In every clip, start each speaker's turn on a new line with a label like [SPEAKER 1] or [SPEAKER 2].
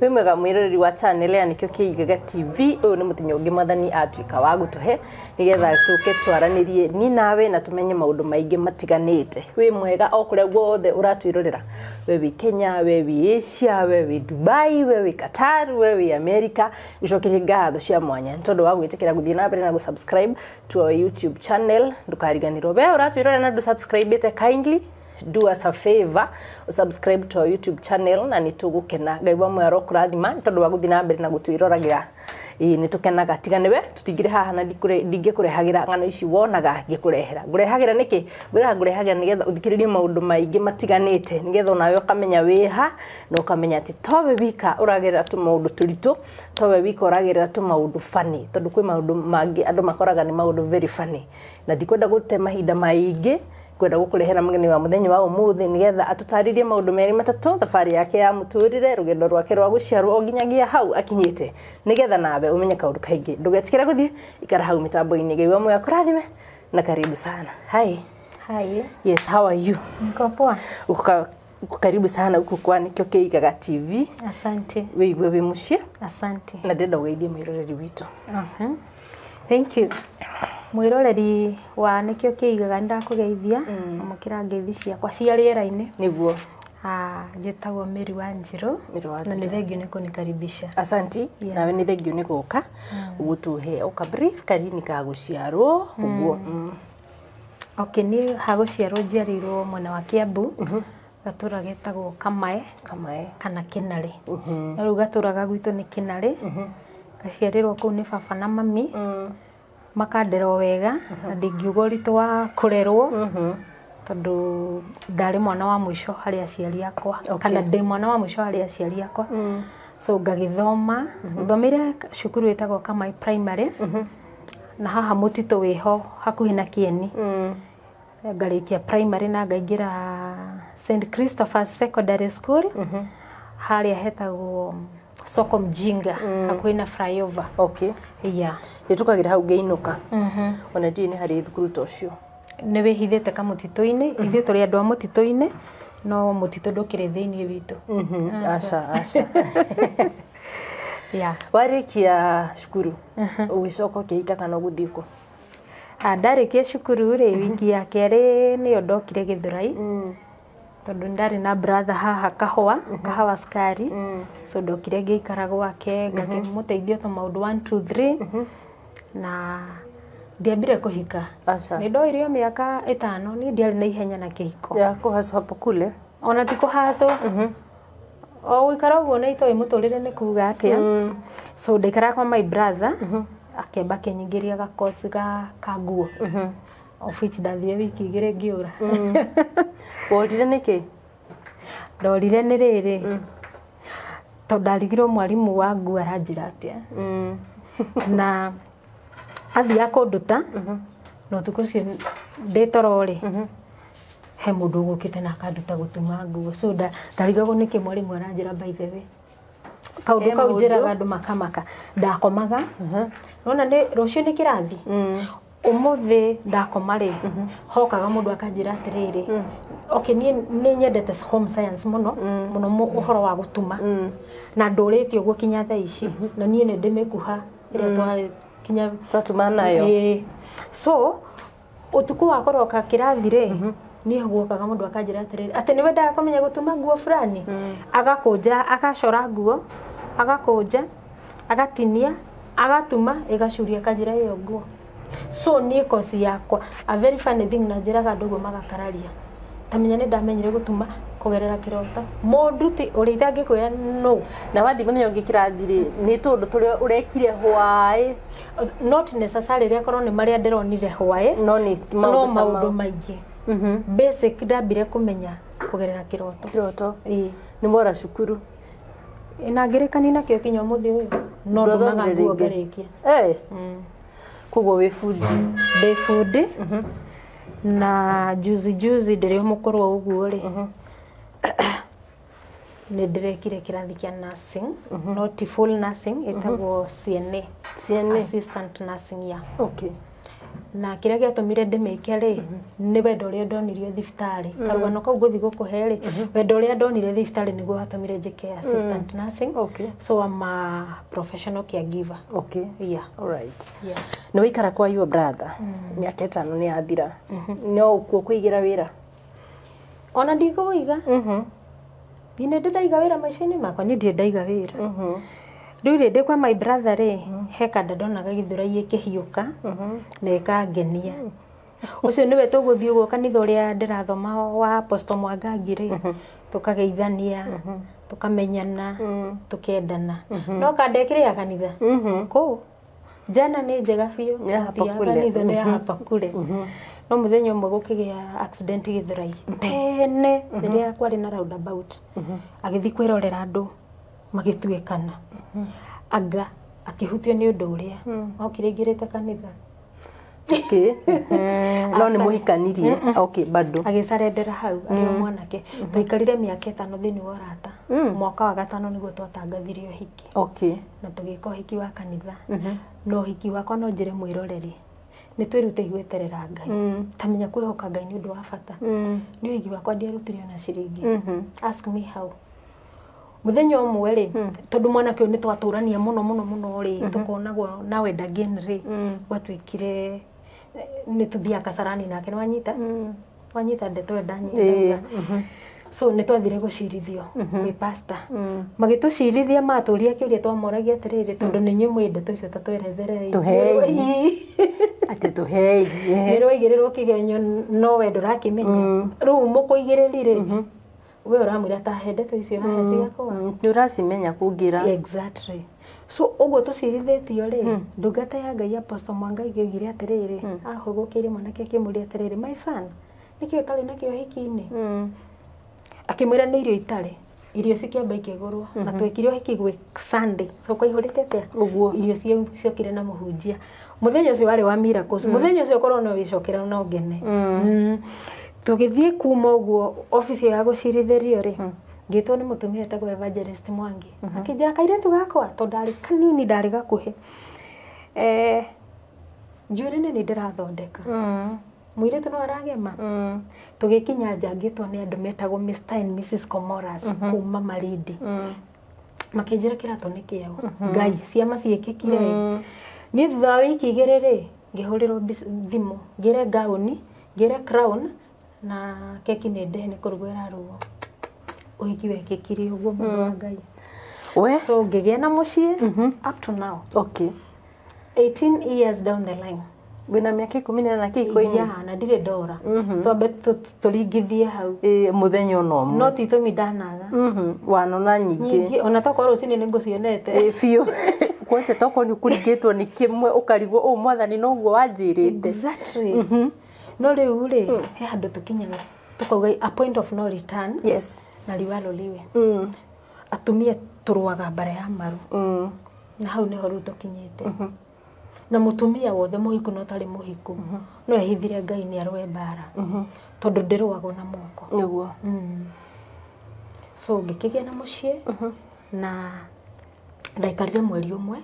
[SPEAKER 1] Wĩ mwega mwĩroreri wa channel ya Nĩkĩo Kĩigaga TV. Ũyũ nĩ mũthenya ũngĩ mwathani atuĩka wa gũtũhe nĩgetha tũke twaranĩrie niĩ nawe na tũmenye maũndũ maingĩ matiganĩte. Wĩ mwega o kũrĩa guothe ũratwĩrorera, we wĩ Kenya, we wĩ Asia, we wĩ Dubai, we wĩ Qatar, we wĩ America, gũcokeria ngatho cia mwanya nĩ tondũ wa gwĩtĩkĩra gũthiĩ na mbere na gũ-subscribe to our YouTube channel. Ndũkariganĩrwo we ũratwĩrorera na ndũ-subscribe-ĩte, kindly do us a favor, subscribe to our YouTube channel na nĩ tũgũkena. Ngai wa muoyo arokũrathima nĩ tondũ wa gũthiĩ na mbere na gũtwĩroragĩra. Ĩĩ, nĩ tũkenaga, tiga nĩwe tũtingĩrĩ haha na ndingĩkũrehagĩra ng'ano ici wonaga ngĩkũrehera. Ngũrehagĩra nĩkĩ? Ngwĩraga ngũrehagĩra nĩgetha ũthikĩrĩrie maũndũ maingĩ matiganĩte, nĩgetha onawe ũkamenya wĩha na ũkamenya atĩ towe wika ũragerera tũmaũndũ tũritũ, towe wika ũragerera tũmaũndũ funny, tondũ kwĩ maũndũ mangĩ andũ makoraga nĩ maũndũ very funny. Na ndikwenda gũte mahinda maingĩ, ngwenda gũkũrehera mũgeni wa mũthenya wa ũmũthĩ nĩgetha atũtarĩrie maũndũ merĩ matatũ, thabarĩ yake ya mũtũrĩre, rũgendo rwake rwa gũciarwo o nginyagia hau akinyĩte, nĩgetha nawe ũmenye kaũndũ kaingĩ. Ndũgetikĩre gũthiĩ, ikara hau mĩtambo-inĩ. Ngai wa muoyo akũrathime na karibu sana. Hi.
[SPEAKER 2] Hi.
[SPEAKER 1] Yes, how are you?
[SPEAKER 2] Niko poa.
[SPEAKER 1] Uko karibu sana huku kwa Nĩkĩo Kĩigaga TV.
[SPEAKER 2] Asante.
[SPEAKER 1] Wĩigue wĩ mũciĩ.
[SPEAKER 2] Asante.
[SPEAKER 1] Na ndĩrenda ũgeithie mwĩroreri witũ.
[SPEAKER 2] Thank you. Mwĩroreri wa Nĩkĩo Kĩigaga, nĩndakũgeithia, amũkĩra ngeithi ciakwa cia rĩera-inĩ.
[SPEAKER 1] Nĩguo.
[SPEAKER 2] Ah, njĩtagwo Mary Wanjirũ.
[SPEAKER 1] Mary
[SPEAKER 2] na
[SPEAKER 1] Wanjirũ.
[SPEAKER 2] Nĩ thengiũ nĩ kũnikaribisha.
[SPEAKER 1] Asanti. Nawe nĩ thengio nĩ gũka gũtũhe o ka brief kanini ka gũciarwo ũguo.
[SPEAKER 2] Okay, niĩ ha gũciarwo njiarĩirwo mwena wa Kiambu, gatũra getagwo Kamae.
[SPEAKER 1] Kamae.
[SPEAKER 2] Kana Kĩnarĩ. No rĩu gatũra ga gwitũ nĩ Kĩnarĩ. Ngaciarĩrwo kũu nĩ baba na mami. Makandera o wega na ndingiuga ũritũ wa kũrerwo, tondũ ndarĩ mwana wa mũico harĩ aciari akwa, kana ndĩ mwana wa mũico harĩ aciari akwa. So ngagĩthoma, thomeire cukuru ĩtagwo Kamai Primary na haha mũtitũ wĩho hakuhĩ na Kieni. Ngarĩkia primary na ngaingĩra St Christopher's Secondary School harĩa hetagwo Soko Mjinga, hakuhĩ na flyover. Yeah.
[SPEAKER 1] Nĩ tũkagĩra hau ngĩinũka, ona ndiũĩ nĩ harĩ thukuru ta ũcio.
[SPEAKER 2] Nĩ wĩhithĩte kamũtitũ-inĩ. Ithuĩ tũrĩ andũ a mũtitũ-inĩ, no mũtitũ ndũkĩrĩ thĩinĩ witũ.
[SPEAKER 1] Aca, aca.
[SPEAKER 2] Yeah.
[SPEAKER 1] Warĩkia cukuru ũgĩcoka ũkĩhika kana ũgũthiĩ kũ?
[SPEAKER 2] Ah, ndarĩkia cukuru rĩ, wiki ya kerĩ nĩyo ndokire Gĩthũrai, tondũ nĩ ndarĩ na brother haha Kahũa, Kahawa Sukari. So ndokire ngĩikara gwake, ngakĩmũteithia tũmaũndũ 1 2 3, na ndiambire kũhika.
[SPEAKER 1] Aca.
[SPEAKER 2] Nĩ ndoire o mĩaka 5. Niĩ ndiarĩ na ihenya na kĩhiko.
[SPEAKER 1] Ya kũhacwo hapo kule.
[SPEAKER 2] Ona ti kũhacwo, o gũikara ũguo na itoĩ mũtũrĩre nĩ kuga atĩa. So ndaikaraga kwa my brother, akĩamba akĩnyingĩria gakoci ga nguo, of which ndathire wiki 2 ngĩũra.
[SPEAKER 1] Worire nĩkĩ?
[SPEAKER 2] Ndorire nĩ rĩrĩ, tondũ ndarigirwo mwarimũ wa nguo aranjĩra atĩa, na athiaga kũnduta na ũtukũ ũcio ndĩ toro rĩ, he mũndũ ũgũkĩte na akanduta gũtuma nguo. So ndarigagwo nĩkĩ mwarimũ aranjĩra. By the way, kaũndũ
[SPEAKER 1] He
[SPEAKER 2] kau
[SPEAKER 1] mũndũ-
[SPEAKER 2] njĩraga andũ makamaka. Ndakomaga nona nĩ rũciũ nĩ kĩrathi, ũmũthĩ ndakoma rĩ, hokaga mũndũ akanjĩra atĩrĩrĩ, okay, niĩ nĩ nyendete home science mũno mũno, ũhoro wa gũtuma, na ndũrĩte ũguo kinya thaa ici, na niĩ nĩ ndĩmĩkuha ĩrĩa twarĩ kinya
[SPEAKER 1] Twatuma nayo.
[SPEAKER 2] Ĩĩ. So ũtukũ wa kũroka kĩrathi rĩ, niĩ guokaga mũndũ akanjĩra atĩrĩrĩ, atĩ nĩ wendaga kũmenya gũtuma nguo fulani, agakũnja, agacora nguo, agakũnja, agatinia, agatuma, ĩgacuria, akanjĩra ĩyo nguo. So niĩ koci yakwa, a very funny thing, na njĩraga andũ ũguo magakararia, tamenya nĩ ndamenyire gũtuma kũgerera kĩroto, mũndũ ti ũrĩa itangĩkwĩra no.
[SPEAKER 1] Na wathiĩ mũthenya ũngĩ kĩrathi rĩ, nĩ tũndũ tũrĩa ũrekire hwaĩ?
[SPEAKER 2] Not necessarily akorwo nĩ marĩa ndĩronire hwaĩ.
[SPEAKER 1] No nĩ
[SPEAKER 2] no
[SPEAKER 1] maũndũ ta
[SPEAKER 2] maũndũ
[SPEAKER 1] mau.
[SPEAKER 2] Maingĩ basic ndambire kũmenya kũgerera kĩroto.
[SPEAKER 1] Kĩroto.
[SPEAKER 2] Ĩĩ.
[SPEAKER 1] Nĩ wora cukuru?
[SPEAKER 2] Na ngĩrĩkani nakĩo kinya ũmũthĩ ũyũ no ndumaga
[SPEAKER 1] Ndwathomire
[SPEAKER 2] nguo
[SPEAKER 1] rĩngĩ?
[SPEAKER 2] ngarĩkia.
[SPEAKER 1] Eh, koguo wĩ bundi?
[SPEAKER 2] Ndĩ bundi, na juzi juzi ndĩrĩ o mũkũrũ o ũguo rĩ, nĩ ndĩrekire kĩrathi kĩa nursing, no ti full nursing, ĩtagwo CNA.
[SPEAKER 1] CNA.
[SPEAKER 2] Assistant nursing, yeah. Na kĩrĩa gĩatũmire ndĩmĩke rĩ, nĩ wendo ũrĩa ndonirio thibitarĩ. Karũgano kau ngũthiĩ gũkũhe rĩ, wendo ũrĩa ndonire thibitarĩ nĩguo watũmire njĩke assistant nursing. So I'm a professional caregiver. Yeah.
[SPEAKER 1] Alright.
[SPEAKER 2] Yeah.
[SPEAKER 1] Nĩ waikara kwa your brother mĩaka 5 nĩ yathira, no ũkuo kũigĩra wĩra?
[SPEAKER 2] Ona ndikũiga. Niĩ nĩ ndĩ ndaiga wĩra maica-inĩ makwa? Niĩ ndirĩ ndaiga wĩra. Rĩu rĩ, ndĩ kwa my brother rĩ, he kanda ndonaga Gĩthũrai ĩkĩhiũka na ĩkangenia. Ũcio nĩwe tũgũthiĩ ũguo kanitha ũrĩa ndĩrathoma wa Apostle Mwangangi rĩ, tũkageithania, tũkamenyana, tũkendana. No kanda ĩkĩrĩ ya kanitha kũu jana nĩ njega biũ.
[SPEAKER 1] Nĩ ya hapa
[SPEAKER 2] Ti ya
[SPEAKER 1] kule.
[SPEAKER 2] kanitha, nĩ ya hapa kule. No mũthenya ũmwe gũkĩgĩa accident Gĩthũrai tene, rĩrĩa kwarĩ na roundabout, agĩthiĩ kwĩrorera andũ magĩtuĩkana, anga akĩhutio nĩ ũndũ ũrĩa okire aingĩrĩte kanitha.
[SPEAKER 1] Okay. No nĩ mũhikanirie? Okay, bado.
[SPEAKER 2] Agĩcarendera hau arĩ o mwanake. Twaikarire mĩaka 5 thĩinĩ wa ũrata. Mwaka wa gatano nĩguo twatangathire ũhiki. Na tũgĩka ũhiki wa kanitha. Na ũhiki wakwa, no njĩre mwĩroreri, nĩ twĩrutei gweterera Ngai. Tamenya kwĩhoka Ngai nĩ ũndũ wa bata. Nĩ ũhiki wakwa ndiarutire ona ciringi. Ask me how. Mũthenya ũmwe rĩ, tondũ mwanake ũyũ nĩ twatũrania mũno mũno mũno rĩ, tũkonagwo now and again rĩ, gwatuĩkire nĩ tũthiaga Kasarani nake. Nĩ wanyita, wanyita ndeto ĩyo ndanyita. So nĩ twathire gũcirithio gwĩ pastor. Magĩtũcirithia, matũria kĩũria twamoragia atĩrĩrĩ, tondũ nĩ inyuĩ mwĩ ndeto icio, tatweretherei.
[SPEAKER 1] Tũhei. Atĩ tũhei.
[SPEAKER 2] Nĩ rwaigĩrĩrwo kĩgenyo, no we ndũrakĩmenya. Rĩu mũkũigĩrĩri rĩ, we ũramwĩra tahe ndeto icio ũrahe cigakorwo
[SPEAKER 1] Nĩ ũracimenya kũngĩra.
[SPEAKER 2] Exactly. So ũguo tũcirithĩtio rĩ, ndungata ya Ngai Apostle Mwangai oigire atĩrĩrĩ, ahũgũkĩire mwanake akĩmũria atĩrĩrĩ, "My son, nĩkĩ ũtarĩ nakĩo ũhiki-inĩ?" Akĩmwĩra nĩ irio itarĩ. Irio cikĩamba ikĩgũrwo, na twekire ũhiki gwĩ Sunday, so kwaihũrĩte atĩa?
[SPEAKER 1] Ũguo.
[SPEAKER 2] Irio ciokire na mũhunjia. Mũthenya ũcio warĩ wa miracles. Mũthenya ũcio korwo no wĩcokera no ngene. Tũgĩthiĩ kuma ũguo obici ĩyo ya gũcirithĩrio rĩ, ngĩtwo nĩ mũtumia etagwo Evangelist Mwangi, akĩnjĩra kairĩtu gakwa, tondũ ndarĩ kanini, ndarĩ gakuhĩ, njuĩrĩ nĩ niĩ ndĩrathondeka, mũirĩtu no aragema. Tũgĩkinya nja, ngĩtwo nĩ andũ metagwo Mr and Mrs Comoras kuma Malindi, makĩnjĩra kĩratũ nĩ kĩao. Ngai, ciama ciĩkĩkire. Niĩ thutha wa wiki 2 rĩ, ngĩhũrĩrwo thimũ, ngĩre gauni, ngĩre crown na keki nĩ ndehe, nĩ kũrugwo ĩrarugwo. Ũhiki wekĩkire ũguo, mũndũ wa Ngai.
[SPEAKER 1] We.
[SPEAKER 2] So ngĩgĩa na mũciĩ up to now, 18 years down the line.
[SPEAKER 1] Wĩna mĩaka 18 kĩhiko-inĩ?
[SPEAKER 2] Yeah, na ndirĩ ndora. Twambe tũringithie hau.
[SPEAKER 1] Ĩ, mũthenya ona ũmwe.
[SPEAKER 2] No ti itũmi ndanaga.
[SPEAKER 1] Wanona nyingĩ.
[SPEAKER 2] Nyingĩ, ona tokorwo rũcinĩ nĩ ngũcionete.
[SPEAKER 1] Ĩ, biũ kwete, tokorwo nĩ ũkũringĩtwo nĩ kĩmwe ũkarigwo ũũ mwathani noguo wanjĩrĩte.
[SPEAKER 2] Exactly. No rĩu rĩ, he handũ tũkinyaga tũkauga a point of no return. Na liwalo liwe. Atumia tũrũaga mbara ya maru. Na hau nĩho rĩu tũkinyĩte. Na mũtumia wothe mũhiku na ũtarĩ mũhiku no ehithire Ngai nĩ arũe mbara, tondũ ndĩrũagwo na moko.
[SPEAKER 1] Nĩguo.
[SPEAKER 2] So ngĩkĩgĩa na mũciĩ na ndaikarire mweri ũmwe,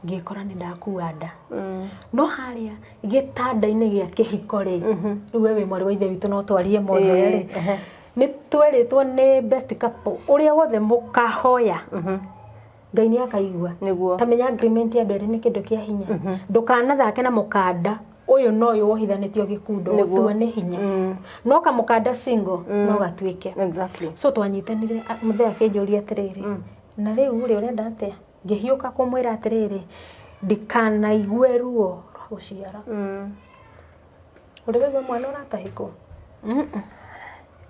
[SPEAKER 2] ngĩkora nĩ ndakua nda. No harĩa gĩtanda-inĩ gĩa kĩhiko rĩ, rĩu we wĩ mwarĩ wa ithe witũ, no twarie mothe rĩ, nĩ twerĩtwo nĩ best couple, ũrĩa wothe mũkahoya Ngai nĩ akaigua.
[SPEAKER 1] Nĩguo.
[SPEAKER 2] Tamenya agreement ya andũ erĩ nĩ kĩndũ kĩa hinya. Ndũkanathake na mũkanda ũyũ no ũyũ wohithanĩtio gĩkundo.
[SPEAKER 1] Nĩguo.
[SPEAKER 2] Gũtua nĩ hinya, no kamũkanda single no gatuĩke. So twanyitanire, mũthee akĩnjũria atĩrĩrĩ, "Na rĩu rĩ, ũrenda atĩa?" Ngĩhiũka kũmwĩra atĩrĩrĩ, "Ndikanaigue ruo rwa gũciara." Ũrĩ waigua mwana ũratahĩkwo?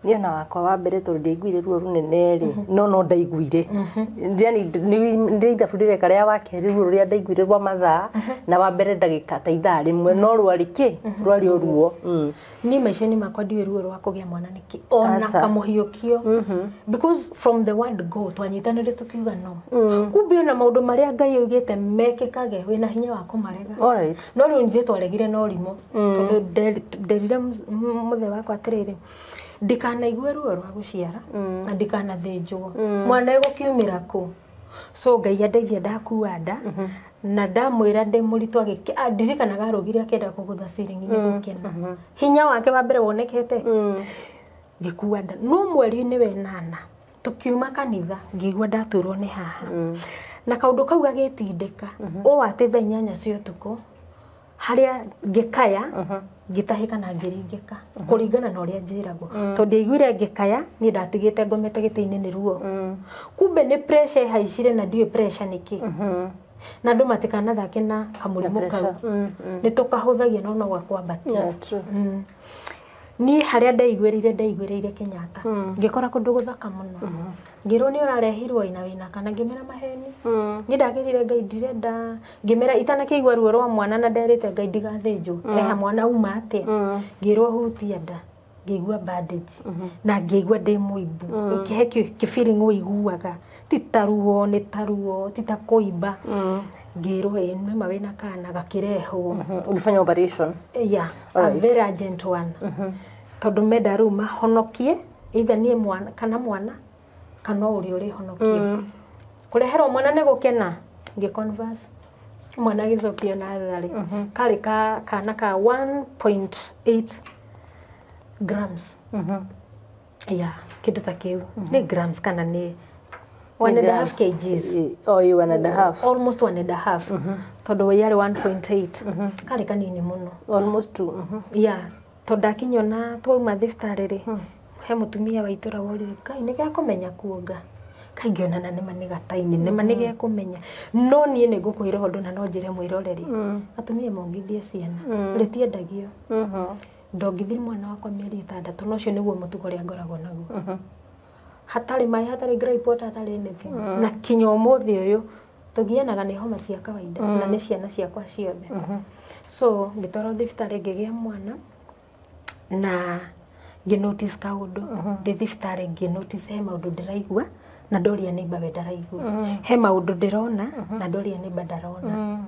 [SPEAKER 1] Niĩ ona wakwa wa mbere, tondũ ndiaiguire ruo rũnene rĩ, no ndaiguire, yani nĩ ithabu ndĩreka rĩa wa kerĩ, ruo rũrĩa ndaiguire rwa mathaa, na wa mbere ndagĩka ta ithaa rĩmwe, no rwarĩ kĩ, rwarĩ o ruo.
[SPEAKER 2] Niĩ maica-inĩ makwa ndiũĩ ruo rwa kũgĩa mwana nĩkĩ, ona
[SPEAKER 1] Aca.
[SPEAKER 2] kamũhiũkio, because from the word go twanyitanĩre tukiuga no. Kumbe ona maũndũ marĩa Ngai augĩte mekĩkage, wĩna hinya wa kũmarega. No rĩu ithuĩ twaregire no rimũ, tondũ nderire mũthee wakwa atĩrĩrĩ, "Ndikanaigue ruo rwa gũciara na ndikanathĩnjwo, mwana egũkiumĩra kũ?" So Ngai andeithia, ndakua nda. Na ndamwĩra ndĩ mũritũ, ndirikanaga arũgire akĩenda kũgũtha ciringi nĩ gũkena, hinya wake wa mbere wonekete. Ngĩkua nda, no mweri-inĩ wenana tũkiuma kanitha ngĩigua ndaturwo nĩ haha, na kaũndũ kau gagĩtindĩka ũũ atĩ thaa 8 cia ũtukũ harĩa ngĩkaya, ngĩtahĩka na ngĩringĩka kũringana na ũrĩa njĩragwo, tondũ ndiaiguire ngĩkaya. Niĩ ndatigĩte ngomete gĩtĩ-inĩ nĩ ruo. Kumbe nĩ pressure ĩhaicire, na ndiũĩ pressure nĩ kĩ. Na andũ matikanathake na kamũrimũ kau, nĩ tũkahũthagia no no gakwambatia.
[SPEAKER 1] Yeah, true.
[SPEAKER 2] Niĩ harĩa ndaiguĩrĩire Kenyatta, ngĩkora kũndũ gũthaka mũno. Ngĩrwo nĩ ũrarehirwo ina wĩna kana, ngĩmera maheni. Niĩ ndagĩrire Ngai ndirenda, ngĩmera itanakĩigua ruo rwa mwana, na nderĩte Ngai ndigathĩnjwo, reha mwana uma atĩa. Ngĩrwo hutia nda, ngĩigua bandage na ngĩigua ndĩ mũimbu. He kĩ feeling ũiguaga, ti ta ruo, nĩ ta ruo, ti ta kũimba. Ngĩrwo ĩ nĩma wĩna kana, gakĩrehwo.
[SPEAKER 1] Ulifanya operation?
[SPEAKER 2] Yeah, a very urgent one, tondũ menda rĩu mahonokie either niĩ mwana kana mwana kana o ũrĩa ũrĩhonokio. Kũreherwo mwana nĩ gũkena, ngĩ converse mwana agĩcokio natharĩ, karĩ ka kana ka 1.8 grams, yeah, kĩndũ ta kĩu, nĩ grams kana nĩ 1.5 kgs.
[SPEAKER 1] Oh, you 1.5.
[SPEAKER 2] Almost 1.5, tondũ yarĩ 1.8, karĩ kanini mũno.
[SPEAKER 1] Almost two.
[SPEAKER 2] Yeah, tondũ ndakinyio na twauma thibitarĩ rĩ, he mũtumia wa itũra worire kai nĩ gekũmenya kuonga. Kai ngĩona na nĩma nĩ gataini, nĩma nĩ gekũmenya. No niĩ nĩ ngũkwĩra ũndũ, na no njĩre mwĩroreri, atumia mongithie ciana, rĩtiendagio. Ndongithirie mwana wakwa mĩeri 6, na ũcio nĩguo mũtugo ũrĩa ngoragwo naguo, hatarĩ maĩ, hatarĩ gripe water, hatarĩ anything. Na kinya ũmũthĩ ũyũ tũgianaga nĩ homa cia kawaida, na nĩ ciana ciakwa ciothe. So ngĩtwarwo thibitarĩ, ngĩgĩa mwana na ngĩ notice kaũndũ ndĩ thibitarĩ. Ngĩ notice he maũndũ ndĩraigua na ndoria neighbor, we ndaraigua. He maũndũ ndĩrona na ndoria neighbor, ndarona.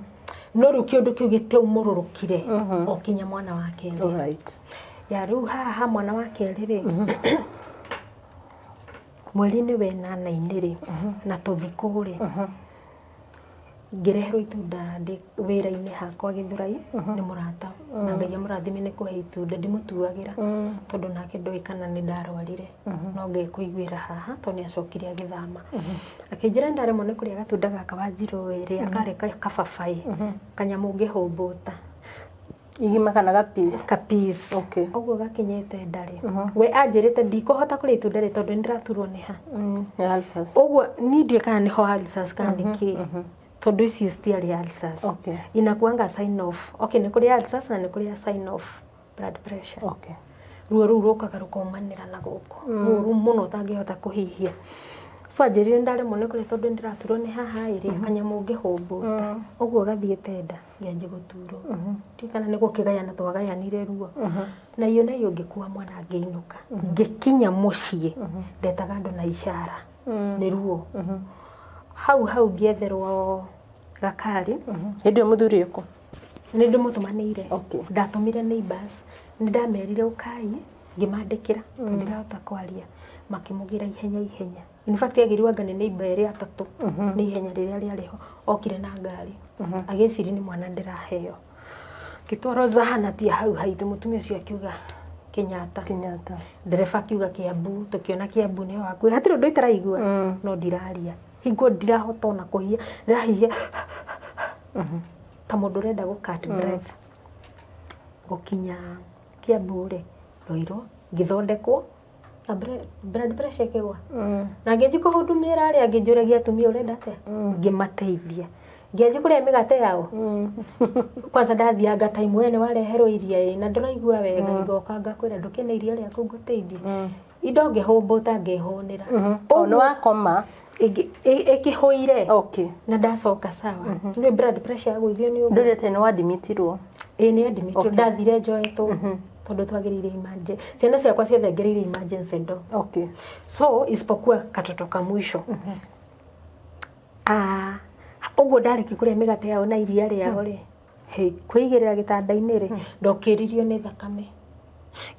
[SPEAKER 2] No rĩu kĩũndũ kĩu gĩtiaumũrũrũkire o kinya mwana wa kerĩ. Ya rĩu haha mwana wa kerĩ rĩ, mweri-inĩ wenana-inĩ rĩ, na tũthikũ rĩ, ngĩreherwo itunda ndĩ wĩra-inĩ hakwa Gĩthũrai nĩ mũrata, na Ngai amũrathime nĩ kũhe itunda. Ndimũtuagĩra tondũ nake ndoĩ kana nĩ ndarwarire, no ngekũiguĩra haha tondũ nĩ acokire agĩthama, akĩnjĩra ndaremwo nĩ kũrĩa gatunda gaka Wanjirũ ĩrĩa karĩ kababaĩ, kanyamũ ngĩhũmbũta.
[SPEAKER 1] Igima kana ga piece?
[SPEAKER 2] Ka piece. Ũguo gakinyĩte ndarĩ, we anjĩrĩte ndikũhota kũrĩa itunda rĩ tondũ nĩndĩraturwo nĩ ha.
[SPEAKER 1] Nĩ ulcers.
[SPEAKER 2] Ũguo niĩ ndiũĩ kana nĩho ulcers kana nĩ kĩ, tondũ icio citiarĩ ulcers. Inakuanga sign off, okay, nĩ kũrĩ ulcers na nĩ kũrĩ sign off blood pressure. Ruo rũu rũkaga rũkaumanĩra na gũkũ rũru mũno ũtangĩhota kũhihia. So anjĩrire ndaremwo nĩ kũrĩa tondũ nĩndĩraturwo nĩ haha ĩrĩa kanyamũ ngĩhũmbũta ũguo gathiĩte nda, ngĩanjia gũturwo. Ndiũĩ kana nĩ gũkĩgayana twagayanire ruo na iyo na iyo. Ngĩkua mwana, ngĩinũka, ngĩkinya mũciĩ ndetaga andũ na ishara nĩ ruo. Hau hau ngĩetherwo gakari.
[SPEAKER 1] Hĩndĩ ĩyo mũthuri ĩkũ?
[SPEAKER 2] Nĩ ndĩmũtũmanĩire. Ndatũmire neighbors, nĩ ndamerire ũkai, ngĩmandĩkĩra tondũ ndirahota kwaria, makĩmũgĩra ihenya ihenya. In fact agĩrwo anga nĩ neighbor erĩ atatũ nĩ ihenya rĩrĩa rĩarĩ ho. Okire na ngari, agĩciri nĩ mwana ndĩraheo. Ngĩtwarwo zahanati ya hau haitũ, mũtumia ũcio akiuga Kenyatta.
[SPEAKER 1] Kenyatta.
[SPEAKER 2] Ndereba akiuga Kiambu. Tũkĩona Kiambu nĩho hakuhĩ. Hatirĩ ũndũ itaraigua, no ndiraria, hingo ndirahota ona kũhia, ndĩrahihia ta mũndũ ũrenda gũ cut breath. Gũkinya Kiambu rĩ, ndoirwo ngĩthondekwo na blood pressure ĩkĩgwa, na ngĩanjia kũhudumĩra arĩa angĩ. Njũragia atumia, ũrenda atĩa? Ngĩmateithia, ngĩanjia kũrĩa mĩgate yao. Kwanza ndathianga time we nĩ wareherwo iria ĩ na ndũraigua wega, ngoka ngakwĩra ndũkĩne iria rĩaku ngũteithie indo, ngĩhũmbũta, ngĩhũnĩra.
[SPEAKER 1] O nĩ wakoma?
[SPEAKER 2] Ĩkĩhũire. Na ndacoka sawa, nĩ blood pressure yagũithio nĩ ũguo.
[SPEAKER 1] Ndũrĩ atĩ nĩ wadimitirwo?
[SPEAKER 2] Ĩĩ, nĩ admitwo. Ndathire njoetwo tondũ twagĩrĩire emergency. Ciana ciakwa ciothe ngereire emergency ndo. So isipokuwa katoto ka mwisho. Ah, ũguo ndarĩkia kũrĩa mĩgate yao na iria rĩao rĩ, hey, kwĩigĩrĩra gĩtanda-inĩ rĩ, ndokĩririo nĩ thakame,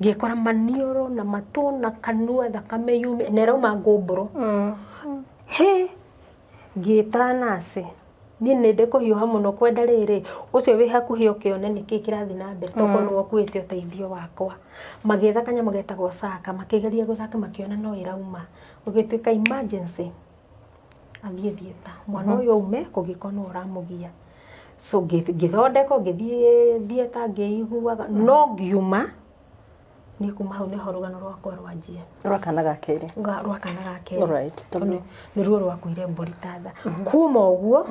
[SPEAKER 2] ngĩkora maniũrũ na matũ na kanua thakame yume na ĩrauma ngũmbũrũ. He ngĩta naci. Niĩ nĩ ndĩ kũhiũha mũno kwenda rĩrĩ, ũcio wĩ hakuhĩ ũkĩone nĩkĩ kĩrathiĩ na mbere, tokorwo nĩwe ũkuĩte ũteithio wakwa. Magĩetha kanyamũ getagwo caka, makĩgeria gũcaka makĩona no ĩrauma. Gũgĩtuĩka emergency, athiĩ theatre. Mwana ũyũ aume kũngĩkorwo nĩwe ũramũgia. So ngĩthondekwo, ngĩthiĩ theatre ngĩiguaga, no ngiuma, niĩ kuma hau nĩho rũgano rwakwa rwanjia.
[SPEAKER 1] Rwa kana ga kerĩ.
[SPEAKER 2] Rwa kana ga kerĩ. Tondũ nĩruo rwakuire mbũri ta tha. Kuma ũguo,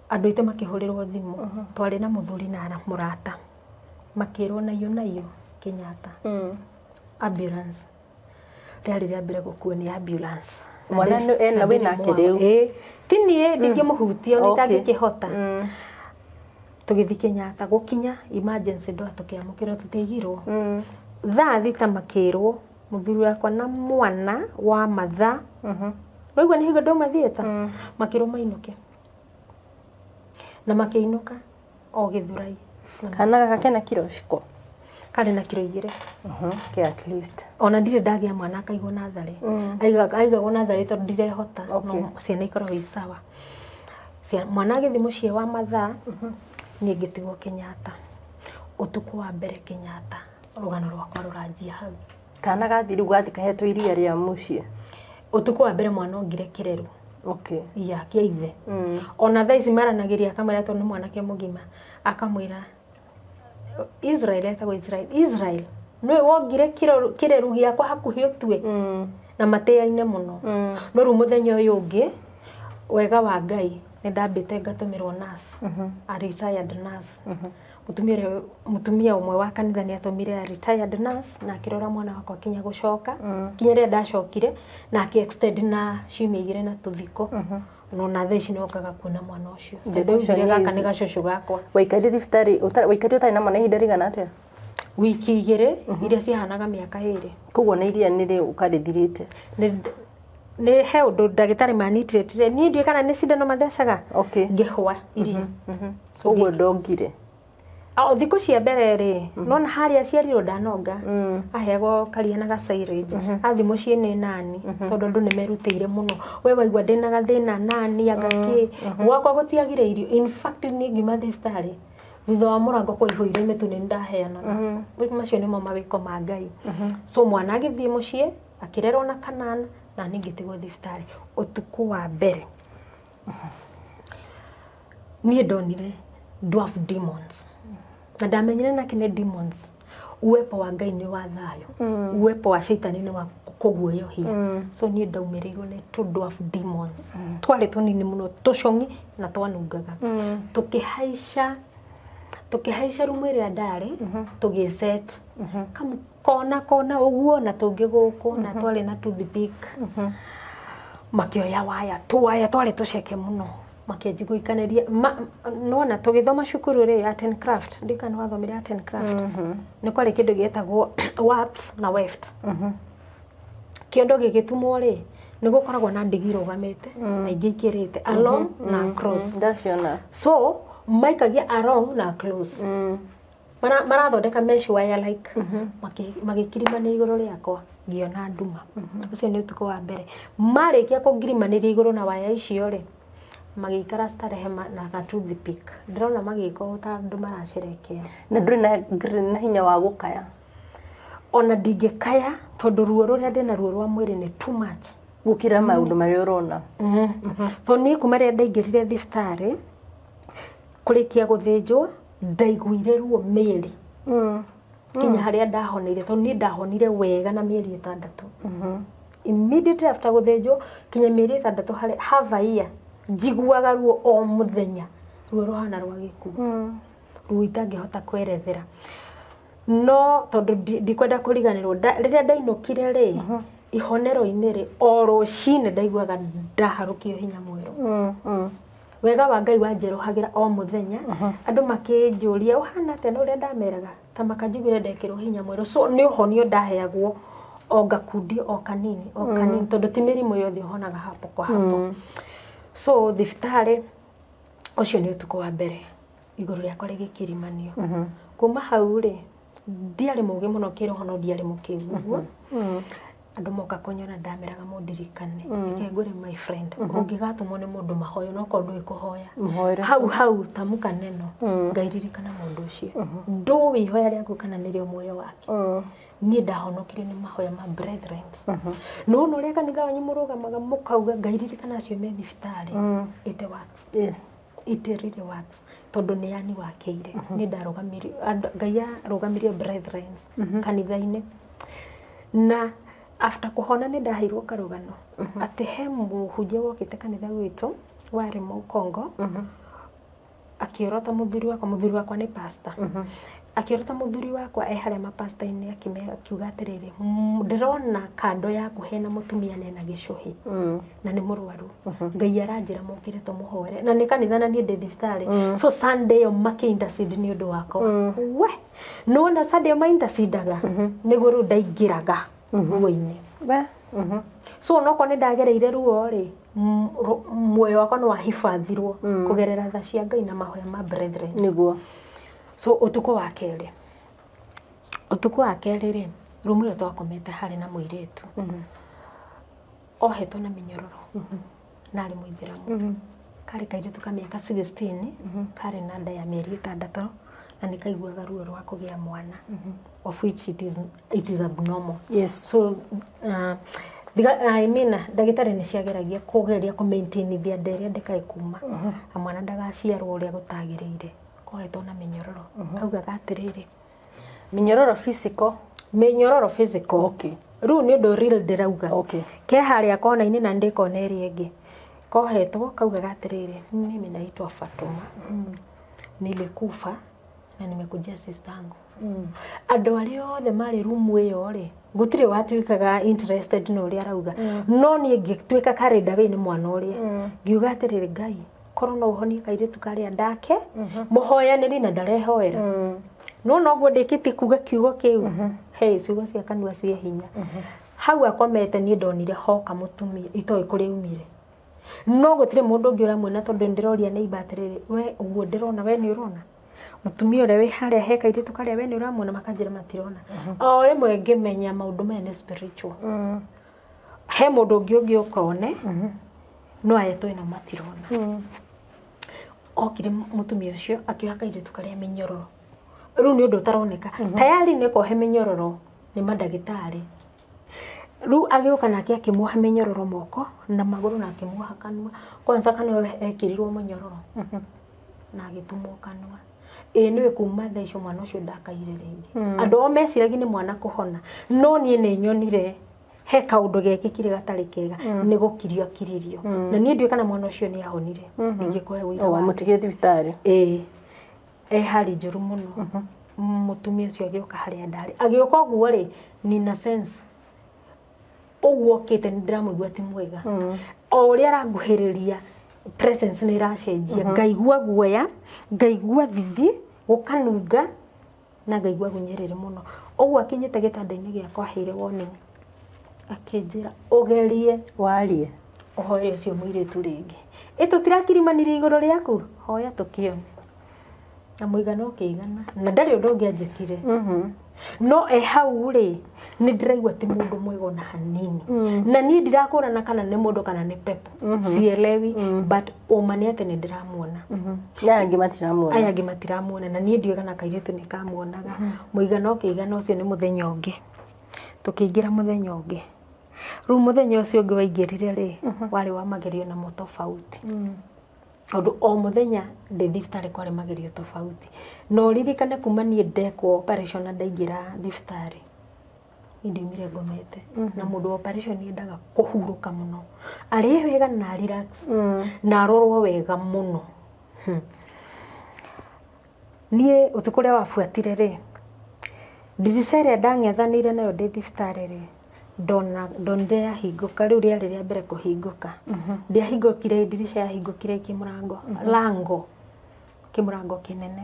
[SPEAKER 2] andũ aitũ makĩhũrĩrwo thimũ. Twarĩ na mũthuri na mũrata. Makĩrwo naiyũ naiyũ Kenyatta. Ambulance. Rĩarĩ rĩa mbere gũkuo nĩ ambulance.
[SPEAKER 1] Mwana ena wĩ nake rĩu?
[SPEAKER 2] Ĩĩ. Ti niĩ ndingĩmũhutia ona itangĩkĩhota. Tũgĩthiĩ Kenyatta gũkinya emergency ndwa tũkĩamũkĩrwo tũtiaigirwo. Thaa thita makĩrwo mũthuri wakwa na mwana wa mathaa. Waigua nĩ hingo ndauma theatre? Makĩrwo mainũke. Na makĩinũka o Gĩthurai.
[SPEAKER 1] Kana gaka kena kiro ciko?
[SPEAKER 2] Karĩ na kiro 2.
[SPEAKER 1] Okay, at least.
[SPEAKER 2] Ona ndirĩ ndagĩa mwana akaigwo natharĩ. Aigagwo natharĩ tondũ ndirehota. No ciana ikoragwo i sawa. Mwana agĩthiĩ mũciĩ wa mathaa, niĩ ngĩtigwo Kenyatta. Ũtukũ wa mbere Kenyatta, rũgano rwakwa rũranjia hau.
[SPEAKER 1] Kana gathiĩ rĩu gathiĩ kahetwo iria rĩa mũciĩ?
[SPEAKER 2] Ũtukũ wa mbere mwana ongire kĩreru. Ya, kĩa ithe. Ona thaa ici maranagĩria akamwĩra tondũ nĩ mwanake mũgima. Akamwĩra, Israel etagwo Israel. Israel, nĩwe wongire kĩreru gĩakwa hakuhĩ ũtue. Na matĩaine mũno. No rĩu mũthenya ũyũ ũngĩ, wega wa Ngai, nĩ ndambĩte ngatũmĩrwo nurse, a retired nurse. Mũtumia ũmwe wa kanitha nĩ atũmire a retired nurse na akĩrora mwana wakwa kinya gũcoka. Kinya rĩrĩa ndacokire, na akĩ extend na ciumia 2 na tũthikũ. No na thaa ici nĩokaga kuona mwana ũcio.
[SPEAKER 1] The
[SPEAKER 2] Tondũ
[SPEAKER 1] question
[SPEAKER 2] oigire gaka
[SPEAKER 1] is,
[SPEAKER 2] nĩ gacũcũ gakwa.
[SPEAKER 1] Waikarire thibitarĩ, waikarire ũtarĩ na mwana ihinda rĩigana atĩa?
[SPEAKER 2] Wiki 2, iria cihanaga mĩaka 2.
[SPEAKER 1] Koguo na iria nĩ rĩ ũkarĩthirĩte?
[SPEAKER 2] Nĩ he ũndũ ndagĩtarĩ manitiretire. Niĩ ndiũĩ kana nĩ cindano mathecaga. Ngĩhũa iria.
[SPEAKER 1] Ũguo ndongire.
[SPEAKER 2] O thikũ cia mbere rĩ, nona harĩa aciarirwo ndanonga. Aheagwo karia na gacairĩnji. Athiĩ mũciĩ nĩ nani, tondũ andũ nĩ merutĩire mũno. We waigua ndĩna gathĩna nani, anga kĩ. Gwakwa gũtiagire irio. In fact, niĩ ngiuma thibitarĩ, thutha wa mũrango kwaihũire mĩtu nĩ ndaheanaga. Macio nĩmo mawĩko ma Ngai. So mwana agĩthiĩ mũciĩ, akĩrerwo na kanana, na niĩ ngĩtigwo thibitarĩ. Ũtukũ wa mbere, niĩ ndonire dwarf demons. Na ndamenyire nake nĩ demons. Uwepo wa Ngai nĩ wa thayũ. Uwepo wa shaitani nĩ wa kũguoyohia. So niĩ ndaumĩrĩirwo nĩ tũ dwarf demons. Twarĩ tũnini mũno, tũcong'i na twanungaga. Tũkĩhaica rumu ĩrĩa ndarĩ, tũgĩset. Kona kona ũguo na tũngĩ gũkũ na twarĩ na toothpick. Makĩoya waya, tũwaya twarĩ tũceke mũno. Makĩanjia gũikanĩria. Nĩwona tũgĩthoma cukuru rĩ, art and craft, ndiũĩ kana nĩwathomire art and craft. Nĩ kwarĩ kĩndũ gĩetagwo warps na weft. Kĩondo gĩgĩtumwo rĩ, nĩ gũkoragwo na ndigi irũgamĩte na ingĩ ikĩrĩte along na across.
[SPEAKER 1] Ndaciona.
[SPEAKER 2] So maikagia along na across. Marathondeka mesh wire like magĩkirimanĩria igũrũ rĩakwa ngĩona nduma. Ũcio nĩ ũtukũ wa mbere. Marĩkia kũngirimanĩria igũrũ na waya icio rĩ, magĩikara starehe na ga toothpick. Ndĩrona magĩka ũũ ta andũ maracerekea.
[SPEAKER 1] Na ndũrĩ na hinya wa gũkaya?
[SPEAKER 2] Ona ndingĩkaya tondũ ruo rũrĩa ndĩna ruo rwa mwĩrĩ nĩ too much.
[SPEAKER 1] Gũkĩra maũndũ marĩa ũrona.
[SPEAKER 2] Tondũ niĩ kuma rĩrĩa ndaingĩrire thibitarĩ, kũrĩkia gũthĩnjwo, ndaiguire ruo mĩeri. Kinya harĩa ndahoneire, tondũ niĩ ndahonire wega na mĩeri 6. Immediately after gũthĩnjwo, kinya mĩeri 6 harĩ half a year, njiguaga ruo o mũthenya. Ruo rũhana rwa gĩkuũ. Ruo itangĩhota kwerethera. No tondũ ndikwenda kũriganĩrwo, rĩrĩa ndainũkire rĩ, ihonero-inĩ rĩ, o rũcinĩ ndaiguaga ndaharũkio hinya mwerũ. Wega wa Ngai wanjerũhagĩra o mũthenya. Andũ makĩnjũria ũhana atĩa, na ũrĩa ndameraga ta makanjiguĩra ndekĩrwo hinya mwerũ. So nĩ ũhonio ndaheagwo o ngakundio o kanini o kanini, tondũ ti mĩrimũ yothe ũhonaga hapo kwa hapo. So thibitarĩ ũcio nĩ ũtukũ wa mbere igũrũ rĩakwa rĩgĩkirimanio. Kuma hau rĩ, ndiarĩ mũgĩ mũno kĩroho no ndiarĩ mũkĩgu ũguo. Andũ moka kũnyona ndameraga mũndirikane. Reke ngwĩre my friend, ũngĩgatũmwo nĩ mũndũ mahoyo no korwo ndũĩ kũhoya,
[SPEAKER 1] Mũhoere.
[SPEAKER 2] Hau hau tamuka neno, Ngai ririkana mũndũ ũcio. Ndũĩ ihoya rĩaku kana nĩrĩo muoyo wake. Niĩ ndahonokirio nĩ mahoya ma brethren. Nĩwona ũrĩa kanitha wanyu mũrũgamaga mũkauga Ngai ririkana acio me thibitarĩ, it works. It really works, tondũ nĩ yani wakĩire. Niĩ ndarũgamirie Ngai arũgamirie brethren kanitha-inĩ. Na after kũhona nĩ ndaheirwo karũgano atĩ he mũhunjia wokĩte kanitha gwitũ warĩ Mũkongo, akĩorota mũthuri wakwa. Mũthuri wakwa nĩ pastor. Akĩorota mũthuri wakwa e harĩa mapasta-inĩ, akĩmera, akiuga atĩrĩrĩ, "Ndĩrona kando yaku hena mũtumia nena gĩcũhĩ na nĩ mũrwaru. Ngai aranjĩra mokĩre tũmũhoere." Na nĩ kanitha na niĩ ndĩ thibitarĩ. So Sunday ĩyo makĩ intercede nĩ ũndũ wakwa. We nĩwona Sunday ĩyo ma intercedaga nĩguo rĩu ndaingĩraga ruo-inĩ.
[SPEAKER 1] We.
[SPEAKER 2] So onokorwo nĩ ndagereire ruo rĩ, muoyo wakwa nĩ wahibathirwo kũgerera tha cia Ngai na mahoya ma brethren. So ũtukũ wa kerĩ rĩ, rumu ĩyo twakomete harĩ na mũirĩtu ohetwo na mĩnyororo na arĩ mũithĩramu. Karĩ kairĩtu ka mĩaka 16, karĩ na nda ya mĩeri 6, na nĩ kaiguaga ruo rwa kũgĩa mwana, of which it is abnormal. So I mean, ndagĩtarĩ nĩ ciageragia kũgeria kũ maintainithia nda ĩrĩa ndĩkae kuma na mwana ndagaciarwo ũrĩa gũtagĩrĩire. Kohetwo na mĩnyororo. Kaugaga atĩrĩrĩ,
[SPEAKER 1] Mĩnyororo physical?
[SPEAKER 2] Mĩnyororo physical. Rĩu nĩ ũndũ real ndĩrauga. Ke harĩa kona-inĩ na ndĩ kona ĩrĩa ĩngĩ kohetwo. Kaugaga atĩrĩrĩ, "Mimi naitwa Fatuma, nilikufa na nimekujia sister yangu." Andũ arĩa othe marĩ rumu ĩyo rĩ, gũtirĩ watuĩkaga interested na ũrĩa arauga, no niĩ ngĩtuĩka carried away nĩ mwana ũrĩa. Ngiuga atĩrĩrĩ, Ngai, korwo no ũhonie kairĩtu karĩa ndake mũhoyanĩri na ndarehoera. No noguo ndĩkĩtie kuga kiugo kĩu, hey, ciugo cia kanua ciĩ hinya. Hau akomete niĩ ndonire hoka mũtumia itoĩ kũrĩa aumire, no gũtirĩ mũndũ ũngĩ ũramuona, tondũ ndĩroria neighbor atĩrĩrĩ, "We ũguo ndĩrona, we nĩ ũrona mũtumia ũrĩa wĩ harĩa he kairĩtu karĩa? We nĩ ũramuona?" Makanjĩra matirona. O rĩmwe ngĩmenya maũndũ maya nĩ spiritual. He mũndũ ũngĩ ũngĩũka one, no aya twĩna matirona. Okire mũtumia ũcio akĩoha kairĩtu karĩa mĩnyororo. Rĩu nĩ ũndũ ũtaroneka tayari nĩ kohe mĩnyororo nĩ mandagĩtarĩ. Rĩu agĩũka nake akĩmuoha mĩnyororo moko na magũrũ na akĩmuoha kanua. Kwanza kanua ekĩrirwo mũnyororo na agĩtumwo kanua. Ĩ nĩwe kuma thaa icio mwana ũcio ndakaire rĩngĩ. Andũ ao meciragia nĩ mwana kũhona, no niĩ nĩ nyonire he kaũndũ gekĩkire gatarĩ kega. Nĩ gũkirio akiririo, na niĩ ndiũĩ kana mwana ũcio nĩ ahonire. Ingĩkũhe ũira
[SPEAKER 1] O
[SPEAKER 2] wake.
[SPEAKER 1] Wamũtigire thibitarĩ?
[SPEAKER 2] Ĩĩ, e hali njũru mũno. Mũtumia ũcio agĩũka harĩa ndarĩ. Agĩũka ũguo rĩ, nina sense ũguo okĩte nĩ ndĩramũigua ti mwega. O ũrĩa aranguhĩrĩria, presence nĩ ĩracenjia. Ngaigua guoya, ngaigua thithi gũkanunga na ngaigua gunyĩrĩrĩ mũno. Ũguo akinyĩte gĩtanda-inĩ gĩakwa, aheire warning, akĩnjĩra, "Ũgerie
[SPEAKER 1] warie
[SPEAKER 2] ũhoere ũcio mũirĩtu rĩngĩ. Ĩ tũtirakirimanirie igũrũ rĩaku, hoya tũkĩone." Na mũigana ũkĩigana na ndarĩ ũndũ ũngĩ anjĩkire. No e hau rĩ, nĩ ndĩraigua ti mũndũ mwega ona hanini, na niĩ ndirakũrana kana nĩ mũndũ kana nĩ pepo, sielewi, but ũma nĩ atĩ nĩ ndĩramuona.
[SPEAKER 1] Aya angĩ matiramuona?
[SPEAKER 2] Aya angĩ matiramuona, na niĩ ndiũĩ kana kairĩtu nĩ kamuonaga. Mũigana ũkĩigana. Ũcio nĩ mũthenya ũngĩ. Tũkĩingĩra mũthenya ũngĩ. Rĩu mũthenya ũcio ũngĩ waingĩrire rĩ, warĩ wa magerio namo tofauti, tondũ o mũthenya ndĩ thibitarĩ kwarĩ magerio tofauti. Na ũririkane kuma niĩ ndekwo operation na ndaingĩra thibitarĩ, niĩ ndiumire ngomete. Na mũndũ wa operation endaga kũhurũka mũno, arĩe wega na relax na arorwo wega mũno. Niĩ ũtukũ ũrĩa wabuatire rĩ, ndirica ĩrĩa ndang'ethanĩire nayo ndĩ thibitarĩ rĩ, ndona ndonire yahingũka. Rĩu rĩarĩ rĩa mbere kũhingũka. Ndĩahingũkire, ndirica yahingũkire kĩmũrango lango, kĩmũrango kĩnene.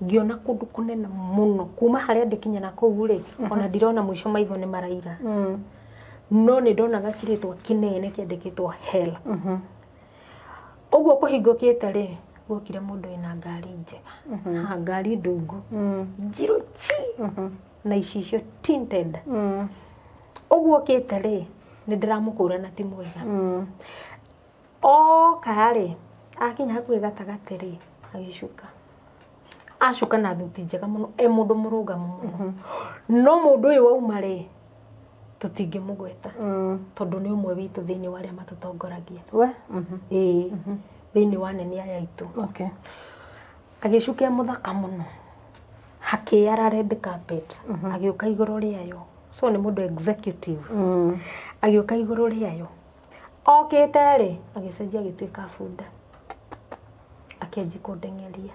[SPEAKER 2] Ngĩona kũndũ kũnene mũno kuma harĩa ndĩkinya na kũu rĩ, ona ndirona mũico, maitho nĩ maraira. No nĩ ndonaga kĩrĩtwa kĩnene kĩandĩkĩtwo hell. Ũguo kũhingũkĩte rĩ, gwokire mũndũ wĩna ngari njega, ha ngari ndungu, njirũ chi na icicio tinted. Ũguo okĩte rĩ, nĩ ndĩramũkũra na ti mwega. Oka rĩ, akinya hakuhĩ gatagatĩ rĩ, agĩcuka. Acuka na thuti njega mũno, e mũndũ mũrũgamu mũno. No mũndũ ũyũ wauma rĩ, tũtingĩmũgweta tondũ nĩ ũmwe witũ thĩinĩ wa arĩa matũtongoragia.
[SPEAKER 1] We.
[SPEAKER 2] Ĩĩ, thĩinĩ wa anene aya aitũ. Agĩcuka e mũthaka mũno, hakĩara red carpet, agĩũka igũrũ rĩayo. So nĩ mũndũ executive. Agĩũka igũrũ rĩayo. Okĩte rĩ, agĩcenjia agĩtuĩka bunda. Akĩanjia kũndengeria.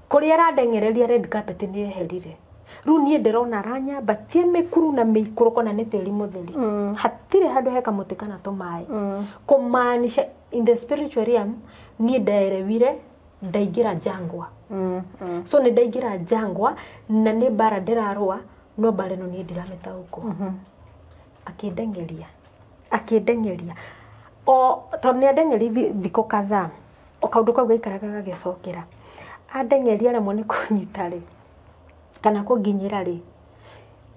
[SPEAKER 2] Kũrĩa arandengereria red carpet nĩ yeherire. Rĩu niĩ ndĩrona aranyambatia mĩkuru na mĩikũrũko na nĩ tĩri mũtheri. Hatirĩ handũ he kamũtĩ kana tũmaĩ. Kũmaanisha in the spiritual realm niĩ nderewire ndaingĩra jangwa. So nĩ ndaingĩra jangwa na nĩ mbara ndĩrarũa, no mbara ĩno niĩ ndiramĩtaũkwo. Akĩndengeria, akĩndengeria o tondũ nĩ andengeria thikũ kadhaa, o kaũndũ kau gaikaraga gagĩcokera. Andengeria rĩmwe nĩ kũnyita rĩ, kana kũnginyĩra rĩ,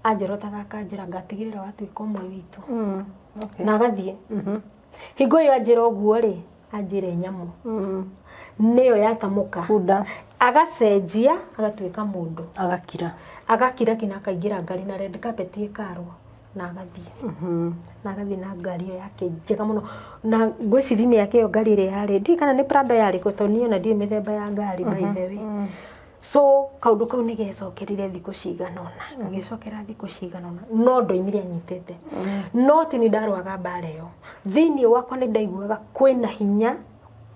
[SPEAKER 2] anjorotaga akanjĩra ngatigĩrĩra watuĩka ũmwe witũ. Na agathiĩ. Hingo ĩyo anjĩra ũguo rĩ, anjĩra nyamũ nĩyo yatamũka.
[SPEAKER 1] Bunda.
[SPEAKER 2] Agacenjia agatuĩka mũndũ.
[SPEAKER 1] Agakira.
[SPEAKER 2] Agakira kinya akaingĩra ngari na red carpet ĩkarwo na agathiĩ. Na agathiĩ na ngari ĩyo yake njega mũno. Na ngwĩciria mĩaka ĩyo ngari ĩrĩa yarĩ, ndiũĩ kana nĩ Prado yarĩ kuo tondũ niĩ ona ndiũĩ mĩthemba ya ngari by the way. So kaũndũ kau nĩ gecokerire thikũ cigana ũna, gagĩcokera thikũ cigana ũna, no ndoimire anyitĩte. No ti nĩ ndarũaga mbara ĩyo. Thĩinĩ wakwa nĩ ndaiguaga kwĩna hinya,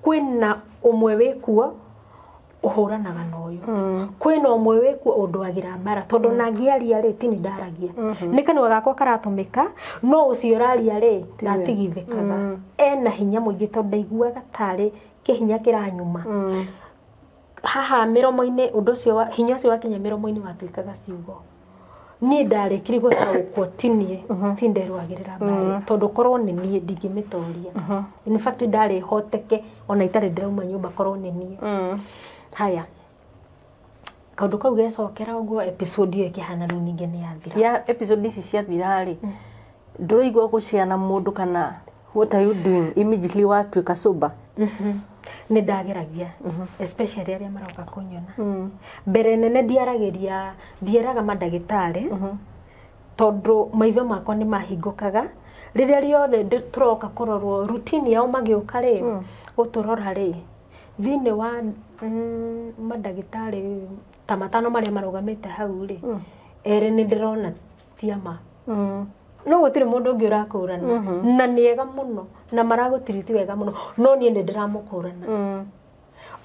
[SPEAKER 2] kwĩna ũmwe wĩkuo ũhũranaga na ũyũ. Kwĩna ũmwe wĩkuo ũndũagĩra mbara tondũ ona ngĩaria rĩ, ti nĩ ndaragia. Nĩ kanua gakwa karatũmĩka, no ũcio ũraria rĩ, ndatigithĩkaga. Ena hinya mũingĩ tondũ ndaiguaga tarĩ kĩhinya kĩranyuma. Haha mĩromo-inĩ ũndũ ũcio wa hinya ũcio wakinya mĩromo-inĩ watuĩkaga ciugo. Niĩ ndarĩkirie gũtaũkwo ti niĩ, ti nderũagĩrĩra mbara tondũ korwo nĩ niĩ ndingĩmĩtoria. In fact ndarĩ hoteke ona itarĩ ndĩrauma nyũmba korwo nĩ niĩ. Haya, kaũndũ kau gecokera ũguo, episode ĩyo ĩkĩhana rĩu ningĩ nĩ yathira.
[SPEAKER 1] Ya episode ici ciathira rĩ, ndũraigua gũciana mũndũ kana what are you doing immediately watuĩka sober?
[SPEAKER 2] Nĩ ndageragia, especially arĩa maroka kũnyona. Mbere nene ndiaragĩria, ndieraga mandagĩtarĩ tondũ maitho makwa nĩ mahingũkaga rĩrĩa rĩothe tũroka kũrorwo routine yao magĩũka rĩ, gũtũrora rĩ, thĩinĩ wa mandagĩtarĩ ta matano marĩa marũgamĩte hau rĩ, erĩ nĩ ndĩrona ti ama. No gũtirĩ mũndũ ũngĩ ũrakũrana na nĩ ega mũno na maragũtiriti wega mũno, no niĩ nĩ ndĩramũkũrana.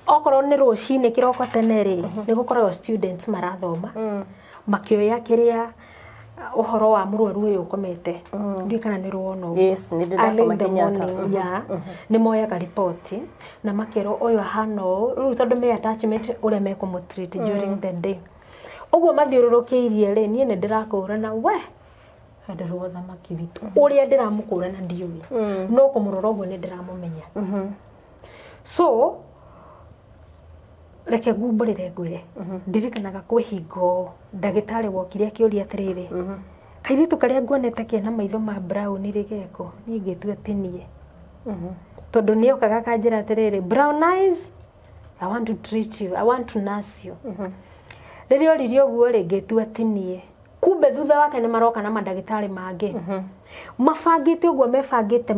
[SPEAKER 2] Okorwo nĩ rũcinĩ kĩroko tene rĩ, nĩ gũkoragwo students marathoma makĩoya kĩrĩa ũhoro wa mũrwaru ũyũ ũkomete. Ndiũĩ kana nĩ ruona ũguo.
[SPEAKER 1] Yes, nĩ ndĩ ndakoma Kenyatta.
[SPEAKER 2] Yeah, nĩ moyaga riboti na makerwo ũyũ ahana ũũ rĩu tondũ me attachment ũrĩa mekũmũtreat during the day. Ũguo mathiũrũrũkĩirie rĩ, niĩ nĩ ndĩrakũrana we henderwo thamaki witũ ũrĩa ndĩramũkũrana ndiũĩ, no kũmũrora ũguo nĩ ndĩramũmenya. So reke ngumbũrĩre ngwĩre, ndirikanaga kwĩ hingo ndagĩtarĩ wokire akĩũria atĩrĩrĩ, kairĩtu karĩa nguonete kena maitho ma brown rĩ geko? Niĩ ngĩtua ti niĩ tondũ nĩ okaga akanjĩra atĩrĩrĩ, brown eyes, I want to treat you, I want to nurse you. Rĩrĩa oririe ũguo rĩ, ngĩtua ti niĩ. Kumbe thutha wake nĩ maroka na mandagĩtarĩ mangĩ mabangĩte ũguo mebangĩte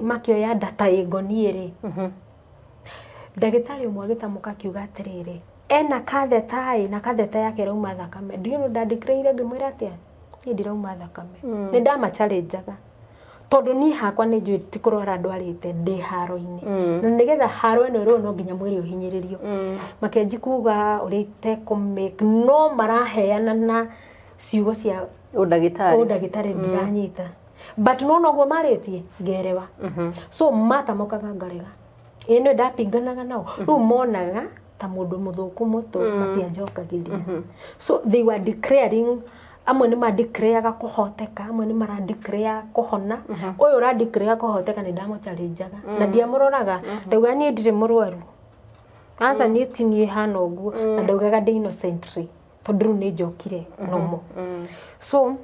[SPEAKER 2] makĩoya data ĩngoniĩ rĩ. Ndagĩtarĩ ũmwe agĩtamũka akiuga atĩrĩrĩ, ena katheta ĩ na katheta yake ĩrauma thakame. Ndiũĩ nũ ndandĩkĩrĩire ngĩmwĩra atĩa, niĩ ndirauma thakame. Nĩ ndamachallenjaga tondũ niĩ hakwa nĩ njũĩ ti kũrwara ndwarĩte, ndĩ haro-inĩ, na nĩgetha haro ĩno ĩrũo no nginya mwĩrĩ ũhinyĩrĩrio. Makenji kuga ũrĩa itekũmake no maraheana na ciugo cia
[SPEAKER 1] ũndagĩtarĩ.
[SPEAKER 2] Ũndagĩtarĩ ndiranyita, but nona ũguo marĩtie ngerewa. So matamũkaga ngarega, ĩ nĩ ndapinganaga nao. Rĩu monaga ta mũndũ mũthũku mũtũ, matianjokagĩria. So they were declaring, amwe nĩ madeclareaga kũhoteka, amwe nĩ maradeclare kũhona. Ũyũ ũradeclare kũhoteka nĩ ndamũchallenjaga na ndiamũroraga, ndauga niĩ ndirĩ mũrwaru, aca niĩ ti niĩ hana ũguo, na ndaugaga ndĩ innocently tondũ rĩu nĩ njokire nomo. So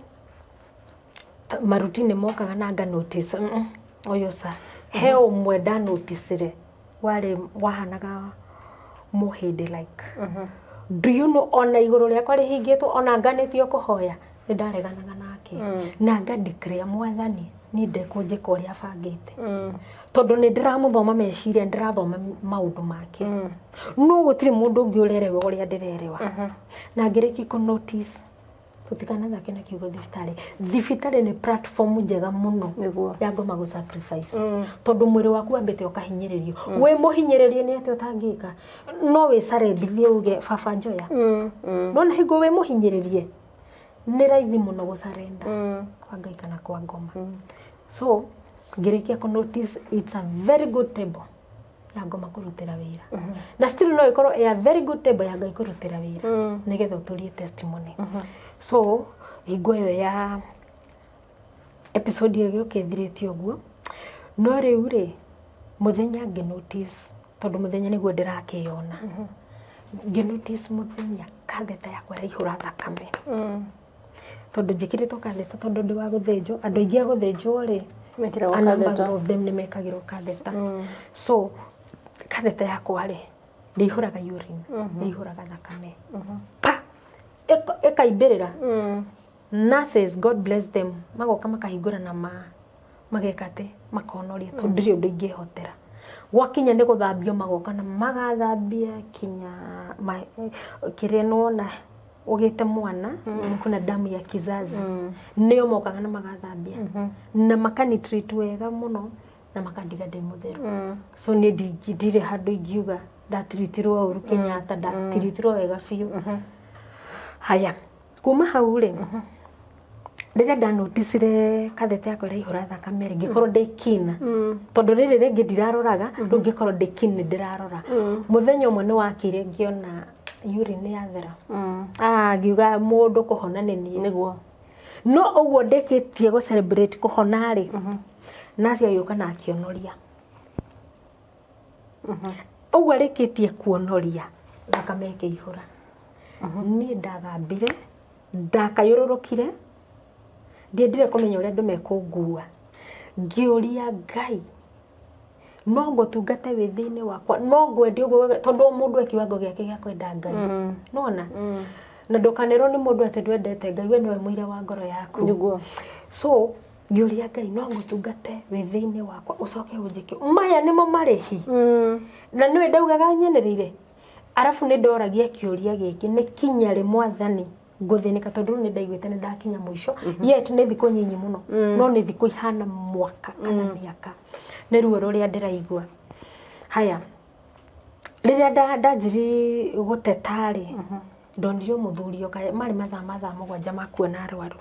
[SPEAKER 2] Maruti nĩ mokaga na nga notice ũyũ ca he ũmwe ndanoticire warĩ wahanaga mũhĩndĩ, like, do you know, ona igũrũ rĩakwa rĩhingĩtwo, ona nganĩtio kũhoya, nĩ ndareganaga nake na nga declare Mwathani niĩ ndekũnjĩka ũrĩa bangĩte, tondũ nĩ ndĩramũthoma meciria, nĩ ndĩrathoma maũndũ make, no gũtirĩ mũndũ ũngĩ ũrerewa ũrĩa ndĩrerewa. Na ngĩrĩkia kũ notice tũtikanathake na kiugo thibitarĩ. Thibitarĩ nĩ platform njega mũno ya ngoma gũ sacrifice, tondũ mwĩrĩ waku wambĩte ũkahinyĩrĩrio, wĩ mũhinyĩrĩrie nĩ atĩ ũtangĩka, no wĩcarendithie uge, "Baba, njoya." Nona hingo wĩ mũhinyĩrĩrie nĩ raithi mũno gũcarenda kwa Ngai kana kwa ngoma. So ngĩrĩkia kũ notice it's a very good table ya ngoma kũrutĩra wĩra, na still no ĩkorwo a very good table ya Ngai kũrutĩra wĩra nĩgetha ũtũrie testimony. So hingo ĩyo ya episode ĩyo ĩgĩũka ĩthirĩte ũguo. No rĩu rĩ, mũthenya ngĩ notice, tondũ mũthenya nĩguo ndĩrakĩyona, ngĩ notice mũthenya katheta yakwa ĩraihũra thakame, tondũ njĩkĩrĩtwo katheta, tondũ ndĩ wa gũthĩnjwo. Andũ aingĩ a gũthĩnjwo rĩ,
[SPEAKER 1] mekĩragwo
[SPEAKER 2] a number
[SPEAKER 1] katheta.
[SPEAKER 2] of them nĩ mekagĩrwo katheta. So katheta yakwa rĩ, ndĩihũraga urine, ndĩihũraga thakame pa ĩkaimbĩrĩra. Nurses, God bless them, magoka makahingũra na mageka atĩ makonoria, tondũ ndirĩ ũndũ ingĩhotera. Gwakinya nĩ gũthambio, magoka na magathambia kinya kĩrĩa nĩwona ũgĩte mwana, kuna damu ya kizazi, nĩo mokaga na magathambia na makanitreat wega mũno na makandiga ndĩ mũtheru. So niĩ ndirĩ handũ ingiuga ndatiritirwo ũru Kenyatta, ndatiritirwo wega biũ. Haya, kuma hau rĩ, rĩrĩa ndanoticire kathete yakwa ĩraihũra thakame rĩ, ngĩkorwo ndĩ keen, tondũ rĩrĩ rĩngĩ ndiraroraga, rĩu ngĩkorwo ndĩ keen, nĩ ndĩrarora. Mũthenya ũmwe nĩ wakire ngĩona urine yathera. Ah, ngiuga mũndũ kũhona nĩ niĩ. No ũguo ndĩkĩtie gũ celebrate kũhona rĩ, naci agĩũka na akĩonoria. Ũguo arĩkĩtie kuonoria, thakame ĩkĩihũra. Niĩ ndagambire, ndakayũrũrũkire, ndiendire kũmenya ũrĩa andũ mekũngua. Ngĩũria Ngai, no ngũtungate wĩ thĩinĩ wakwa, no ngwende ũguo wega, tondũ o mũndũ e kiwango gĩake gĩa kwenda Ngai, nona na ndũkanerwo nĩ mũndũ atĩ ndwendete Ngai, we nĩwe mũira wa ngoro yaku. So ngĩũria Ngai, no ngũtungate wĩ thĩinĩ wakwa, ũcoke ũnjĩke maya nĩmo marĩhi? Na nĩwe ndaugaga nyenĩrĩire. Arabu nĩ ndoragia kĩũria gĩkĩ, nĩ kinya rĩ, Mwathani, ngũthĩnĩka? Tondũ rĩu nĩ ndaiguĩte nĩ ndakinya mũico, yet nĩ thikũ nyinyi mũno, no nĩ thikũ ihana mwaka kana mĩaka nĩ ruo rũrĩa ndĩraigua. Haya, rĩrĩa ndanjiri gũteta rĩ, ndonire mũthuri oka, marĩ mathaa ma thaa 7 ma kuona arwaru.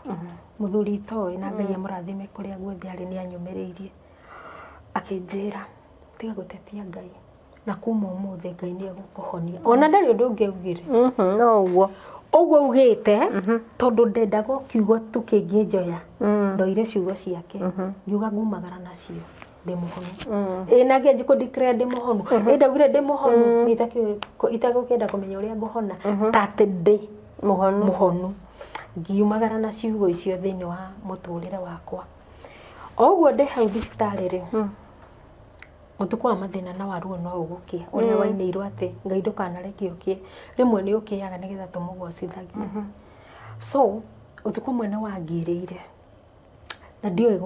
[SPEAKER 2] Mũthuri itoĩ, na Ngai amũrathime kũrĩa guothe arĩ, nĩ anyũmĩrĩirie akĩnjĩra, "Tiga gũtetia Ngai, na kuma ũmũthĩ Ngai nĩ egũkũhonia." Ona ndarĩ ũndũ ũngĩ augire.
[SPEAKER 1] No ũguo.
[SPEAKER 2] Ũguo augĩte, tondũ ndendaga o kiugo tu kĩngĩnjoya, ndoire ciugo ciake, ngiuga ngumagara nacio ndĩ mũhonu. Ĩ na ngĩanji kũ declare ndĩ mũhonu. Ĩ ndaugire ndĩ mũhonu, nĩ itagũkĩenda kũmenya ũrĩa ngũhona, ta atĩ ndĩ
[SPEAKER 1] mũhonu.
[SPEAKER 2] Mũhonu. Ngiumagara na ciugo icio thĩinĩ wa mũtũrĩre wakwa. O ũguo ndĩ hau thibitarĩ rĩ, ũtukũ wa mathĩna na wa ruo no ũgũkĩa, ũrĩa wainĩirwo atĩ Ngai ndũkanareke ũkĩe, rĩmwe nĩ ũkĩaga nĩgetha tũmũgocithagie. So ũtukũ ũmwe nĩ wangirĩire na ndiũĩ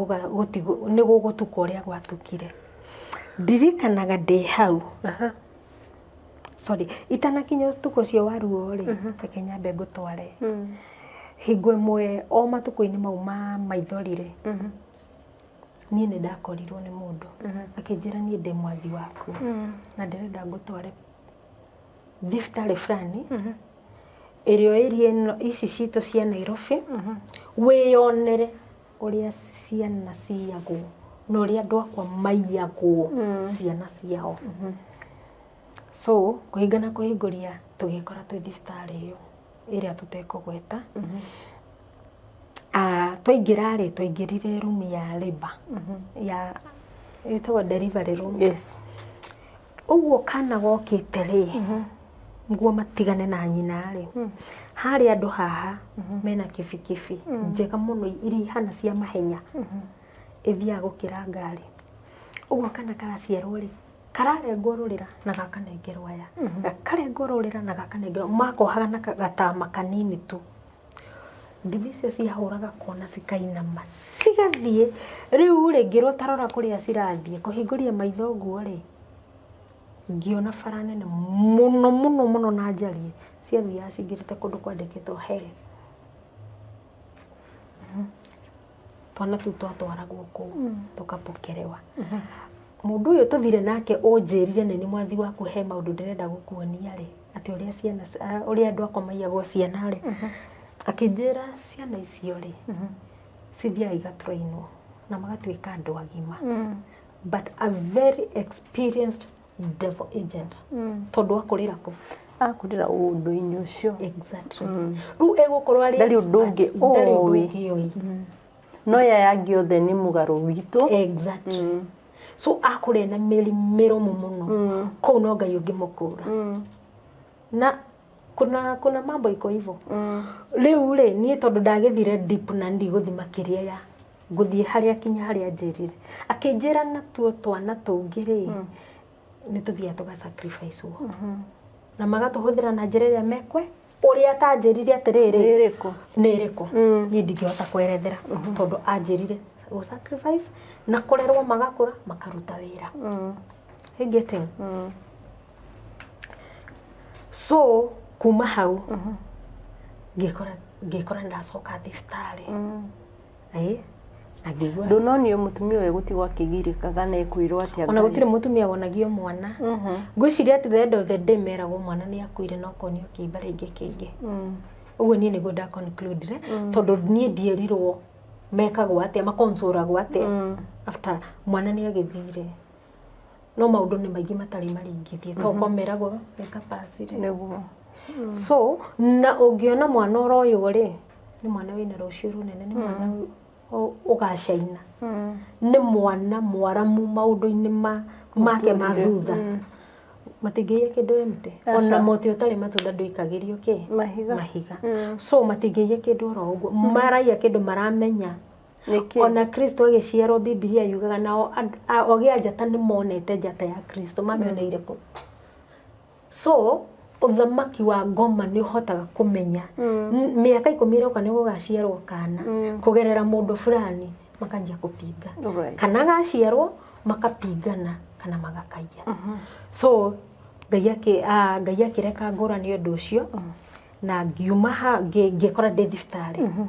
[SPEAKER 2] nĩ gũgũtuka ũrĩa gwatukire. Ndirikanaga ndĩ hau, sorry, itanakinya ũtukũ ũcio wa ruo rĩ, reke nyambe ngũtware hingo ĩmwe o matukũ-inĩ mau ma maithori rĩ, niĩ nĩ ndakorirwo nĩ mũndũ akĩnjĩra, "Niĩ ndĩ mwathi waku na ndĩrenda ngũtware thibitarĩ fulani ĩrĩa ĩria ĩno ici citũ cia Nairobi, wĩyonere ũrĩa ciana ciyagwo na ũrĩa andũ akwa maiyagwo ciana ciao." So kũhingana kũhingũria, tũgĩkora twĩ thibitarĩ ĩyo ĩrĩa tũtekũgweta. Ah, twaingĩra rĩ, twaingĩrire room ya labor, ya ĩtagwo delivery room. Ũguo kana gokĩte rĩ, Nguo matigane na nyina rĩ, harĩ andũ haha mena kibikibi njega mũno iria ihana cia mahenya, ĩthiaga gũkĩra ngari. Ũguo kana karaciarwo rĩ, kararengwo rũrĩra na gakanengerwo aya, gakarengwo rũrĩra na gakanengerwo, makohaga na gatama kanini tu. Nduthi icio ciahũraga kona cikainama cigathiĩ. Rĩu rĩ, ngĩrwo tarora kũrĩa cirathiĩ, kũhingũria maitho ũguo rĩ, ngĩona bara nene mũno mũno mũno na njariĩ, ciathiaga cingĩrĩte kũndũ kwandĩkĩtwo hell. Twana tũu twatwaragwo kũu tũkapokelewa. Mũndũ ũyũ tũthire nake ũnjĩrire nĩ nĩ mwathi waku, he maũndũ ndĩrenda gũkuonia rĩ, atĩ ũrĩa ciana, ũrĩa andũ akwa maiyagwo ciana rĩ, akĩnjĩra ciana icio rĩ, cithiaga igatrainwo na magatuĩka andũ agima, but a very experienced devil agent, tondũ akũrĩra kũ?
[SPEAKER 1] Akũrĩra ũndũ-inĩ ũcio.
[SPEAKER 2] Exactly. Rĩu egũkorwo arĩ
[SPEAKER 1] Ndarĩ ũndũ ũngĩ
[SPEAKER 2] expert, ndarĩ ũndũ
[SPEAKER 1] oĩ.
[SPEAKER 2] ũngĩ oĩ.
[SPEAKER 1] No ya angĩ othe nĩ mũgarũ witũ.
[SPEAKER 2] Exactly. So akũrĩa na mĩri mĩrũmu mũno kũu, no Ngai ũngĩmũkũra. Na kuna mambo iko hivyo. Rĩu rĩ, niĩ tondũ ndagĩthire deep na ndigũthi makĩria ya ngũthiĩ harĩa kinya harĩa anjĩrire, akĩnjĩra natuo twana tũngĩ rĩ, nĩ tũthiaga tũga sacrifice wo na magatũhũthĩra na njĩra ĩrĩa mekwe. Ũrĩa atanjĩrire atĩrĩrĩ,
[SPEAKER 1] Nĩ ĩrĩkũ?
[SPEAKER 2] Nĩ ĩrĩkũ, niĩ ndingĩhota kwerethera, tondũ anjĩrire gũ sacrifice na kũrerwo, magakũra makaruta wĩra. You getting? So kuma hau ngĩkora ndacoka thibitarĩ. Ĩĩ, na ngĩigua
[SPEAKER 1] Ndũnonio mũtumia ũyũ gũtigwo akĩgirĩkaga na ekwĩrwo atĩa?
[SPEAKER 2] Ona
[SPEAKER 1] Ngai?
[SPEAKER 2] Gũtirĩ mũtumia wonagio mwana. Ngwĩciria at the end of the day meragwo mwana nĩ akuire, no konio kĩimba rĩngĩ kĩingĩ. Ũguo niĩ nĩguo nda conclude, tondũ niĩ ndierirwo mekagwo atĩa, makonsoragwo atĩa after mwana nĩ agĩthire. No maũndũ nĩ maingĩ matarĩ maringithie, to ko meragwo nĩ kapacire.
[SPEAKER 1] Nĩguo.
[SPEAKER 2] So na ũngĩona mwana ũroywo rĩ, nĩ mwana wĩna rũciũ rũnene, nĩ mwana ũgacaina, nĩ mwana mwaramu maũndũ-inĩ ma make ma thutha. Matingĩiya kĩndũ empty, ona mũtĩ ũtarĩ matunda ndũikagĩrio kĩ?
[SPEAKER 1] Mahiga.
[SPEAKER 2] Mahiga. So matingĩiya kĩndũ oro ũguo, maraiya kĩndũ maramenya.
[SPEAKER 1] Nĩkĩ?
[SPEAKER 2] Ona Kristo agĩciarwo, Bibilia yugaga nao ogĩ a njata nĩ monete njata ya Kristo. Mamĩoneire kũ? So ũthamaki wa ngoma nĩ ũhotaga kũmenya mĩaka 10 ĩroka nĩ gũgaciarwo kana kũgerera mũndũ fulani, makanjia kũpinga. Kana gaciarwo makapingana kana magakaiya. So Ngai akĩreka ngũrani ũndũ ũcio, na ngiuma ha ngĩkora ndĩ thibitarĩ.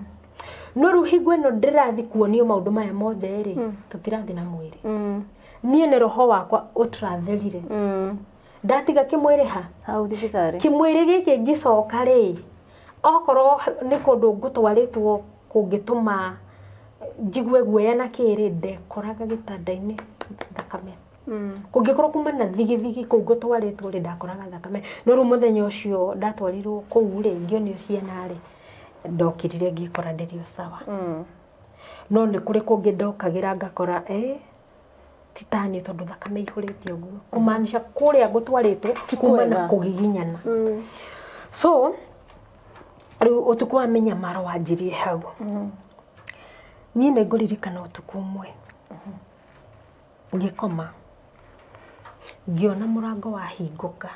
[SPEAKER 2] No rĩu hingo ĩno ndĩrathi kuonio maũndũ maya mothe rĩ, tũtirathi na mwĩrĩ. Niĩ nĩ roho wakwa ũtratherire. Ndatiga kĩmwĩrĩ ha?
[SPEAKER 1] Hau thibitarĩ.
[SPEAKER 2] Kĩmwĩrĩ gĩkĩ ngĩcoka rĩ, okorwo nĩ kũndũ ngũtwarĩtwo kũngĩtũma njigue guoya na kĩrĩ, ndekoraga gĩtanda-inĩ thakame. Kũngĩkorwo kuma na thigithigi kũu ngũtwarĩtwo rĩ, ndakoraga thakame. No rĩu mũthenya ũcio ndatwarirwo kũu rĩ, ngĩonio ciana rĩ, ndokĩrire ngĩkora ndĩrĩ o sawa. No nĩ kũrĩ kũngĩ ndokagĩra ngakora ti taniĩ, tondũ thakame ihũrĩte ũguo, kũmaanisha kũrĩa ngũtwarĩtwo kuma na
[SPEAKER 1] kwega.
[SPEAKER 2] Kũgiginyana. So rĩu ũtukũ wa mĩnyamaro wanjirie hau. Niĩ nĩ ngũririkana ũtukũ ũmwe ngĩkoma, ngĩona mũrango wahingũka.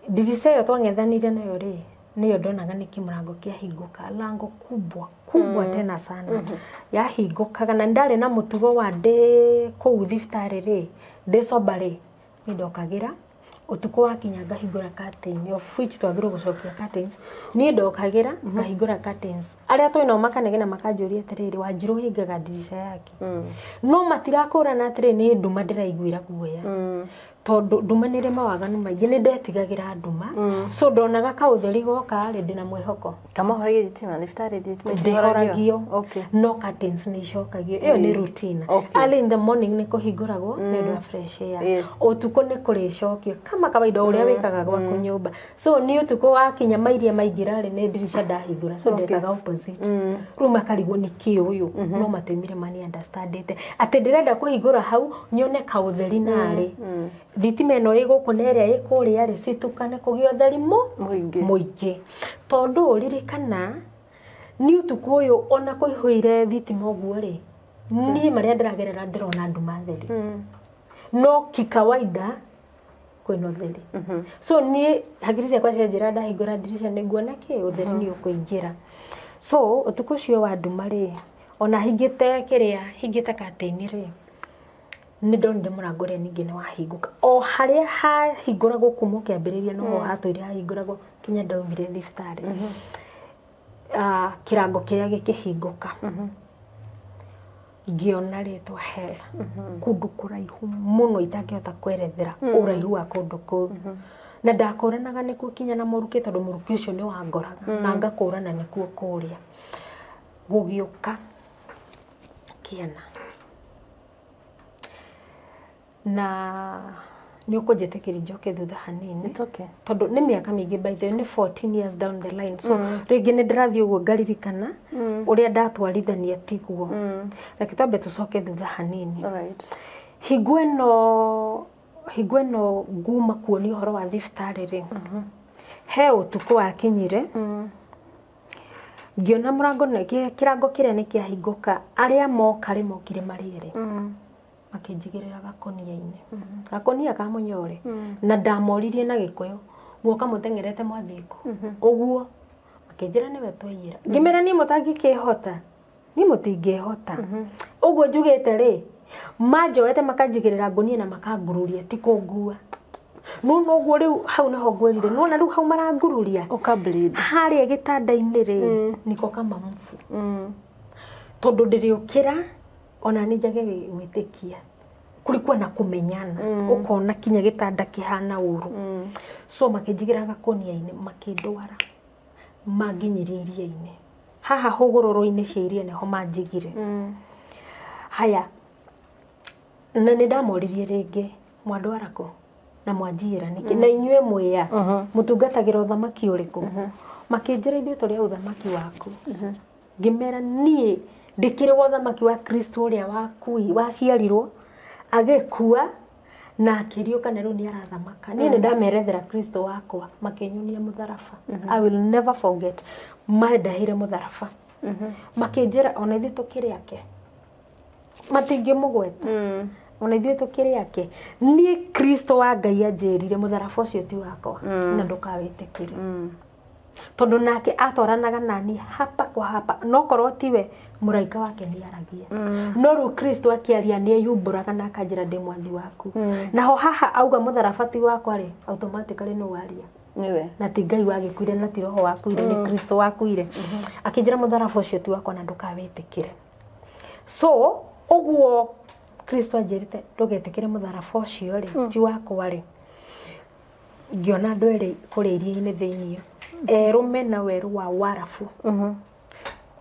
[SPEAKER 2] Ndirica ĩyo twang'ethanĩire nayo rĩ, nĩyo ndonaga nĩkĩ mũrango kĩahingũka, lango kubwa kubwa tena sana yahingũkaga. Na ndarĩ na mũtugo wa ndĩ kũu thibitarĩ rĩ, ndĩ sober rĩ, nĩ ndokagĩra ũtukũ wakinya ngahingũra curtain, of which twagĩrĩirwo gũcokia curtains. Niĩ ndokagĩra ngahingũra curtains. Arĩa twĩ nao makanegena makanjũria atĩrĩrĩ, "Wanjirũ ũhingaga ndirica yake?" No matirakũrana atĩrĩ nĩ nduma ndĩraiguĩra guoya, tondũ nduma nĩ ĩrĩ mawaganu maingĩ. Nĩ ndetigagĩra nduma, so ndonaga kaũtheri goka rĩ, ndĩna mwĩhoko.
[SPEAKER 1] Kamahoragia thitima thibitarĩ? Thitima?
[SPEAKER 2] Ndĩhoragio.
[SPEAKER 1] Okay.
[SPEAKER 2] No curtains nĩ icokagio, ĩyo nĩ routine. Early in the morning nĩ kũhingũragwo nĩ ũndũ wa fresh air. Ũtukũ nĩ kũrĩcokio kama kawaida ũrĩa wĩkaga gwaku nyũmba. So nĩ ũtukũ wakinya mairia maingĩra rĩ, nĩ ndirica ndahingũra, so ndekaga opposite. Rĩu makarigwo nĩ kĩ ũyũ, no matiumire mani understandĩte atĩ ndĩrenda kũhingũra hau nyone kaũtheri narĩ. Thitima ĩno ĩ gũkũ na ĩrĩa ĩ kũrĩa rĩ, citukane kũgĩe ũtheri
[SPEAKER 1] Mũingĩ.
[SPEAKER 2] Mũingĩ. Tondũ ririkana nĩ ũtukũ ũyũ, ona kũihũire thitima ũguo rĩ, niĩ marĩa ndĩragerera ndĩrona nduma theri, no kikawaida kwĩna ũtheri. So niĩ hakiri ciakwa cianjĩra ndahingũra ndirisha nĩ nguona kĩ ũtheri nĩ ũkũingĩra. So ũtukũ ũcio wa nduma rĩ, ona hingĩte kĩrĩa, hingĩte curtain rĩ, nĩ ndonire mũrango ũrĩa ningĩ nĩ wahingũka. O harĩa hahingũragwo kuma kĩambĩrĩria noho hatũire hahingũragwo kinya ndaumire thibitarĩ. Ah, kĩrango kĩrĩa gĩkĩhingũka, ngĩona rĩtwa hell kũndũ kũraihu mũno itangĩhota kwerethera ũraihu wa kũndũ kũu, na ndakũranaga nĩkuo kinya na mũrukĩ, tondũ mũrukĩ ũcio nĩ wangoraga na ngakũrana nĩkuo kũrĩa. Gũgĩũka kĩana na nĩ ũkũnjĩtĩkĩria njoke thutha hanini?
[SPEAKER 1] It's okay.
[SPEAKER 2] Tondũ nĩ mĩaka mĩingĩ, by the way, nĩ 14 years down the line, so rĩngĩ nĩ ndĩrathiĩ ũguo ngaririkana ũrĩa ndatwarithania tiguo. Reke twambe tũcoke thutha hanini.
[SPEAKER 1] All right.
[SPEAKER 2] Hingo ĩno nguma kuonia ũhoro wa thibitarĩ rĩ, he ũtukũ wakinyire ngĩona mũrango kĩrango kĩrĩa nĩ kĩahingũka. Arĩa moka rĩ, mokire marĩ erĩ, makĩnjigĩrĩra gakonia-inĩ, gakonia ka mũnyore, na ndamoririe na Gĩkũyũ, "Muoka mũteng'erete mwathiĩ kũ?" Ũguo makĩnjĩra nĩwe twaiyĩra. Ngĩmera niĩ mũtangĩkĩhota, niĩ mũtingĩhota. Ũguo njugĩte rĩ, manjoete makanjigĩrĩra ngũnia na makangururia, ti kũngua. Nona ũguo rĩu hau nĩho ngwĩrire, nona rĩu hau marangururia
[SPEAKER 1] Ũka bleed.
[SPEAKER 2] Harĩa gĩtanda-inĩ rĩ, niko kama mfu, tondũ ndĩrĩũkĩra ona nĩ njage gwĩtĩkia kulikuwa na kũmenyana, ũkona kinya gĩtanda kĩhana ũru. So makĩnjigĩra gakonia-inĩ, makĩndwara, manginyirie iria-inĩ haha hũgũrũrũ-inĩ cia iria nĩho manjigire. Haya, na nĩ ndamoririe rĩngĩ, "Mwandwara kũ na mwanjiyĩra nĩkĩ? Na inyuĩ mwĩa mũtungatagĩra ũthamaki ũrĩkũ?" Makĩnjĩra, "Ithuĩ tũrĩ a ũthamaki waku." Ngĩmera niĩ ndĩkĩrĩ wa ũthamaki wa Kristo ũrĩa wakui waciarirwo, agĩkua na akĩriũka, na rĩu nĩ arathamaka. Niĩ nĩ ndamerethera Kristo wakwa. Makĩnyonia mũtharaba. I will never forget, mandahire mũtharaba, makĩnjĩra ona ithuĩ tũkĩrĩ ake, matingĩmũgweta, ona ithuĩ tũkĩrĩ ake. Niĩ Kristo wa Ngai anjĩrire mũtharaba ũcio ti wakwa na ndũkawĩtĩkĩre, tondũ nake atwaranaga nani hapa kwa hapa, no korwo tiwe mũraika wake nĩ aragia. No rĩu Kristo akĩaria nĩ eyumbũraga na akanjĩra ndĩ mwathi waku. Naho haha auga mũtharaba ti wakwa rĩ, automatically nĩ waria.
[SPEAKER 1] Niwe.
[SPEAKER 2] Na ti Ngai wagĩkuire, na ti roho wakuire, nĩ Kristo wakuire. Akĩnjĩra mũtharaba ũcio ti wakwa na ndũkawĩtĩkĩre. So ũguo Kristo anjĩrĩte ndũgetĩkĩre mũtharaba ũcio rĩ, ti wakwa rĩ, ngĩona andũ erĩ kũrĩa iria-inĩ thĩiniĩ, erũ mena werũ wa warabu,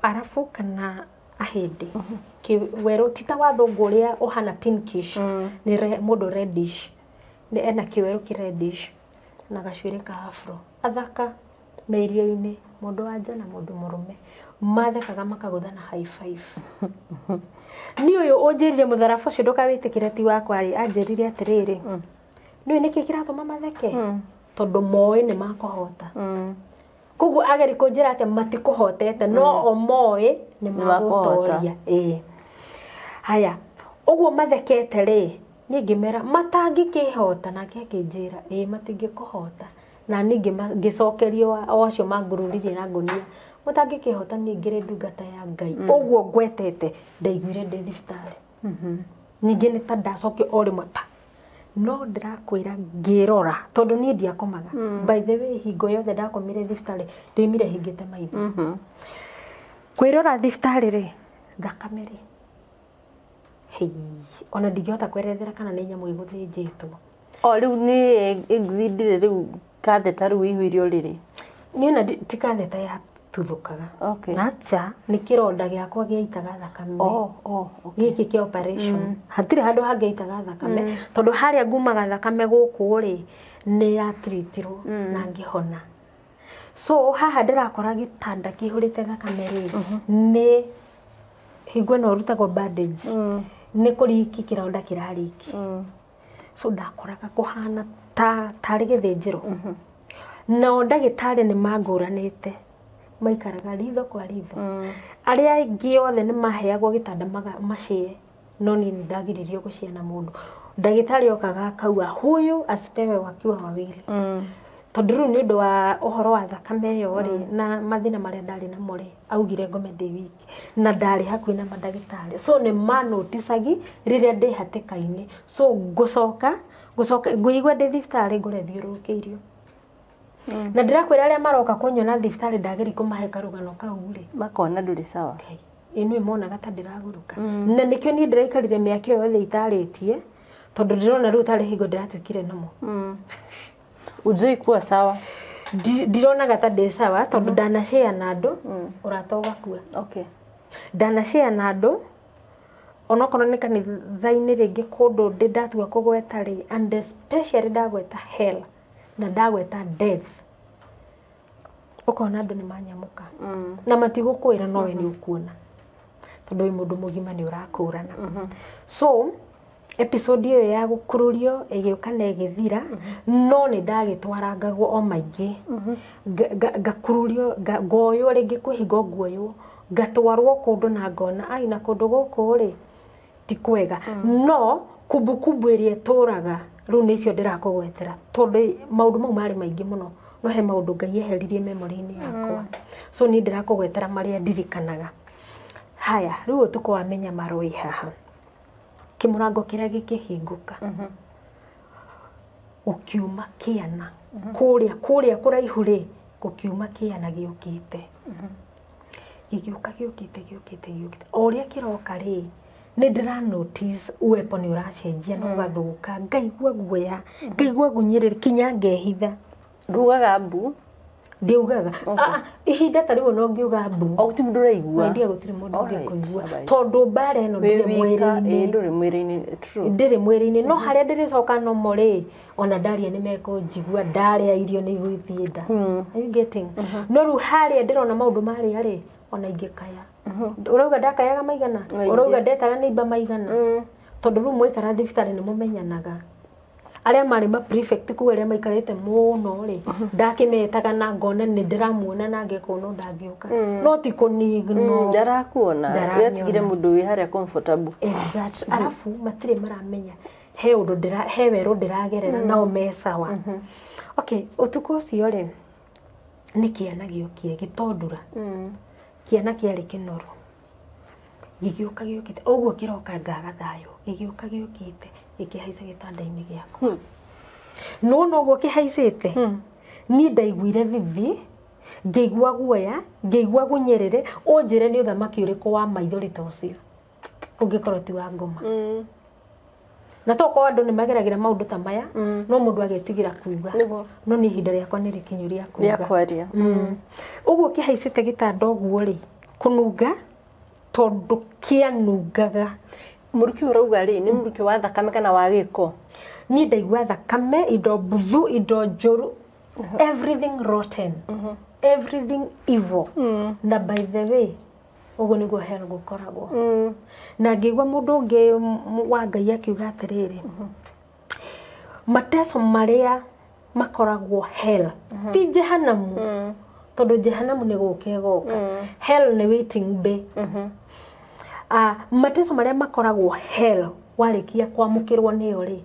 [SPEAKER 2] arabu kana ahĩndĩ, werũ ti ta wathũngũ ũrĩa ũhana pinkish, nĩ mũndũ reddish, nĩ ena kĩwerũ kĩ reddish na gacuĩrĩ ka afro, athaka, me iria-inĩ, mũndũ wa nja na mũndũ mũrũme, mathekaga makagũthana high five. Niĩ ũyũ ũnjĩrire mũtharaba ũcio ndũkawĩtĩkĩre ti wakwa rĩ, anjĩrire atĩrĩrĩ, nĩũĩ nĩkĩ kĩratũma matheke? Tondũ moĩ nĩ makũhota. Koguo ageri kũnjĩra atĩ matikũhotete, no o moĩ nĩ
[SPEAKER 1] Nĩ makũhota.
[SPEAKER 2] Magũtoria. Ĩĩ, haya, ũguo mathekete rĩ, niĩ ngĩmera matangĩkĩhota, nake akĩnjĩra ĩĩ, matingĩkũhota. Na niĩ ngĩcokerio o acio mangururirie na ngũnia, mũtangĩkĩhota, niĩ ngĩrĩ ndungata ya Ngai. Ũguo ngwetete ndaiguire ndĩ thibitarĩ ningĩ nĩ ta ndacokio o rĩmwe pa. No ndĩrakwĩra ngĩrora, tondũ niĩ ndiakomaga, by the way, hingo yothe ndakomire thibitarĩ ndĩmire hingĩte maitho. Kwĩrora thibitarĩ rĩ, thakame rĩ, hei, ona ndingĩhota kwerethera kana nĩ nyamũ ĩgũthĩnjĩtwo.
[SPEAKER 1] O rĩu nĩ exceedire rĩu katheta rĩu ĩihũire ũrĩrĩ?
[SPEAKER 2] Niĩ ona ti katheta yatuthũkaga. Nacha nĩ kĩronda gĩakwa gĩaitaga thakame.
[SPEAKER 1] Oh, okay.
[SPEAKER 2] Gĩkĩ kĩa operation hatirĩ handũ hangĩaitaga thakame, tondũ harĩa ngumaga thakame gũkũ rĩ, nĩ yatiritirwo na ngĩhona. So haha ndĩrakora gĩtanda kĩihũrĩte thakame rĩ, nĩ hingo ĩno ũrutagwo bandage, nĩ kũriki kĩronda kĩrariki. So ndakoraga kũhana ta tarĩ gĩthĩnjĩro. Nao ndagĩtarĩ nĩ mangũranĩte, maikaraga ritho kwa ritho. Arĩa angĩ othe nĩ maheagwo gĩtanda macĩe, no niĩ nĩ ndagiririo gũcĩa na mũndũ. Ndagĩtarĩ okaga akauga, "Huyu asipewe wakiwa wawili." Tondũ rĩu nĩ ũndũ wa ũhoro wa thakame ĩyo rĩ, na mathĩna marĩa ndarĩ namo rĩ, augire ngome ndĩ wiki, na ndarĩ hakuhĩ na mandagĩtarĩ, so nĩ manoticagi rĩrĩa ndĩ hatĩka-inĩ. So ngũcoka ngũcoka ngũigua ndĩ thibitarĩ, ngũre thiũrũrũkĩirio. Na ndĩrakwĩra, arĩa maroka kũnyona thibitarĩ, ndagĩri kũmahe karũgano kau rĩ,
[SPEAKER 1] makona ndũrĩ sawa.
[SPEAKER 2] Ngai, ĩno monaga ta ndĩragũrũka, na nĩkĩo niĩ ndĩraikarire mĩaka ĩyo yothe itarĩtie, tondũ ndĩrona rĩu tarĩ hingo ndĩratuĩkire namo.
[SPEAKER 1] Ujui kuwa sawa.
[SPEAKER 2] Ndironaga ta ndĩ sawa, tondũ ndanacĩa na andũ, ũrata ũgakua. Ndanacĩa na andũ, onokorwo nĩ kanitha-inĩ rĩngĩ, kũndũ ndĩ ndatua kũgweta rĩ, and especially ndagweta hell na ndagweta death, ũkona andũ nĩ manyamũka na matigũkwĩra, no we nĩ ũkuona, tondũ wĩ mũndũ mũgima, nĩ ũrakũrana. So episode ĩyo ya gũkururio ĩgĩũka na ĩgĩthira, no nĩ ndagĩtwarangagwo o maingĩ. Ngakururio, ngoywo rĩngĩ, kwĩhingo nguoywo, ngatwarwo kũndũ na ngona ai, na kũndũ gũkũ rĩ, ti kwega. No kumbukumbu ĩrĩa ĩtũraga rĩu nĩ icio ndĩrakũgwetera, tondũ maũndũ mau marĩ maingĩ mũno, no he maũndũ Ngai eheririe memory-inĩ yakwa. So niĩ ndĩrakũgwetera marĩa ndirikanaga. Haya, rĩu ũtukũ wa mĩnyamaro wĩ haha, kĩmũrango kĩrĩa gĩkĩhingũka, gũkiuma kĩana kũrĩa kũrĩa kũraihu rĩ, gũkiuma kĩana gĩũkĩte, gĩgĩũka, gĩũkĩte, gĩũkĩte, gĩũkĩte. O ũrĩa kĩroka rĩ, nĩ ndĩra notice uwepo nĩ ũracenjia na ũgathũka. Ngaigua guoya, ngaigua gunyĩrĩrĩ, kinya ngehitha.
[SPEAKER 1] Ndugaga mbu?
[SPEAKER 2] Ndiugaga. Ah, ah, ihinda ta rĩu ona ũngiuga mbu,
[SPEAKER 1] O gũtirĩ mũndũ ũraigua.
[SPEAKER 2] Idea gũtirĩ mũndũ ũngĩkũigua, tondũ mbara ĩno
[SPEAKER 1] Wĩ
[SPEAKER 2] ndĩrĩ
[SPEAKER 1] wika, ĩ,
[SPEAKER 2] mwĩrĩ-inĩ.
[SPEAKER 1] Ndũrĩ mwĩrĩ-inĩ, true.
[SPEAKER 2] Ndĩrĩ mwĩrĩ-inĩ, no harĩa ndĩrĩcoka nomo rĩ, ona ndaria nĩ mekũnjigua, ndarĩa irio nĩ igũthiĩ nda. Are you getting? No rĩu harĩa ndĩrona maũndũ marĩa rĩ, ona ingĩkaya, ũrauga ndakayaga maigana?
[SPEAKER 1] Maingĩ.
[SPEAKER 2] Ũrauga ndetaga nĩimba maigana? Tondũ rĩu mwaikara thibitarĩ nĩ mũmenyanaga, arĩa marĩ ma prefect kũu, arĩa maikarĩte mũno rĩ, ndakĩmetaga na ngona nĩ ndĩramuona na ngeka ũno, ndangĩũka, no ti kũnigno.
[SPEAKER 1] Ndarakuona.
[SPEAKER 2] Ndaranyona.
[SPEAKER 1] Wetigire mũndũ wĩ harĩa comfortable.
[SPEAKER 2] Exact. Arabu matirĩ maramenya he ũndũ ndĩra, he werũ ndĩragerera, nao me sawa. Okay, ũtukũ ũcio rĩ, nĩ kĩana gĩokire gĩtondura. Kĩana kĩarĩ kĩnoru, gĩgĩũka gĩũkĩte ũguo, kĩroka ngaga thayũ, gĩgĩũka gĩũkĩte, gĩkĩhaica gĩtanda-inĩ gĩakwa. Nona ũguo kĩhaicĩte, niĩ ndaiguire thithi, ngĩigua guoya, ngĩigua gunyĩrĩrĩ. Ũnjĩre nĩ ũthamaki ũrĩkũ wa maithori ta ũcio ũngĩkorwo ti wa ngoma? Na tokorwo andũ nĩ mageragĩra maũndũ ta maya, no mũndũ agetigĩra kuga. No nĩ ihinda rĩakwa nĩ rĩkinyu rĩa
[SPEAKER 1] rĩa
[SPEAKER 2] kuga.
[SPEAKER 1] Kwaria.
[SPEAKER 2] Ũguo kĩhaicĩte gĩtanda ũguo rĩ, kũnunga, tondũ kĩanungaga.
[SPEAKER 1] Mũrukĩ ũrauga rĩ, nĩ mũrukĩ wa thakame kana wa gĩko?
[SPEAKER 2] Niĩ ndaigua thakame, indo mbuthu, indo njũru, everything rotten, everything evil. Na by the way, ũguo nĩguo hell gũkoragwo. Na ngĩigua mũndũ ũngĩ wa Ngai akiuga atĩrĩrĩ, mateso marĩa makoragwo hell, ti jehanamu, tondũ jehanamu nĩ gũka ĩgoka, hell nĩ waiting bay. Ah, mateso marĩa makoragwo hell warĩkia kwamũkĩrwo nĩyo rĩ,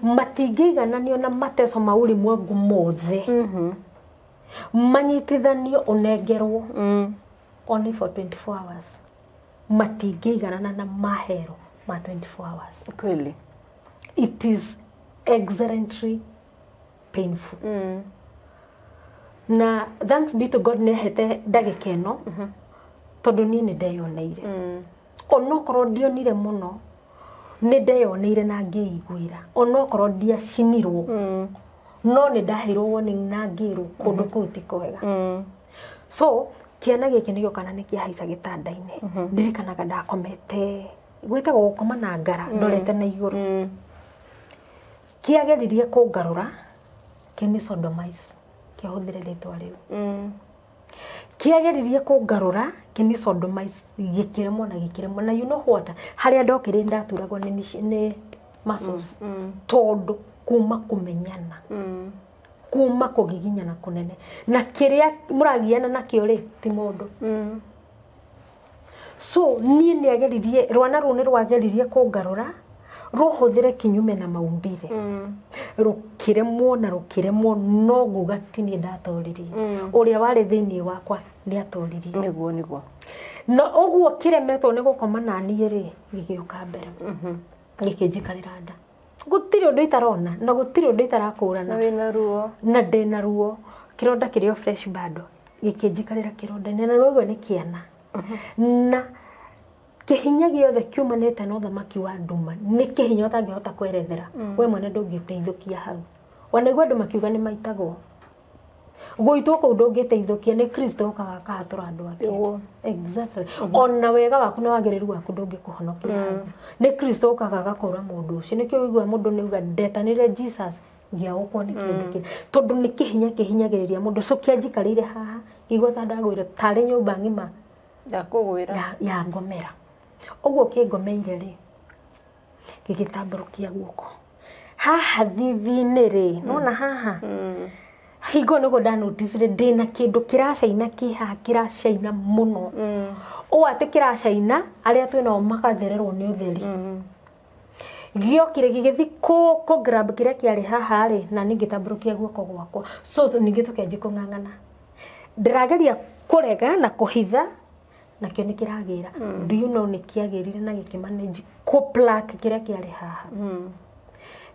[SPEAKER 2] matingĩigananio na mateso ma ulimwengu mothe manyitithanio ũnengerwo only for 24 hours. Matingĩiganana na mahero ma 24 hours. It is excellently painful. Na thanks be to God, nĩahete ndagĩka ĩno, tondũ niĩ nĩ ndeyoneire. Onokorwo ndionire mũno, nĩ ndeyoneire na ngĩiguĩra. Onokorwo ndiacinirwo, no nĩ ndaheirwo warning na ngĩrwo kũndũ kũu ti kwega. So kĩana gĩkĩ nĩ gĩoka na nĩ kĩahaica gĩtanda-inĩ. Ndirikanaga ndakomete, gwĩtagwo gũkoma na ngara, ndorete na igũrũ. Kĩageririe kũngarũra, kĩni sodomize, kĩahũthĩre rĩtwa rĩu. Kĩageririe kũngarũra, kĩni sodomize, gĩkĩremwo na gĩkĩremwo. Na you know what, harĩa ndokĩrĩ ndaturagwo nĩ muscles, tondũ kuma kũmenyana, kuma kũgiginyana kũnene, na kĩrĩa mũragiana nakĩo rĩ ti mũndũ. So niĩ nĩ ageririe, rwana rũu nĩ rwageririe kũngarũra rũhũthĩre kinyume na maumbire, rũkĩremwo na rũkĩremwo, no nguga ti niĩ ndatoririe, ũrĩa warĩ thĩinĩ wakwa nĩ atoririe.
[SPEAKER 1] Nĩguo.
[SPEAKER 2] Na ũguo kĩremetwo nĩ gũkoma na niĩ rĩ, gĩgĩũka mbere, gĩkĩnjikarĩra nda. Gũtirĩ ũndũ itarona na gũtirĩ ũndũ itarakũrana.
[SPEAKER 1] Na wĩna ruo.
[SPEAKER 2] Na ndĩna ruo, kĩronda kĩrĩ o fresh bado, gĩkĩnjikarĩra kĩronda-inĩ, na rũigua nĩ kĩana na kĩhinya gĩothe kiumanĩte na ũthamaki wa nduma, nĩ kĩhinya ũtangĩhota kwerethera we mwene, ndũngĩteithũkia hau. Wanaigua andũ makiuga nĩ maitagwo, gũitwo kũu ndũngĩteithũkia, nĩ Kristo ũkaga akahatũra andũ ake. Exactly. Ona wega waku na wagĩrĩru waku ndũngĩkũhonokia hau, nĩ Kristo ũkaga agakũra mũndũ ũcio. Nĩkĩo ũigua mũndũ nĩ uga ndetanire Jesus ngĩaũkwo nĩ kĩndũ kĩrĩ, tondũ nĩ kĩhinya kĩhinyagĩrĩria mũndũ. So kĩanjikarĩire haha, ngĩigua ta ndagũire tarĩ nyũmba ng'ima
[SPEAKER 1] Ndakũgwĩra.
[SPEAKER 2] ya ngomera. Ũguo kĩngomeire rĩ, gĩgĩtambũrũkia guoko haha thithi-inĩ rĩ, nona haha hingo nĩguo ndanoticire ndĩna kĩndũ kĩracaina kĩ haha, kĩracaina mũno ũũ atĩ kĩracaina arĩa twĩnao magathererwo nĩ ũtheri. Gĩokire gĩgĩthi kũ grab kĩrĩa kĩarĩ haha rĩ, na niĩ ngĩtambũrũkia guoko gwakwa. So ningĩ tũkĩanjia kũng'ang'ana, ndĩrageria kũrega na kũhitha, nakĩo nĩ kĩragĩra. Do you know nĩ kĩagĩrire na gĩkĩmanage kũ pluck kĩrĩa kĩarĩ haha,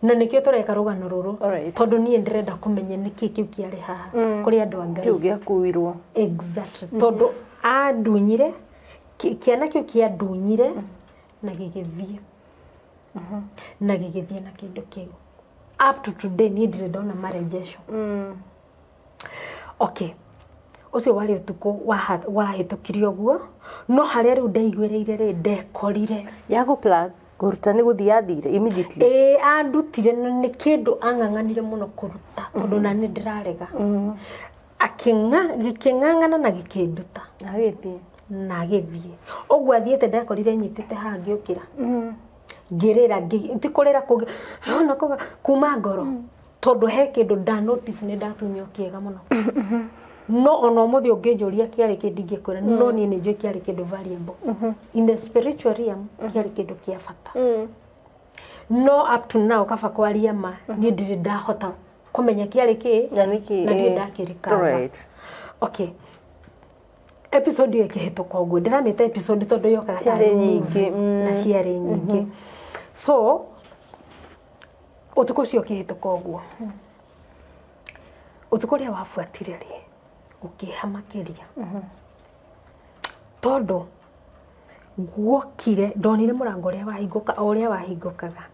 [SPEAKER 2] na nĩkĩo tũreka rũgano rũrũ, tondũ niĩ ndĩrenda kũmenya nĩkĩ kĩu kĩarĩ haha kũrĩ andũ a Ngai.
[SPEAKER 1] Kĩu gĩakuirwo.
[SPEAKER 2] Exactly, tondũ andunyire kĩana kĩu kĩandunyire na gĩgĩthiĩ na gĩgĩthiĩ na kĩndũ kĩu. Up to today niĩ ndirĩ ndona marejesho. Okay, ũcio warĩ ũtukũ wahĩtũkire ũguo, no harĩa rĩu ndeiguĩrĩire rĩ, ndekorire
[SPEAKER 1] Ya gũ kũruta nĩ gũthiĩ yathire immediately.
[SPEAKER 2] Ĩĩ, andutire na nĩ kĩndũ ang'ang'anire mũno kũruta, tondũ na nĩ ndĩrarega. Gĩkĩng'ang'ana na gĩkĩnduta.
[SPEAKER 1] Agĩthiĩ.
[SPEAKER 2] Na agĩthiĩ. Ũguo athiĩte, ndekorire nyitĩte haha, ngĩũkĩra ngĩrĩra, ti kũrĩra kũngĩ ona kuma ngoro, tondũ he kĩndũ nda notice nĩ ndatunywo kĩega mũno. No ona ũmũthĩ ũngĩnjũria kĩarĩ kĩ, ndingĩkwĩra, no niĩ nĩ njũĩ kĩarĩ kĩndũ valuable in the spiritual realm, kĩarĩ kĩndũ kĩa bata. No up to now, kaba kwaria ma, niĩ ndirĩ ndahota kũmenya kĩarĩ kĩ.
[SPEAKER 1] Na nĩkĩ?
[SPEAKER 2] Na ndirĩ ndakĩrikava. Okay, episode ĩyo ĩkĩhĩtũka ũguo, ndĩramĩta episode tondũ yokaga
[SPEAKER 1] Ciarĩ
[SPEAKER 2] tarĩ
[SPEAKER 1] nyingĩ,
[SPEAKER 2] movie, na ciarĩ nyingĩ. So ũtukũ ũcio ũkĩhĩtũka ũguo, ũtukũ ũrĩa wabuatire rĩ, gũkĩha makĩria, tondũ guokire ndonire mũrango ũrĩa wahingũka, o ũrĩa wahingũkaga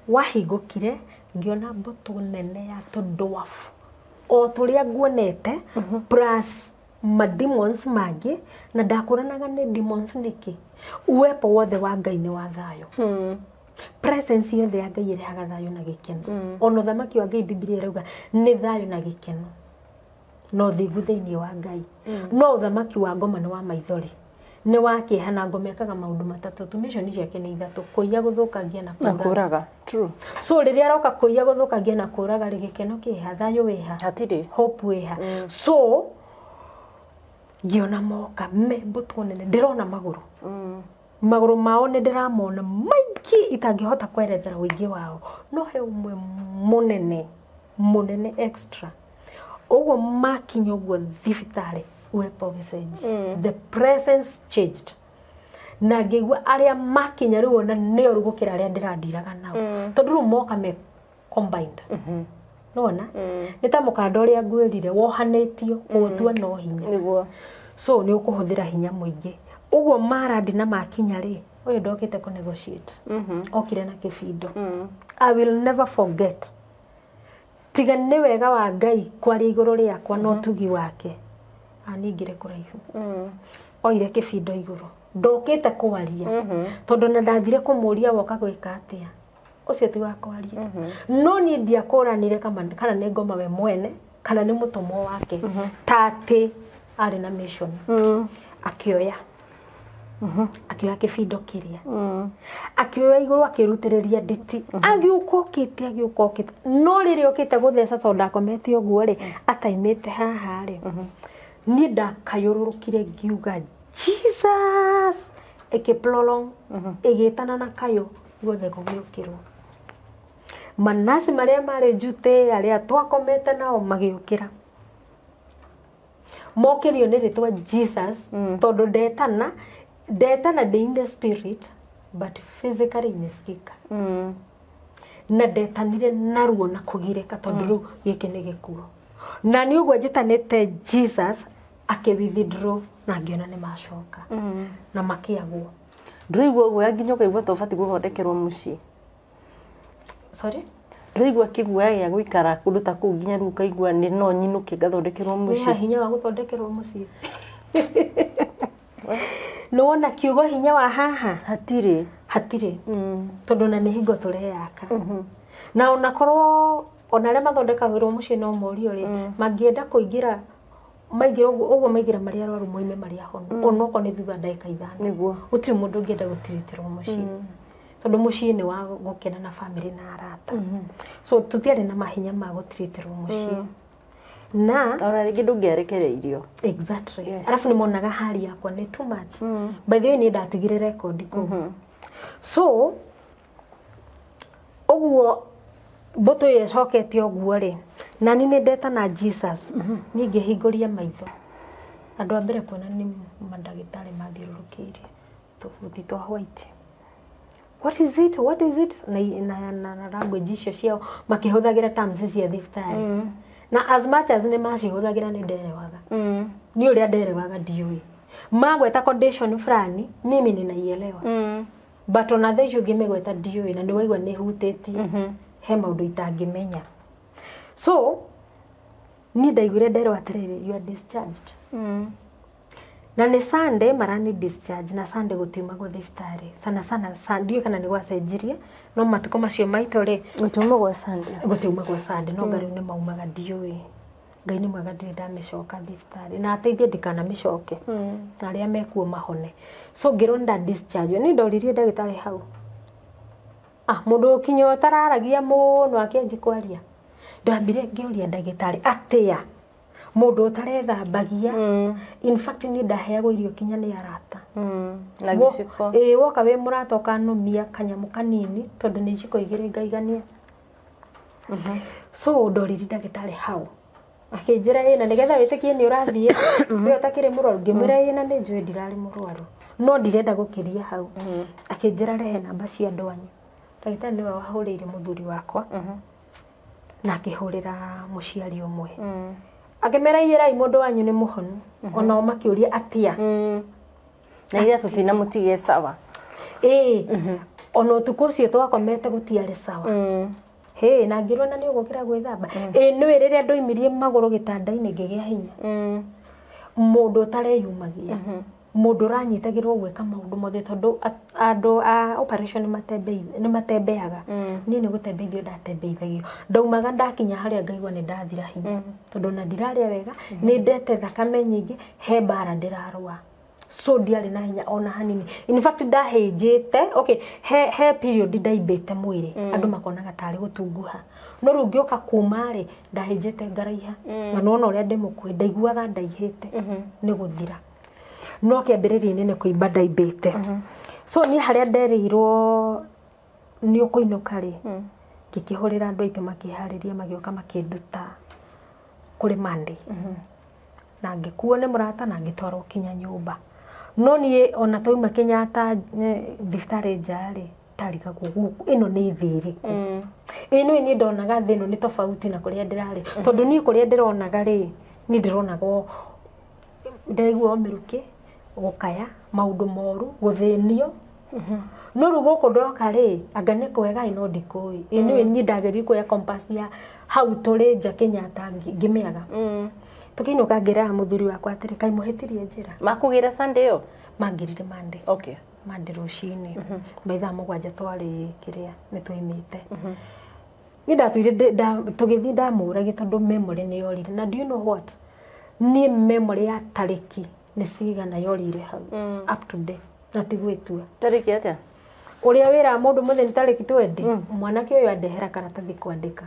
[SPEAKER 2] wahingũkire, ngĩona mbũtũ nene ya tũdwarf o tũrĩa nguonete, plus ma demons mangĩ, na ndakũranaga nĩ demons nĩkĩ. Uwepo wothe wa Ngai nĩ wa thayũ. Presence yothe ya Ngai ĩrehaga thayũ na gĩkeno. Ona ũthamaki wa Ngai, Bibilia ĩrauga nĩ thayũ na gĩkeno na ũthingu thĩinĩ wa Ngai. No ũthamaki wa ngoma nĩ wa maithori, nĩ wa kĩeha, na ngoma ĩkaga maũndũ matatũ tu, mission ciake nĩ ithatũ: kũiya, gũthũkangia na
[SPEAKER 1] Na
[SPEAKER 2] kũraga.
[SPEAKER 1] Kũraga, true.
[SPEAKER 2] So rĩrĩa aroka kũiya, gũthũkangia na kũraga rĩ, gĩkeno kĩha, thayũ wĩha?
[SPEAKER 1] Hatirĩ.
[SPEAKER 2] Hope wĩha? So ngĩona moka me mbũtũ nene, ndĩrona magũrũ, magũrũ mao nĩ ndĩramona maingĩ, itangĩhota kwerethera ũingĩ wao, no he ũmwe mũnene mũnene extra. Ũguo makinya ũguo thibitarĩ, uwepo ũgĩcenjia, the presence changed, na ngĩigua arĩa makinya rĩu ona nĩ oru gũkĩra arĩa ndĩrandiraga nao, tondũ rĩu moka me combined. Nona nĩ ta mũkanda ũrĩa ngwĩrire wohanĩtio, kũũtua no hinya. So nĩ ũkũhũthĩra hinya mũingĩ. Ũguo marandi na makinya rĩ, ũyũ ndokĩte kũ negotiate, okire na kĩbindo. I will never forget, tiga nĩ wega wa Ngai kwaria igũrũ rĩakwa na ũtugi wake, aningire kũraihu. Oire kĩbindo igũrũ, ndokĩte kwaria, tondũ na ndathire kũmũria woka gwĩka atĩa, ũcio ti wa kwaria. No niĩ ndiakũranire kana nĩ ngoma we mwene kana nĩ mũtũmwo wake, ta atĩ arĩ na mission. Akĩoya Akĩoya kĩbindo kĩrĩa, akĩoya igũrũ, akĩrutĩrĩria nditi, agĩũka okĩte, agĩũka okĩte. No rĩrĩa okĩte gũtheca, tondũ ndakomete ũguo rĩ, ataimĩte haha rĩ, niĩ ndakayũrũrũkire ngiuga, "Jesus!" Ĩkĩplolong, ĩgĩtana na kayũ guothe gũgĩũkĩrwo. Manasi marĩa marĩ njutĩ, arĩa twakomete nao magĩũkĩra, mokĩrio nĩ rĩtwa Jesus, tondũ ndetana, ndetana ndĩ in the spirit, but physically imesikika. Na ndetanire naruo na kũgirĩka, tondũ rĩu gĩkĩ nĩ gĩkuo. Na nĩ ũguo njĩtanĩte Jesus akĩ withdraw, na ngĩona nĩ macoka na makĩagwo.
[SPEAKER 1] Ndũraigua guoya nginya ũkaigua ta ũbatiĩ gũthondekerwo mũciĩ?
[SPEAKER 2] Sorry?
[SPEAKER 1] Ndũraigua kĩguoya gĩa gũikara kũndũ ta kũu, nginya rĩu ũkaigua nĩ no nyinũke ngathondekerwo
[SPEAKER 2] wĩha
[SPEAKER 1] mũciĩ?
[SPEAKER 2] Hinya wa gũthondekerwo mũciĩ, nĩ wona kiugo hinya wa haha?
[SPEAKER 1] Hatirĩ.
[SPEAKER 2] Hatirĩ, tondũ na nĩ hingo tũreyaka, na onakorwo ona arĩa mathondekagĩrwo mũciĩ no morio rĩ, mangĩenda kũingĩra, maingĩra ũguo ũguo, maingĩra marĩ arwaru, moime marĩ ahonu, onokorwo nĩ thutha ndagĩka 5. Gũtirĩ mũndũ ũngĩenda gũtiritĩrwo mũciĩ, tondũ mũciĩ nĩ wa gũkena na bamĩrĩ na arata. So tũtiarĩ na mahinya ma gũtiritĩrwo mũciĩ na
[SPEAKER 1] Ona rĩngĩ ndũngĩarekereirio.
[SPEAKER 2] Exactly. Arabu nĩ monaga hali yakwa nĩ too much. By the way, niĩ ndatigire record kũu. So ũguo mbũtũ ĩyo ĩcokete ũguo rĩ, na niĩ nĩ ndetana Jesus, niĩ ngĩhingũria maitho. Andũ a mbere kuona nĩ mandagĩtarĩ mathiũrũrũkĩirie tũbuti twa white. "What is it? What is it?" Na language icio ciao makĩhũthagĩra, terms cia thibitarĩ, na as much as nĩ macihũthagĩra, nĩ nderewaga. Nĩ ũrĩa nderewaga ndiũĩ magweta condition fulani, mimi ninaielewa, but ona thaa icio ũngĩmĩgweta ndiũĩ, na nĩ waigua nĩ hutĩtie he maũndũ itangĩmenya. So niĩ ndaiguire nderwo atĩrĩrĩ, "You are discharged." Na nĩ Sunday marani discharge, na Sunday gũtiumagwo thibitarĩ sana sana. Ndiũĩ kana nĩ gwacenjirie, no matukũ macio maitũ rĩ,
[SPEAKER 1] Gũtiuma gwa Sunday.
[SPEAKER 2] Gũtiumagwo Sunday, no ngarĩu nĩ maumaga, ndiũĩ. Ngai nĩ mwega, ndirĩ ndamĩcoka thibitarĩ, na ateithie ndikanamĩcoke, na arĩa mekuo mahone. So ngĩrwo nĩ nda discharge. Niĩ ndoririe ndagĩtarĩ hau, ah, mũndũ ũkinya ũtararagia mũno akĩanji kwaria, ndambire ngĩũria ndagĩtarĩ atĩa mũndũ ũtarethambagia. In fact, niĩ ndaheagwo irio kinya nĩ arata.
[SPEAKER 1] Na gĩciko.
[SPEAKER 2] Ĩĩ, woka wĩ mũrata ũkanũmia kanyamũ kanini, tondũ nĩ iciko 2 ngaigania. So ndoririe ndagĩtarĩ hau, akĩnjĩra ĩ na nĩgetha wĩtĩkie nĩ ũrathiĩ we ũtakĩrĩ mũrwaru. Ngĩmwĩra ĩ na nĩ njũĩ ndirarĩ mũrwaru, no ndirenda gũkĩria hau. Akĩnjĩra, "Rehe namba cia andũ anyu." Ndagĩtarĩ nĩwe wahũrĩire mũthuri wakwa, na akĩhũrĩra mũciari ũmwe, akĩmera, "Iyĩrai mũndũ wanyu nĩ mũhonu." Onao makĩũria atĩa.
[SPEAKER 1] Na ithe tũtinamũtige sawa.
[SPEAKER 2] Ĩĩ, ona ũtukũ ũcio twakomete gũtiarĩ sawa. Hĩ, na ngĩrwo na nĩ ũgũkĩra gwĩthamba. Ĩ nĩwe rĩrĩa ndoimirie magũrũ gĩtanda-inĩ ngĩgĩa hinya. Mũndũ ũtareyumagia, mũndũ ũranyitagĩrwo gwĩka maũndũ mothe, tondũ andũ a operation nĩ matembeaga. Niĩ nĩ gũtembeithio ndatembeithagio. Ndaumaga ndakinya harĩa ngaigua nĩ ndathira hinya, tondũ ona ndirarĩa wega, nĩ ndete thakame nyingĩ, he mbara ndĩrarũa. So ndiarĩ na hinya ona hanini. In fact, ndahĩnjĩte. Okay, he period ndaimbĩte mwĩrĩ, andũ makonaga tarĩ gũtunguha, no rĩu ngĩũka kuma rĩ, ndahĩnjĩte ngaraiha, na nona ũrĩa ndĩ mũkuhĩ, ndaiguaga ndaihĩte nĩ gũthira, no kĩambĩrĩria-inĩ nĩ kũimba ndaimbĩte. So niĩ harĩa nderĩirwo nĩ ũkũinũka rĩ, ngĩkĩhũrĩra andũ aitũ, makĩharĩria, magĩũka makĩnduta kũrĩ Monday, na ngĩkuo nĩ mũrata na ngĩtwarwo kinya nyũmba. No niĩ ona twauma Kenyatta, thibitarĩ nja rĩ, ndarigagwo gũkũ ĩno nĩ thĩ ĩrĩkũ ĩno. Niĩ ndonaga thĩ ĩno nĩ tofauti na kũrĩa ndĩrarĩ, tondũ niĩ kũrĩa ndĩronaga rĩ, niĩ ndĩronaga ndĩraigua o mĩrukĩ, gũkaya, maũndũ moru, gũthĩnio. No rĩu gũkũ ndoka rĩ, anga nĩ kwega ĩ, no ndikũĩ. Ĩ nĩwe niĩ ndageririe kuoya compass ya hau tũrĩ nja Kenyatta, ngĩmĩaga. Tũkĩinũka ngĩraga mũthuri wakwa atĩrĩ, "Kaĩ mũhĩtirie njĩra?"
[SPEAKER 1] Makũgĩra Sunday ĩyo?
[SPEAKER 2] Mangĩrire Monday. Monday rũcinĩ ba ithaa 7 twarĩ kĩrĩa nĩ twaimĩte. Niĩ ndatũire tũgĩthiĩ ndamũragia, tondũ memory nĩ yorire. Na do you know what, niĩ memory ya tarĩki nĩ cigana yorire hau up to date. Na ti gwĩtua.
[SPEAKER 1] Tarĩki atĩa?
[SPEAKER 2] Ũrĩa wĩraga mũndũ mũthĩ nĩ tarĩki 20, mwanake ũyũ andehera karatathi kwandĩka,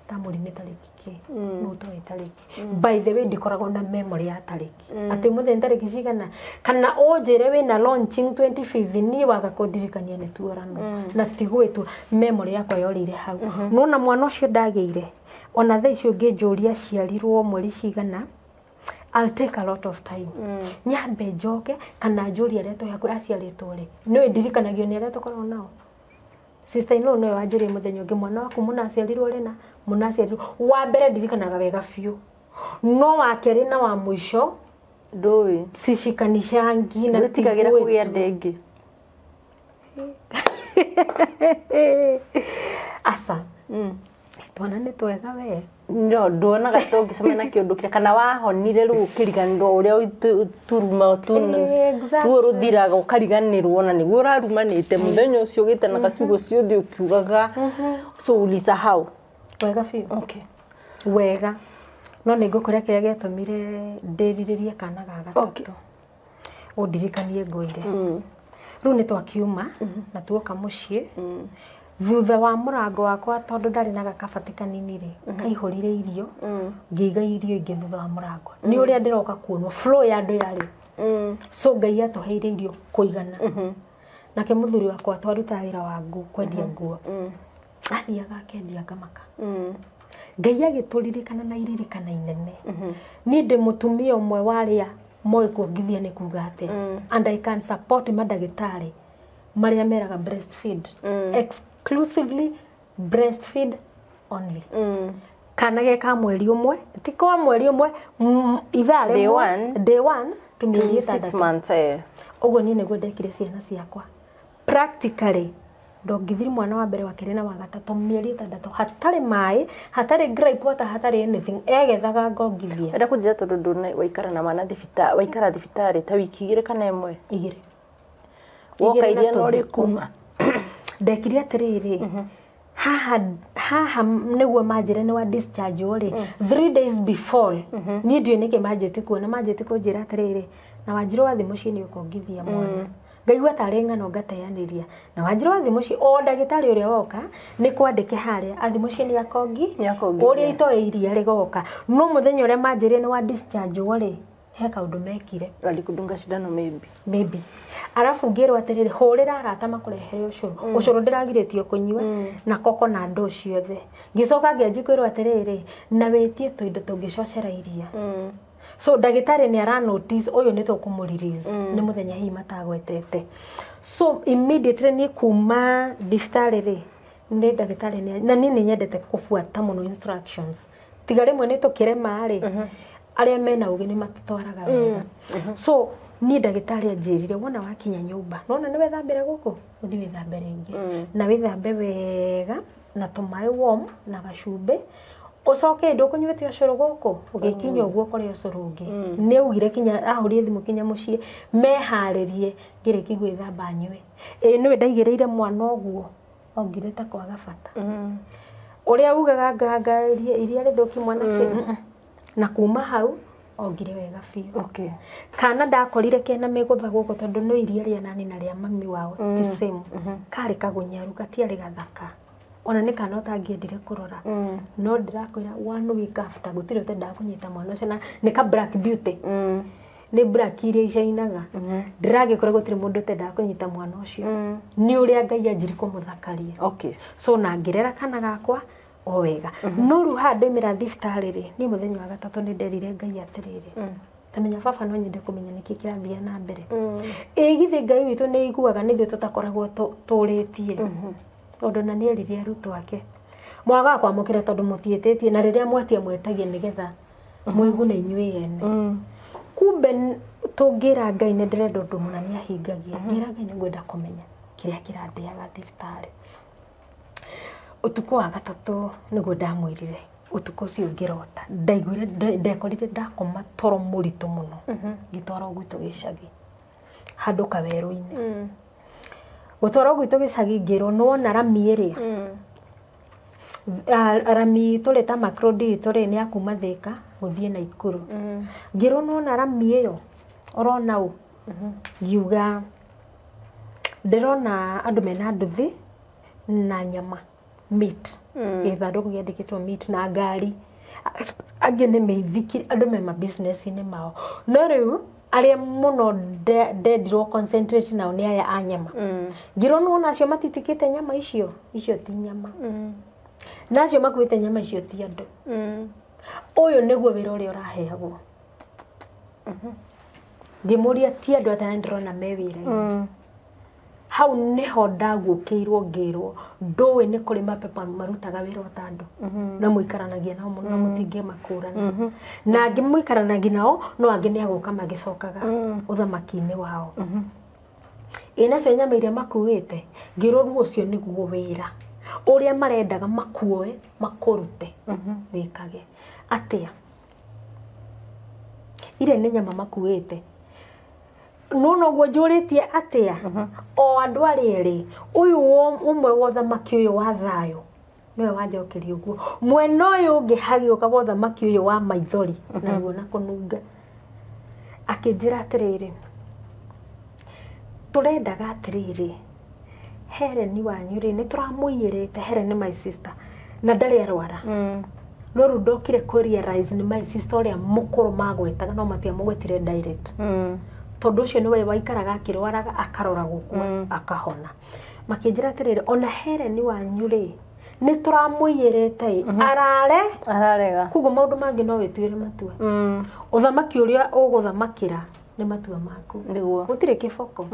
[SPEAKER 2] ndamũri nĩ tarĩki kĩ, no ũtoĩ tarĩki. By the way, ndikoragwo na memory ya tarĩki, atĩ mũthĩ nĩ tarĩki cigana, kana ũnjĩre wĩna launching 25th, niĩ waga kũndirikania nĩ tuorano. Na ti gwĩtua, memory yakwa yorĩire hau. Nona mwana ũcio ndagĩire, ona thaa icio ũngĩnjũria aciarirwo mweri cigana, I'll take a lot of time nyambe njoke kana njũrie arĩa twĩ hakuhĩ aciarĩtwo rĩ. Nĩũĩ ndirikanagio nĩ arĩa tũkoragwo nao. Sister in law nĩwe wanjũria mũthenya ũngĩ, mwana waku mũna aciarirwo rĩ, na mũna aciarirwo wa mbere ndirikanaga wega biũ, no wa kerĩ na wa mũico
[SPEAKER 1] Ndũĩ.
[SPEAKER 2] Cishikanishangi na
[SPEAKER 1] Ndwĩtigagĩra
[SPEAKER 2] ti
[SPEAKER 1] kũgĩa
[SPEAKER 2] gwĩtua.
[SPEAKER 1] nda ĩngĩ?
[SPEAKER 2] Aca, twana nĩ twega we.
[SPEAKER 1] No nduonaga ta ũngĩcemania na kĩũndũ kĩrĩa, kana wahonire rĩu ũkĩriganĩrwo ũrĩa turuma ruo rũthiraga ũkariganĩrwo, na nĩguo ũrarumanĩte mũthenya ũcio ũgĩte na gacigo ũcio ũthiĩ ũkiugaga, so ulisahau?
[SPEAKER 2] Wega biũ.
[SPEAKER 1] Okay.
[SPEAKER 2] Wega, no nĩ ngũkwĩra kĩrĩa gĩatũmire ndĩrirĩrie kana ga gatatũ. Ũndirikanie ngwĩre, rĩu nĩ twakiuma na tuoka mũciĩ, thutha wa mũrango wakwa, tondũ ndarĩ na gakabati kanini rĩ, kaihũrire irio, ngĩiga irio ingĩ thutha wa mũrango nĩ ũrĩa ndĩroka kuonwo flow ya andũ yarĩ. So Ngai atũheire irio kũigana. Nake mũthuri wakwa twarutaga wĩra wa nguo, kwendia nguo, athiaga akendia ngamaka. Ngai agĩtũririkana na iririkana inene. Niĩ ndĩ mũtumia ũmwe wa arĩa moĩ kuongithia nĩ kuga atĩa, and I can support mandagĩtarĩ marĩa meraga breastfeed, exclusively breastfeed only. Kana ge ka mweri ũmwe, ti kwa mweri ũmwe, ithaa
[SPEAKER 1] Day
[SPEAKER 2] rĩmwe
[SPEAKER 1] one
[SPEAKER 2] day one to mĩeri
[SPEAKER 1] 6
[SPEAKER 2] ĩtandatũ.
[SPEAKER 1] months, eh.
[SPEAKER 2] Ũguo niĩ nĩguo ndekire ciana ciakwa. Practically ndongithiri mwana wa mbere, wa kerĩ na wa gatatũ mĩeri 6, hatarĩ maĩ, hatarĩ gripe water, hatarĩ anything, egethaga ngongithia.
[SPEAKER 1] Enda kũnjĩra tondũ ndũna waikara na mwana thibitarĩ, waikara thibitarĩ ta wiki 2 kana 1?
[SPEAKER 2] 2.
[SPEAKER 1] Woka
[SPEAKER 2] Igĩrĩ na
[SPEAKER 1] iria no
[SPEAKER 2] tũthikũ.
[SPEAKER 1] rĩkuma.
[SPEAKER 2] Ndekire atĩrĩrĩ, haha haha nĩguo manjĩre nĩ wa discharge rĩ, 3 days before, niĩ ndiũĩ nĩkĩ manjĩti kuona, manjĩti kũnjĩra atĩrĩrĩ, na Wanjirũ wathiĩ mũciĩ nĩ ũkongithia mwana. Ngaigua tarĩ ng'ano ngateanĩria. Na Wanjirũ wathiĩ mũciĩ, o ndagĩtarĩ ũrĩa woka nĩ kwandĩke harĩa athiĩ mũciĩ nĩ akongi.
[SPEAKER 1] Nĩ akongithia.
[SPEAKER 2] Ũrĩa itoĩ iria rĩgoka. No mũthenya ũrĩa manjĩrire nĩ wa discharge rĩ, he kaũndũ mekire.
[SPEAKER 1] Walikudunga cindano maybe.
[SPEAKER 2] Maybe. Arabu ngĩrwo atĩrĩrĩ, hũrĩra arata makũrehere ũcũrũ. Ũcũrũ ndĩragirĩtio kũnyua na koko na ndũ ciothe. Ngĩcoka ngĩanji kwĩrwo atĩrĩrĩ, na wĩtie tũindo tũngĩcocera iria. So ndagĩtarĩ nĩ ara notice ũyũ nĩ tũkũmũ release nĩ mũthenya hihi matagwetete. So immediately niĩ kuma thibitarĩ rĩ, nĩ ndagĩtarĩ nĩ na niĩ nĩ nyendete kũbuata mũno instructions, tiga rĩmwe nĩ tũkĩrema rĩ, arĩa mena ũgĩ nĩ matũtwaraga wega. So niĩ ndagĩtarĩ anjĩrire, wona wakinya nyũmba, nona nĩ wethambĩra gũkũ, ũthiĩ wĩthambe rĩngĩ, na wĩthambe wega na tũmaĩ warm na gacumbĩ, ũcoke ndũkũnyuĩte ũcũrũ gũkũ, ũgĩkinya ũguo ũkore ũcũrũ ũngĩ. Nĩ augire kinya ahũrire thimũ kinya mũciĩ meharĩrie, ngĩrĩki gwĩthamba nyue. Ĩ nĩwe ndaigĩrĩire mwana ũguo, ongire ta kwaga bata ũrĩa ugaga nganga iria rĩthũki mwanake. Na kuma hau ongire wega biũ. Kana ndakorire kena mĩgũtha gũkũ, tondũ no iria rĩa nani na rĩa mami wao ti same. Karĩ kagunyaru, gatiarĩ gathaka, ona nĩ kana ũtangĩendire kũrora. No ndĩrakwĩra, one week after, gũtirĩ ũtendaga kũnyita mwana ũcio, na nĩ ka black beauty, nĩ black iria icainaga. Ndĩragĩkora gũtirĩ mũndũ ũtendaga kũnyita mwana ũcio, nĩ ũrĩa Ngai anjiri kũmũthakaria. So na ngĩrera kana gakwa o wega. No rĩu haha ndaumĩra thibitarĩ rĩ, niĩ mũthenya wa gatatũ nĩ nderire Ngai atĩrĩrĩ, tamenya baba, no nyende kũmenya nĩkĩ kĩrathiĩ na mbere. Ĩ githĩ Ngai witũ nĩ aiguaga nĩ ithuĩ tũtakoragwo tũrĩtie? Tondũ na nĩ erire arutwo ake, mwagaga kwamũkĩra tondũ mũtiĩtĩtie, na rĩrĩa mwatia mwetagia nĩgetha mwĩgune inyuĩ ene. Kumbe tũngĩra Ngai nĩ ndĩrenda ũndũ mũna, nĩ ahingagia. Ngĩra Ngai nĩ ngwenda kũmenya kĩrĩa kĩrandĩaga thibitarĩ ũtukũ wa gatatũ, nĩguo ndamwĩrire. Ũtukũ ũcio ngĩrota, ndaiguire ndekorire ndakoma toro mũritũ mũno, ngĩtwarwo gwitũ gĩcagi handũ kawerũ-inĩ. Gũtwarwo gwitũ gĩcagi, ngĩrwo, nĩwona rami ĩrĩa? Ah, rami tũrĩ ta makrodi itũ rĩ, nĩ ya kuma Thĩka gũthiĩ Naikuru. Ngĩrwo, nĩwona rami ĩyo ũrona ũ? Ngiuga Ndĩrona andũ mena nduthi na nyama, meat, gĩthandũkũ kĩandĩkĩtwo meat na ngari, angĩ nĩ mĩithikiri, andũ me ma business-inĩ mao. No rĩu arĩa mũno ndendirwo concentrate nao nĩ aya a nyama. Ngĩrwo nĩwona acio matitikĩte nyama icio, icio ti nyama, na acio makuĩte nyama icio ti andũ. Ũyũ nĩguo wĩra ũrĩa ũraheagwo. Ngĩmũria ti andũ atĩa na ndĩrona me wĩra-inĩ. Hau nĩho ndaguũkĩirwo ngĩrwo ndũĩ nĩ kũrĩ mapepa marutaga wĩra o ta andũ na mũikaranagia nao mũno na mũtingĩmakũrana, na angĩ mũikaranagia nao no angĩ nĩ agũka magĩcokaga ũthamaki-inĩ wao. Ĩ nacio nyama iria makuĩte? Ngĩrwo ruo ũcio nĩguo wĩra ũrĩa marendaga makuoe makũrute wĩkage atĩa. Iria nĩ nyama makuĩte nona ũguo njũrĩtie atĩa o andũ arĩa erĩ, ũyũ ũmwe wa ũthamaki ũyũ wa thayũ nĩwe wanjokeria ũguo, mwena ũyũ ũngĩ hagĩũka wa ũthamaki ũyũ wa maithori naguo na kũnunga, akĩnjĩra atĩrĩrĩ, tũrendaga atĩrĩrĩ, Helen wanyu rĩ, nĩ tũramũiyĩrĩte. Helen nĩ my sister na ndarĩ arwara, no rĩu ndokire kũ realize nĩ my sister ũrĩa mũkũrũ magwetaga, no matiamũgwetire direct tondũ ũcio nĩwe waikaraga akĩrwaraga akarora gũkua akahona. Makĩnjĩra atĩrĩrĩ, ona Helen wanyu rĩ, nĩ tũramũiyĩrĩte ĩ arare.
[SPEAKER 1] Ararega.
[SPEAKER 2] Koguo maũndũ mangĩ no wĩtuĩre matua. Ũthamaki ũrĩa ũgũthamakĩra nĩ matua maku. Gũtirĩ kĩboko.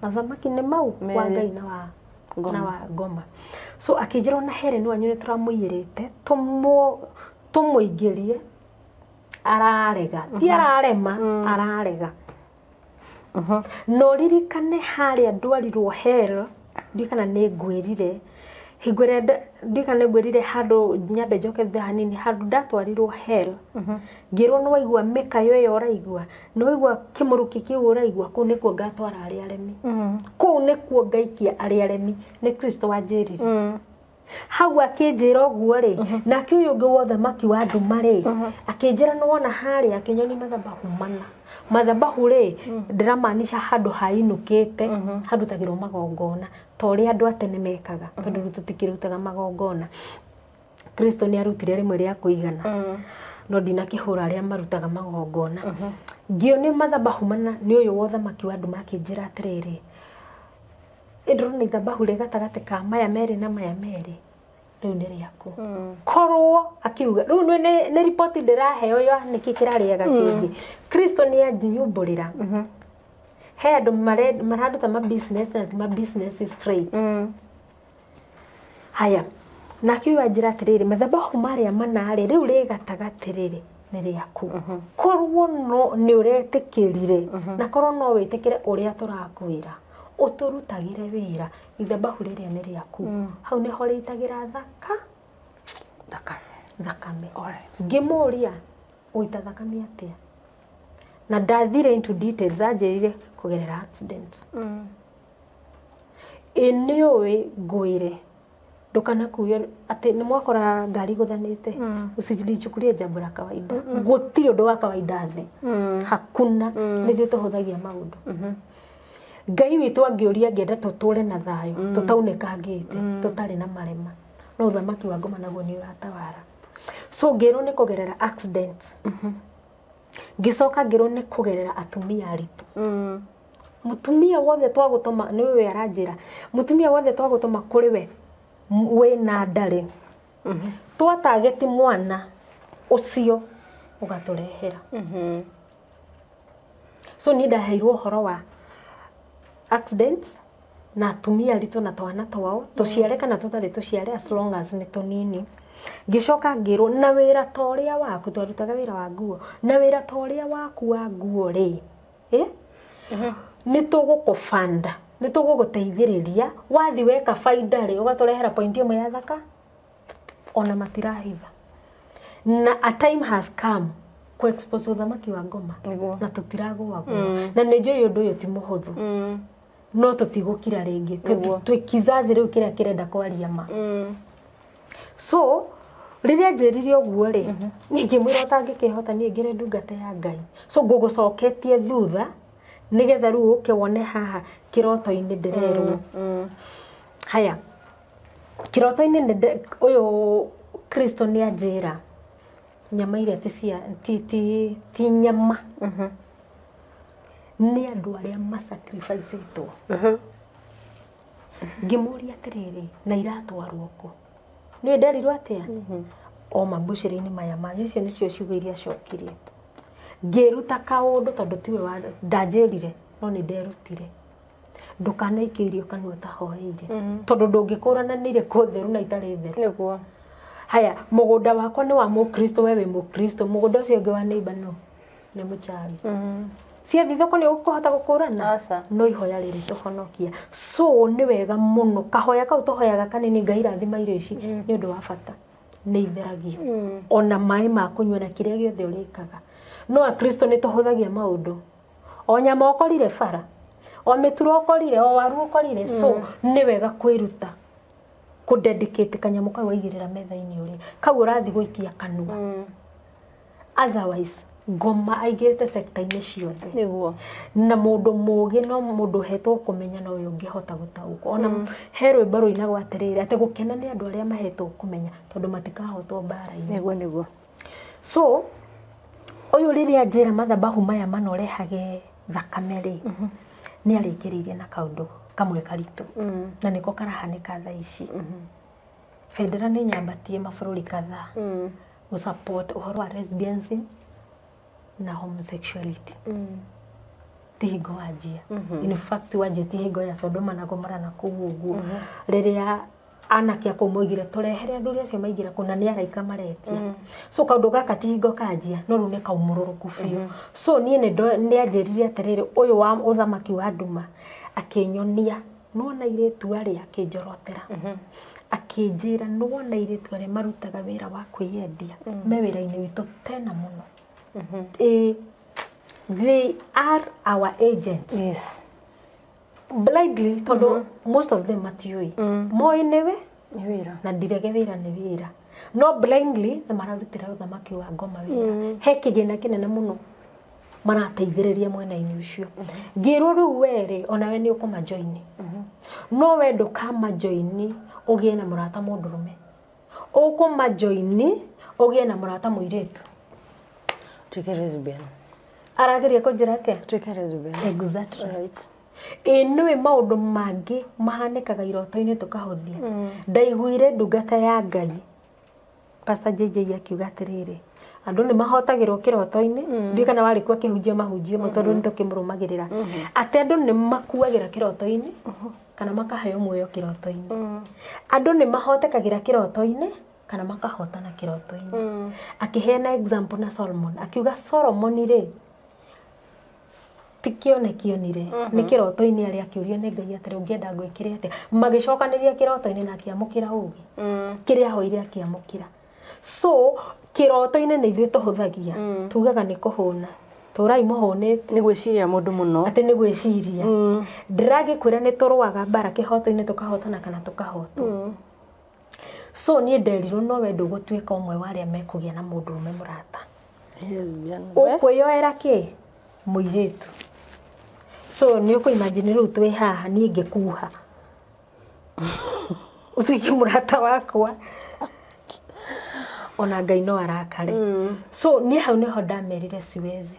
[SPEAKER 2] Mathamaki nĩ mau wa
[SPEAKER 1] Merĩ.
[SPEAKER 2] Ngai na wa
[SPEAKER 1] Ngoma.
[SPEAKER 2] Na wa ngoma. So akĩnjĩra ona Helen wanyu nĩ tũramũiyĩrĩte tũmũingĩrie ararega, ti ararema, ararega. Na ũririkane harĩa ndwarirwo hell, ndiũĩ kana nĩ ngwĩrire hingo ĩrĩa ndiũĩ kana nĩ ngwĩrire handũ nyambe njoke thutha hanini, handũ ndatwarirwo hell ngĩrwo nĩ waigua mĩkayo ĩyo ũraigua, nĩ waigua kĩmũrũki kĩu ũraigua, kũu nĩkuo ngatwara arĩa aremi, kũu nĩkuo ngaikia arĩa aremi. Nĩ Kristo wanjĩrire hau akĩnjĩra ũguo rĩ. Nake ũyũ ũngĩ wa ũthamaki wa nduma rĩ, akĩnjĩra nĩ wona harĩa, akĩnyonia mathabahu mana. Mathabahu rĩ, ndĩramaanisha handũ hainũkĩte harutagĩrwo magongona ta ũrĩa andũ a tene mekaga, tondũ rĩu tũtikĩrutaga magongona. Kristo nĩ arutire rĩmwe rĩa kũigana, no ndinakĩhũra arĩa marutaga magongona. Ngĩonio mathabahu mana nĩ ũyũ wa ũthamaki wa nduma, akĩnjĩra atĩrĩrĩ, ndĩrona ithabahu rĩ gatagatĩ ka maya merĩ na maya merĩ, rĩu nĩ rĩaku. Korwo akiuga rĩu nĩ riboti ndĩraheo ya nĩkĩ kĩrarĩaga kĩngĩ. Kristo nĩ anyumbũrĩra he andũ mararuta ma business na ti ma business straight. Haya, nake ũyũ anjĩra atĩrĩrĩ, mathabahu marĩa mana rĩ, rĩu rĩ gatagatĩ rĩrĩ nĩ rĩaku. Korwo no nĩ ũretĩkĩrire na korwo no wĩtĩkĩre ũrĩa tũrakwĩra ũtũrutagĩre wĩra, ithabahu rĩrĩa nĩ rĩaku. Hau nĩho rĩitagĩra thaka
[SPEAKER 1] Thakame.
[SPEAKER 2] Thakame.
[SPEAKER 1] Alright.
[SPEAKER 2] Ngĩmũria ũita thakame atĩa, na ndathire into details, anjĩrire kũgerera accident. Ĩ nĩ ũĩ ngwĩre ndũkanakuo atĩ nĩ mwakora ngari gũthanĩte, usilichukulie jambo la kawaida. Gũtirĩ ũndũ wa kawaida thĩ, hakuna. Nĩ ithuĩ tũhũthagia maũndũ. Ngai witũ angĩũria angĩenda tũtũre na thayũ tũtaunĩkangĩte tũtarĩ na marema, no ũthamaki wa ngoma naguo nĩ ũratawara. So ngĩrwo nĩ kũgerera accident, ngĩcoka ngĩrwo nĩ kũgerera atumia aritũ. Mũtumia wothe twagũtũma, nĩ ũyũ aranjĩra, mũtumia wothe twagũtũma kũrĩ we wĩna ndarĩ twatageti mwana ũcio ũgatũrehera. So niĩ ndaheirwo ũhoro wa accidents na atumia aritũ na twana twao tũciare kana tũtarĩ tũciare, as long as nĩ tũnini. Ngĩcoka ngĩrwo na wĩra ta ũrĩa waku twarutaga wĩra wa nguo, na wĩra ta ũrĩa waku wa nguo rĩ, eh? Nĩ tũgũkũbanda, nĩ tũgũgũteithĩrĩria wathi weka baida rĩ, ũgatũrehera point ĩmwe ya thaka. Ona matirahitha na a time has come ku expose ũthamaki wa ngoma. Na tũtiragũagũa na nĩ njũĩ ũndũ ũyũ ti mũhũthũ, no tũtigũkira rĩngĩ tondũ twĩ kizazi rĩu kĩrĩa kĩrenda kwaria ma. So rĩrĩa njĩrire ũguo rĩ, niĩ ngĩmwĩra ũtangĩkĩhota niĩ ngĩre ndungata ya Ngai, so ngũgũcoketie thutha. Nĩgetha rĩu ũke wone haha kĩroto-inĩ ndĩrerwo. Haya, kĩroto-inĩ ũyũ Kristo nĩ anjĩra nyama iria ti cia ti ti ti nyama, nĩ andũ arĩa masacrificĩtwo. Ngĩmũria atĩrĩrĩ, na iratwarwo kũ? Nĩwe nderirwo atĩa o mambucĩrĩ-inĩ maya manyu. Icio nĩcio ciugo iria acokirie. Ngĩruta kaũndũ tondũ tiwe ndanjĩrire, no nĩ nderutire ndũkanaikie irio kanua ũtahoeire, tondũ ndũngĩkũrana nĩ irĩkũ theru na itarĩ theru. Haya, mũgũnda wakwa nĩ wa mũkristo, we wĩ mũkristo, mũgũnda ũcio ũngĩ wa neighbor no nĩ mũchawi. Ciathiĩ thoko nĩ ũkũhota gũkũrana?
[SPEAKER 1] Aca.
[SPEAKER 2] No ihoya rĩrĩ tũhonokia. So nĩ wega mũno kahoya kau tũhoyaga kanini, Ngai rathima irio ici, nĩ ũndũ wa bata, nĩ itheragio ona maĩ ma kũnyua na kĩrĩa gĩothe ũrĩkaga. No akristo nĩ tũhũthagia maũndũ, o nyama ũkorire bara, o mĩturo ũkorire, o waru ũkorire. So nĩ wega kwĩruta kũdedicate kanyamũ kau waigĩrĩra metha-inĩ ũrĩa kau ũrathiĩ gũikia kanua. Otherwise ngoma aingĩrĩte sector-inĩ ciothe. Na mũndũ mũgĩ no mũndũ ũhetwo kũmenya no ũyũ ũngĩhota gũtaũkwo. Ona he rwĩmbo rũinagwo atĩrĩrĩ, atĩ gũkena nĩ andũ arĩa mahetwo kũmenya, tondũ matikahotwo mbara-inĩ.
[SPEAKER 1] Nĩguo nĩguo.
[SPEAKER 2] So ũyũ rĩrĩa njĩra mathabahu maya mana ũrehage thakame rĩ, nĩ arĩkĩrĩirie na kaũndũ kamwe karitũ, na nĩko karahanĩka thaa ici. Bendera nĩ nyambatie mabũrũri kadhaa gũ support ũhoro wa lesbianism na homosexuality. Ti hingo wanjia, in fact wanjia ti hingo ya Sodoma na Gomora na kũu ũguo, rĩrĩa anake a kũu moigire tũrehere athuri acio maingĩra kũu, na nĩ araika maretia. So kaũndũ gaka ti hingo kanjia, no rĩu nĩ kaumũrũrũku biũ. So niĩ nĩ anjĩrire atĩrĩrĩ, ũyũ wa ũthamaki wa nduma akĩnyonia, nĩwona airĩtu arĩa, akĩnjorotera, akĩnjĩra, nĩwona airĩtu arĩa marutaga wĩra wa kwĩyendia me wĩra-inĩ witũ tena mũno. Ĩ, they are our agents. Blindly, tondũ most of them matiũĩ, moĩ nĩwe
[SPEAKER 1] Nĩ wĩra.
[SPEAKER 2] Na ndirege wĩra nĩ wĩra, no blindly nĩ mararutĩra ũthamaki wa ngoma wĩra. He kĩgĩna kĩnene mũno marateithĩrĩria mwena-inĩ ũcio. Ngĩrwo rĩu werĩ onawe nĩ ũkũmajoini, no we ndũkamajoini ũgĩe na mũrata mũndũrũme, ũkũmajoini ũgĩe na mũrata mũirĩtu.
[SPEAKER 1] Tuĩke lesbian.
[SPEAKER 2] Arageria kũnjĩra atĩa?
[SPEAKER 1] Tuĩke lesbian.
[SPEAKER 2] Exactly. Ĩ nĩwĩ maũndũ mangĩ mahanĩkaga iroto-inĩ tũkahũthia. Ndaiguire ndungata ya Ngai Pastor JJ akiuga atĩrĩrĩ, andũ nĩ mahotagĩrwo kĩroto-inĩ. Ndiũĩ kana warĩ kuo akĩhunjia mahunjio mo, tondũ nĩ tũkĩmũrũmagĩrĩra, atĩ andũ nĩ makuagĩra kĩroto-inĩ kana makaheo muoyo kĩroto-inĩ. Andũ nĩ mahotekagĩra kĩroto-inĩ kana makahotana kĩroto-inĩ. Akĩheana example na Solomon, akiuga Solomon rĩ, ti kĩoneki onire, nĩ kĩroto-inĩ arĩa akĩũrio nĩ Ngai atĩrĩ, ũngĩenda ngwĩkĩre atĩa? Magĩcokanĩria kĩroto-inĩ na akĩamũkĩra ũgĩ kĩrĩa ahoire akĩamũkĩra. So kĩroto-inĩ nĩ ithuĩ tũhũthagia, tugaga nĩ kũhũna, tũrai mũhũnĩte.
[SPEAKER 1] Nĩ gwĩciria mũndũ mũno.
[SPEAKER 2] Atĩ nĩ gwĩciria. Ndĩragĩkwĩra nĩ tũrũaga mbara kĩhoto-inĩ, tũkahotana kana tũkahotwo. So niĩ nderirwo no we ndũgũtuĩka ũmwe wa arĩa mekũgĩa na mũndũrũme mũrata.
[SPEAKER 1] Lesbian. We?
[SPEAKER 2] Ũkwĩyoera kĩ mũirĩtu. So nĩ ũkũ imagine rĩu twĩ haha, niĩ ngĩkuha ũtuĩke mũrata wakwa, ona Ngai no arakare. So niĩ hau nĩho ndamerire siwezi,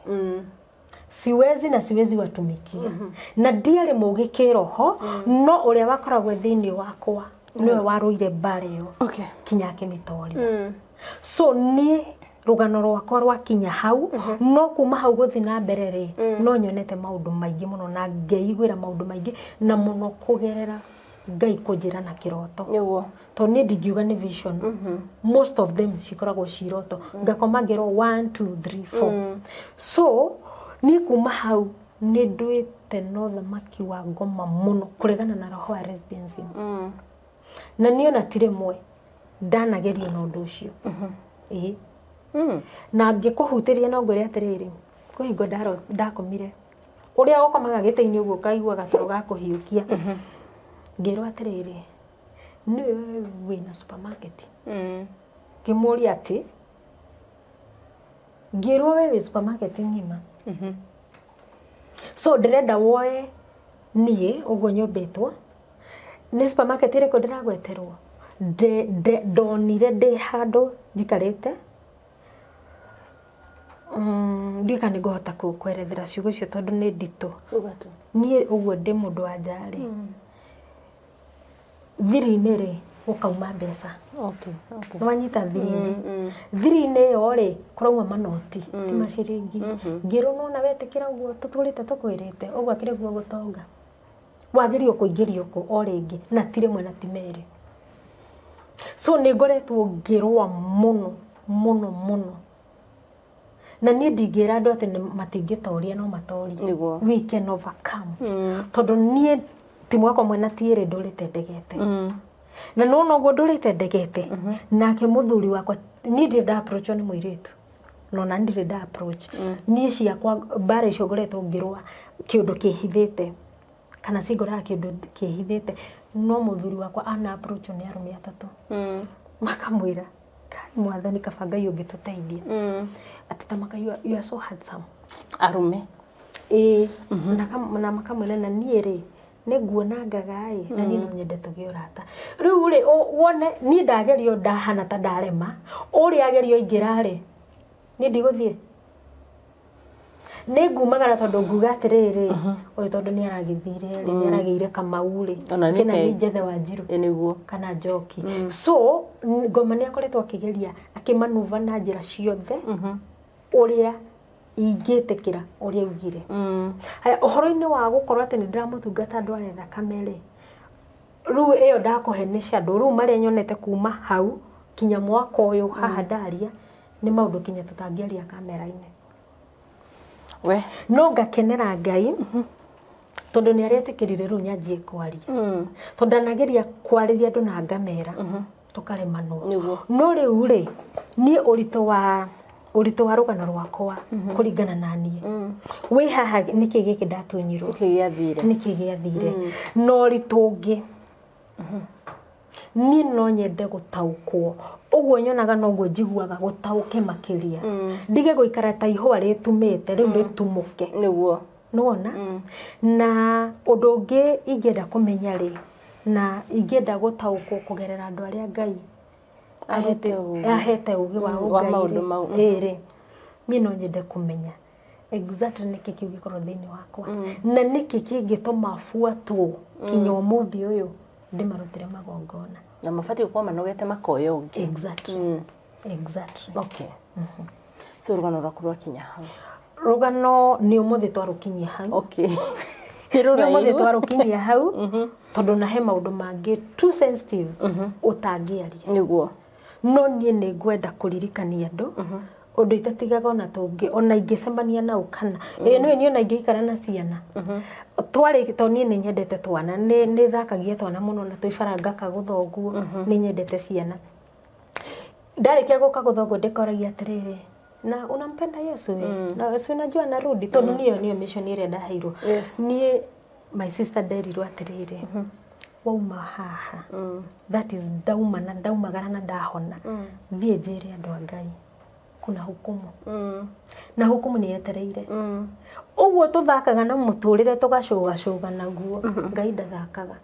[SPEAKER 2] siwezi na siwezi watumikia. Na ndiarĩ mũgĩ kĩroho, no ũrĩa wakoragwo thĩinĩ wakwa nĩwe warũire mbara ĩyo kinya akĩmĩtoria. So niĩ rũgano rwakwa rwakinya hau, no kuma hau gũthiĩ na mbere rĩ, no nyonete maũndũ maingĩ mũno na ngeiguĩra maũndũ maingĩ na mũno kũgerera Ngai kũnjĩra na kĩroto. Tondũ niĩ ndingiuga nĩ vision, most of them cikoragwo ci iroto, ngakoma ngĩrwo 1 2 3 4. So niĩ kuma hau nĩ nduĩte na ũthamaki wa ngoma mũno kũregana na roho wa lesbianism. Na niĩ ona ti rĩmwe ndanagerio na ũndũ ũcio. Ĩĩ. Na ngĩkũhutĩria no ngwĩre atĩrĩrĩ, kwĩ hingo ndakomire ũrĩa ũkomaga gĩtĩ-inĩ ũguo ũkaigua gatoro ga kũhiũkia, ngĩrwo atĩrĩrĩ, nĩwe wĩna supermarket. Ngĩmũria atĩ, ngĩrwo we wĩ supermarket ng'ima. So ndĩrenda woe niĩ ũguo nyũmbĩtwo nĩ supermarket ĩrĩkũ ndĩragweterwo. Ndonire ndĩ handũ njikarĩte. Ndiũĩ kana nĩngũhota kwerethera ciugo icio tondũ nĩ nditũ.
[SPEAKER 1] Uga tu.
[SPEAKER 2] Niĩ ũguo ndĩ mũndũ wa nja rĩ, thiri-inĩ rĩ, gũkauma mbeca. Nĩwanyita thiri-inĩ. Thiri-inĩ ĩyo rĩ, kũrauma manoti, ti maciringi. Ngĩrwo nĩwona wetĩkĩra ũguo tũtũrĩte tũkwĩrĩte, ũguo akĩrĩ guo gũtonga. Wagĩrĩirwo kũingĩrio kũ o rĩngĩ, na ti rĩmwe na ti merĩ. So nĩ ngoretwo ngĩrũa mũno, mũno, mũno. Na niĩ ndingĩra andũ atĩ matingĩtoria, no matorie.
[SPEAKER 1] Nĩguo.
[SPEAKER 2] We can overcome. Tondũ niĩ ti mwaka ũmwe na ti ĩrĩ ndũrĩte ndegete. Na nĩwona ũguo ndũrĩte ndegete, nake mũthuri wakwa, niĩ ndirĩ nda approach nĩ mũirĩtu. Na ona ndirĩ nda approach. Niĩ ciakwa mbara icio ngoretwo ngĩrũa kĩũndũ kĩhithĩte. Kana cingoraga kĩũndũ kĩhithĩte. No mũthuri wakwa ana approach nĩ arũme atatũ. Makamwĩra, Kai mwathani kaba Ngai ũngĩtũteithia. Atĩ ta maka you are so handsome.
[SPEAKER 1] Arũme.
[SPEAKER 2] Ĩĩ. Na makamwĩra na niĩ rĩ, nĩ nguona ngaga ĩ, na niĩ no nyende tũgĩe ũrata. Rĩu rĩ, wone niĩ ndagerio ndahana ta ndarema, ũrĩa agerio aingĩra rĩ, niĩ ndigũthiĩ. Nĩ ngumagara tondũ nguga atĩrĩrĩ, ũyũ tondũ nĩ aragĩthire rĩ, nĩ aragĩire Kamau rĩ,
[SPEAKER 1] Ona nĩ
[SPEAKER 2] kĩna
[SPEAKER 1] ke-
[SPEAKER 2] nĩ njethe Wanjiru.
[SPEAKER 1] Ĩ nĩguo.
[SPEAKER 2] Kana Njoki. So, Ngoma nĩ akoretwo akĩgeria akĩmanuva na njĩra ciothe ũrĩa ingĩtĩkĩra ũrĩa augire. Haya, ũhoro-inĩ wa gũkorwo atĩ nĩ ndĩramũtungata ndware thakame rĩ, rĩu ĩyo ndakũhe nĩ shadow, rĩu marĩa nyonete kuma hau kinya mwaka ũyũ haha ndaria nĩ maũndũ kinya tũtangĩaria kamera-inĩ.
[SPEAKER 1] We.
[SPEAKER 2] No ngakenera Ngai tondũ nĩ aretĩkĩrire rĩu nyanjie kwaria. Tondũ ndanageria kwarĩria andũ na ngamera tũkaremanwo.
[SPEAKER 1] Nĩguo.
[SPEAKER 2] No rĩu rĩ, niĩ ũritũ wa rũgano rwakwa kũringana na niĩ. Wĩ haha nĩkĩ gĩkĩ ndatunyirwo?
[SPEAKER 1] Nĩkĩ gĩathire?
[SPEAKER 2] Nĩkĩ gĩathire? Na ũritũ ũngĩ, niĩ no nyende gũtaũkwo. Ũguo nyonaga noguo njiguaga gũtaũke makĩria. Ndige gũikara ta ihũa rĩtumĩte, rĩu rĩtumũke.
[SPEAKER 1] Nĩguo.
[SPEAKER 2] Nĩwona? Na ũndũ ũngĩ ingĩenda kũmenya rĩ, na ingĩenda gũtaũkwo kũgerera andũ arĩa Ngai
[SPEAKER 1] Ahete ũgĩ.
[SPEAKER 2] ahete ũgĩ wa
[SPEAKER 1] Wa
[SPEAKER 2] ũngai
[SPEAKER 1] maũndũ
[SPEAKER 2] rĩ,
[SPEAKER 1] mau.
[SPEAKER 2] Ĩĩ rĩ, niĩ no nyende kũmenya exactly nĩkĩ kĩu gĩkorwo thĩinĩ wakwa. Na nĩkĩ kĩngĩtũma buatwo kinya ũmũthĩ ũyũ ndĩmarutĩre magongona.
[SPEAKER 1] Na mabatiĩ gũkorwo manogete makoya ũngĩ.
[SPEAKER 2] Exactly. Exactly.
[SPEAKER 1] Okay. So rũgano rwaku rwakinya hau.
[SPEAKER 2] Rũgano nĩ ũmũthĩ twarũkinyia hau.
[SPEAKER 1] Okay.
[SPEAKER 2] Nĩ ũmũthĩ twarũkinyia hau, tondũ na he maũndũ mangĩ too sensitive ũtangĩaria.
[SPEAKER 1] Nĩguo.
[SPEAKER 2] No niĩ nĩ ngwenda kũririkania andũ ũndũ itatigaga ona tũngĩ, ona ingĩcemania nao kana. Ĩĩ nĩũĩ niĩ ona ingĩikara na ciana. Twarĩ, tondũ niĩ nĩ nyendete twana, nĩ thakagia twana mũno na tũibaranga kagũtha ũguo, nĩ nyendete ciana. Ndarĩkia gũka gũtha ũguo ndĩkoragia atĩrĩrĩ, na unampenda Yesu we? Na Yesu unajua anarudi? Tondũ niĩ ĩyo nĩyo mission ĩrĩa ndaheirwo. Niĩ my sister nderirwo atĩrĩrĩ, wauma haha, that is ndauma na ndaumagara na ndahona, thiĩ njĩre andũ a Ngai kuna hukumu. Na hukumu nĩ yetereire. Ũguo tũthakaga na mũtũrĩre tũgacũgacũga naguo, Ngai ndathakaga.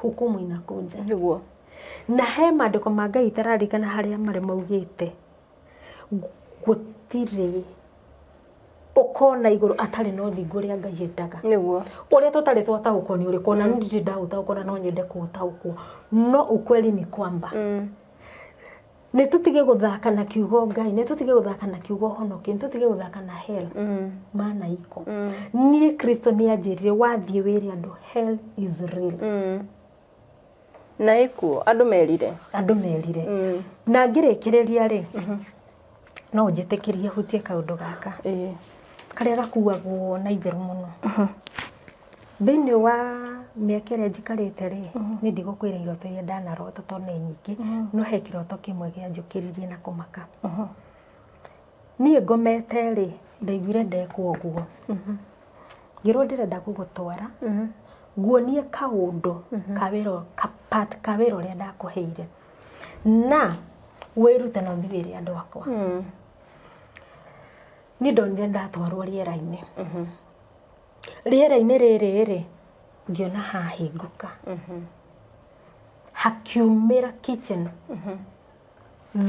[SPEAKER 2] Hukumu inakuja.
[SPEAKER 1] Nĩguo.
[SPEAKER 2] Na he maandĩko ma Ngai itararikana harĩa marĩ maugĩte, gũtirĩ ũkona igũrũ atarĩ na ũthingu ũrĩa Ngai endaga.
[SPEAKER 1] Nĩguo.
[SPEAKER 2] Ũrĩa tũtarĩ twataũkwo nĩ ũrĩkũ, ona niĩ ndirĩ ndaũtaũkwo na no nyende kũũtaũkwo. No ukweli ni kwamba nĩ tũtige gũthaka na kiugo Ngai, nĩ tũtige gũthaka na kiugo ũhonokio, nĩ tũtige gũthaka na hell. Maana iko. Niĩ Kristo nĩ anjĩrire wathiĩ wĩre andũ hell is real.
[SPEAKER 1] Na ĩkuo andũ merire.
[SPEAKER 2] Andũ merire. Na ngĩrĩkĩrĩria rĩ, no ũnjĩtĩkĩrie hutie kaũndũ gaka. Karĩa gakuagwo na itherũ mũno. Thĩinĩ wa mĩaka ĩrĩa njikarĩte rĩ, niĩ ndigũkwĩra iroto iria ndanarota tondũ nĩ nyingĩ, no he kĩroto kĩmwe kĩanjũkĩririe na kũmaka. Niĩ ngomete rĩ, ndaiguire ndekwo ũguo. Ngĩrwo ndĩrenda gũgũtwara, nguonie kaũndũ ka wĩra, ka part ka wĩra ũrĩa ndakũheire. Na wĩrute na ũthiĩ wĩre andũ akwa. Niĩ ndonire ndatwarwo rĩera-inĩ. Rĩera-inĩ rĩrĩ rĩ, ngĩona hahingũka, hakiumĩra kitchen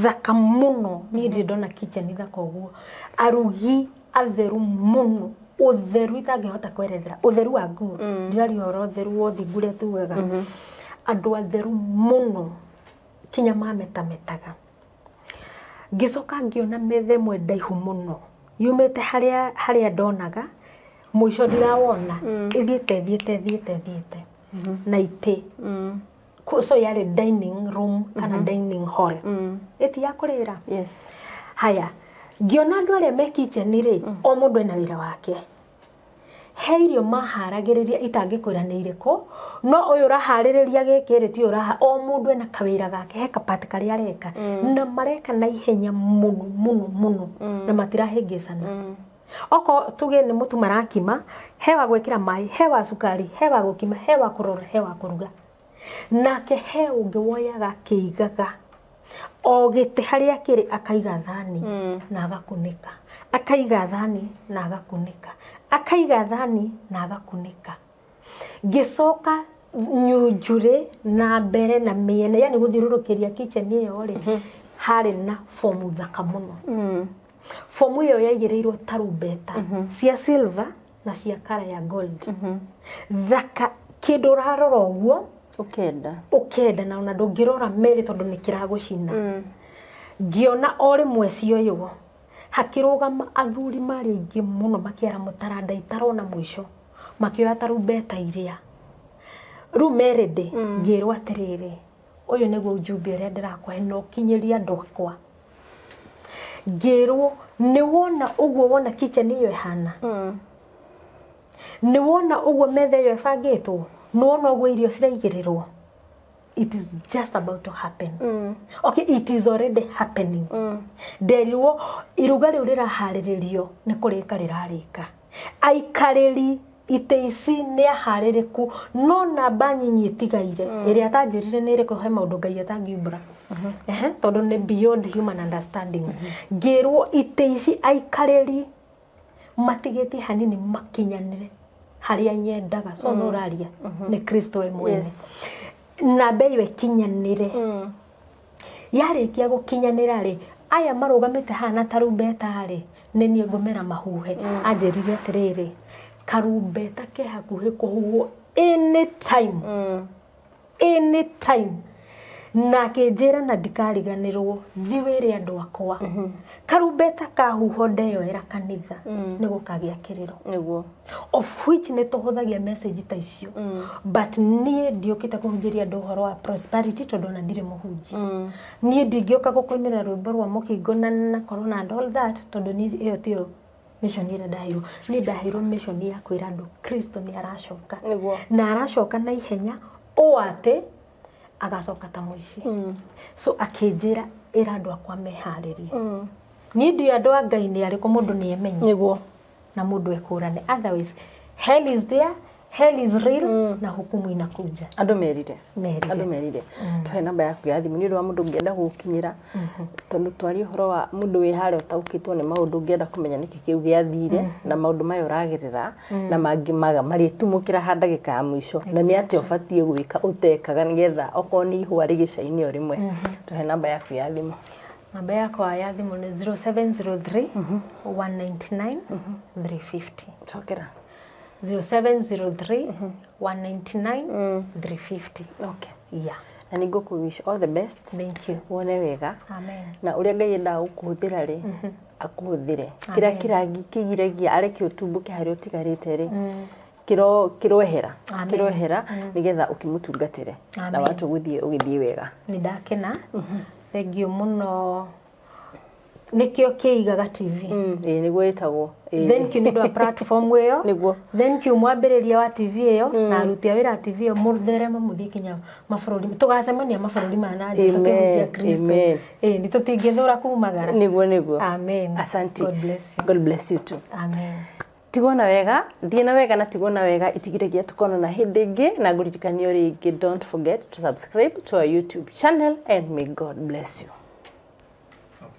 [SPEAKER 2] thaka mũno. Niĩ ndirĩ ndona kitchen thaka ũguo. Arugi atheru mũno, ũtheru itangĩhota kwerethera, ũtheru wa nguo, ndiraria ũhoro ũtheru wa ũthingu ũrĩa tugaga. Andũ atheru mũno, kinya mametametaga. Ngĩcoka ngĩona metha ĩmwe ndaihu mũno yumĩte harĩa harĩa ndonaga mũico ndirawona, ĩthiĩte ĩthiĩte ĩthiĩte ĩthiĩte na itĩ. So yarĩ dining room kana dining hall, ĩti ya kũrĩra. Haya, ngĩona andũ arĩa me kitchen rĩ, o mũndũ ena wĩra wake. He irio maharagĩrĩria itangĩkwĩra nĩ irĩkũ, no ũyũ ũraharĩrĩria gĩkĩ rĩ, ti ũyũ ũraha. O mũndũ ena kawĩra gake, he kapati karĩa areka, na mareka na ihenya mũno mũno mũno, na matirahĩngĩcana. Okorwo tuge nĩ mũtu marakima, he wa gwĩkĩra maĩ, he wa cukari, he wa gũkima, he wa kũrora, he wa kũruga. Nake he ũngĩ woyaga akĩigaga o gĩtĩ harĩa kĩrĩ, akaiga thani na agakunĩka, akaiga thani na agakunĩka, akaiga thani na agakunĩka. Ngĩcoka nyunjurĩ na mbere na mĩena, yani gũthiũrũrũkĩria kitchen ĩyo rĩ, harĩ na fomu thaka mũno. Fomu ĩyo yaigĩrĩirwo tarumbeta cia silver na cia kara ya gold, thaka kĩndũ ũrarora ũguo
[SPEAKER 1] ũkenda.
[SPEAKER 2] Ũkenda, na ona ndũngĩrora merĩ tondũ nĩ kĩragũcina. Ngĩona o rĩmwe cioywo, hakĩrũgama athuri marĩ aingĩ mũno, makĩara mũtaranda itarona mũico, makĩoya tarumbeta iria rĩu merĩndĩ. Ngĩrwo atĩrĩrĩ, ũyũ nĩguo ujumbe ũrĩa ndĩrakũhe na ũkinyĩrie andũ akwa. Ngĩrwo, nĩ wona ũguo wona kitchen ĩyo ĩhana, nĩ wona ũguo metha ĩyo ĩbangĩtwo, nĩ wona ũguo irio ciraigĩrĩrwo, it is just about to happen. Okay, it is already happening. Nderirwo iruga rĩu rĩraharĩrĩrio nĩ kũrĩka rĩrarĩka, aikarĩri itĩ ici nĩ aharĩrĩku, no namba nyinyi ĩtigaire ĩrĩa atanjĩrire nĩ ĩrĩkũ. He maũndũ Ngai atangiumbũra. Ehe, tondũ nĩ beyond human understanding. Ngĩrwo itĩ ici aikarĩri matigĩtie hanini makinyanĩre harĩa nyendaga. So no ũraria nĩ Kristo we mwene. Namba ĩyo ĩkinyanĩre. Yarĩkia gũkinyanĩra rĩ, aya marũgamĩte haha na tarumbeta rĩ, nĩ niĩ ngũmera mahuhe. Anjĩrire atĩrĩrĩ, karumbeta ke hakuhĩ kũhuhwo anytime, anytime. Na akĩnjĩra na ndikariganĩrwo, thi wĩre andũ akwa, karumbeta kahuhwo ndeyoera kanitha nĩ gũkagĩa kĩrĩro. Of which nĩ tũhũthagia message ta icio, but niĩ ndiũkĩte kũhunjĩria andũ ũhoro wa prosperity, tondũ ona ndirĩ mũhunjia. Niĩ ndingĩũka gũkũinĩra rwĩmbo rwa mũkingo na corona and all that, tondũ niĩ ĩyo tiyo mission ĩrĩa ndaheirwo. Niĩ ndaheirwo mission ya kwĩra andũ Kristo nĩ aracoka, na aracoka na ihenya ũũ atĩ agacoka ta mũici. So akĩnjĩra, ĩra andũ akwa meharĩrie. Niĩ ndiũĩ andũ a Ngai nĩ arĩkũ, mũndũ nĩ emenye na mũndũ ekũrane, otherwise hell is there, hell is real, na hukumu inakuja.
[SPEAKER 1] Andũ merire.
[SPEAKER 2] Merire.
[SPEAKER 1] Andũ merire. Tũhe namba yaku ya thimũ nĩ ũndũ wa mũndũ ũngĩenda gũgũkinyĩra, tondũ twarie ũhoro wa mũndũ wĩ harĩa ũtaũkĩtwo nĩ maũndũ, ũngĩenda kũmenya nĩkĩ kĩu gĩathire na maũndũ maya ũragerera na mangĩ marĩtumũkĩra ha ndagĩka ya mũico, na nĩ atĩa ũbatiĩ gwĩka ũtekaga nĩgetha okorwo nĩ ihũa rĩgĩcaini o rĩmwe. Tũhe namba yaku ya thimũ.
[SPEAKER 2] Namba yakwa ya thimũ nĩ 0703 199 350.
[SPEAKER 1] Cokera.
[SPEAKER 2] 0703 199 350.
[SPEAKER 1] Okay.
[SPEAKER 2] Yeah.
[SPEAKER 1] Na nĩ ngũkũ wish all the best.
[SPEAKER 2] Thank you.
[SPEAKER 1] Wone wega.
[SPEAKER 2] Amen.
[SPEAKER 1] Na ũrĩa Ngai endaga gũkũhũthĩra rĩ, akũhũthĩre. Kĩrĩa kĩrangi kĩgiragia areke ũtumbũke harĩa ũtigarĩte rĩ, kĩroehera.
[SPEAKER 2] Amen.
[SPEAKER 1] Kĩroehera nĩgetha ũkĩmũtungatĩre na
[SPEAKER 2] Amen.
[SPEAKER 1] watu gũthiĩ ũgĩthiĩ wega.
[SPEAKER 2] Nĩ ndakena, thank you mũno. Nĩkĩo kĩigaga TV.
[SPEAKER 1] Ĩĩ, nĩguo ĩtagwo. Ĩĩ.
[SPEAKER 2] Thank you nĩ ũndũ wa platform ĩyo. Thank you mwambĩrĩria wa TV ĩyo na aruti a wĩra a TV ĩyo. Mũthereme, mũthiĩ kinya mabũrũri, tũgacemania mabũrũri ma na nja
[SPEAKER 1] Amen,
[SPEAKER 2] tũkĩhunjia Kristo.
[SPEAKER 1] amen.
[SPEAKER 2] Ĩĩ, nĩ tũtingĩthũra kumagara.
[SPEAKER 1] Nĩguo.
[SPEAKER 2] Amen.
[SPEAKER 1] Asante.
[SPEAKER 2] God bless you.
[SPEAKER 1] God bless you too.
[SPEAKER 2] Amen.
[SPEAKER 1] Tigwo na wega, thiĩ na wega, na tigwo na wega itigiragia tukonana hĩndĩ ĩngĩ, na ngũririkanio rĩngĩ, don't forget to subscribe to our YouTube channel, and may God bless you.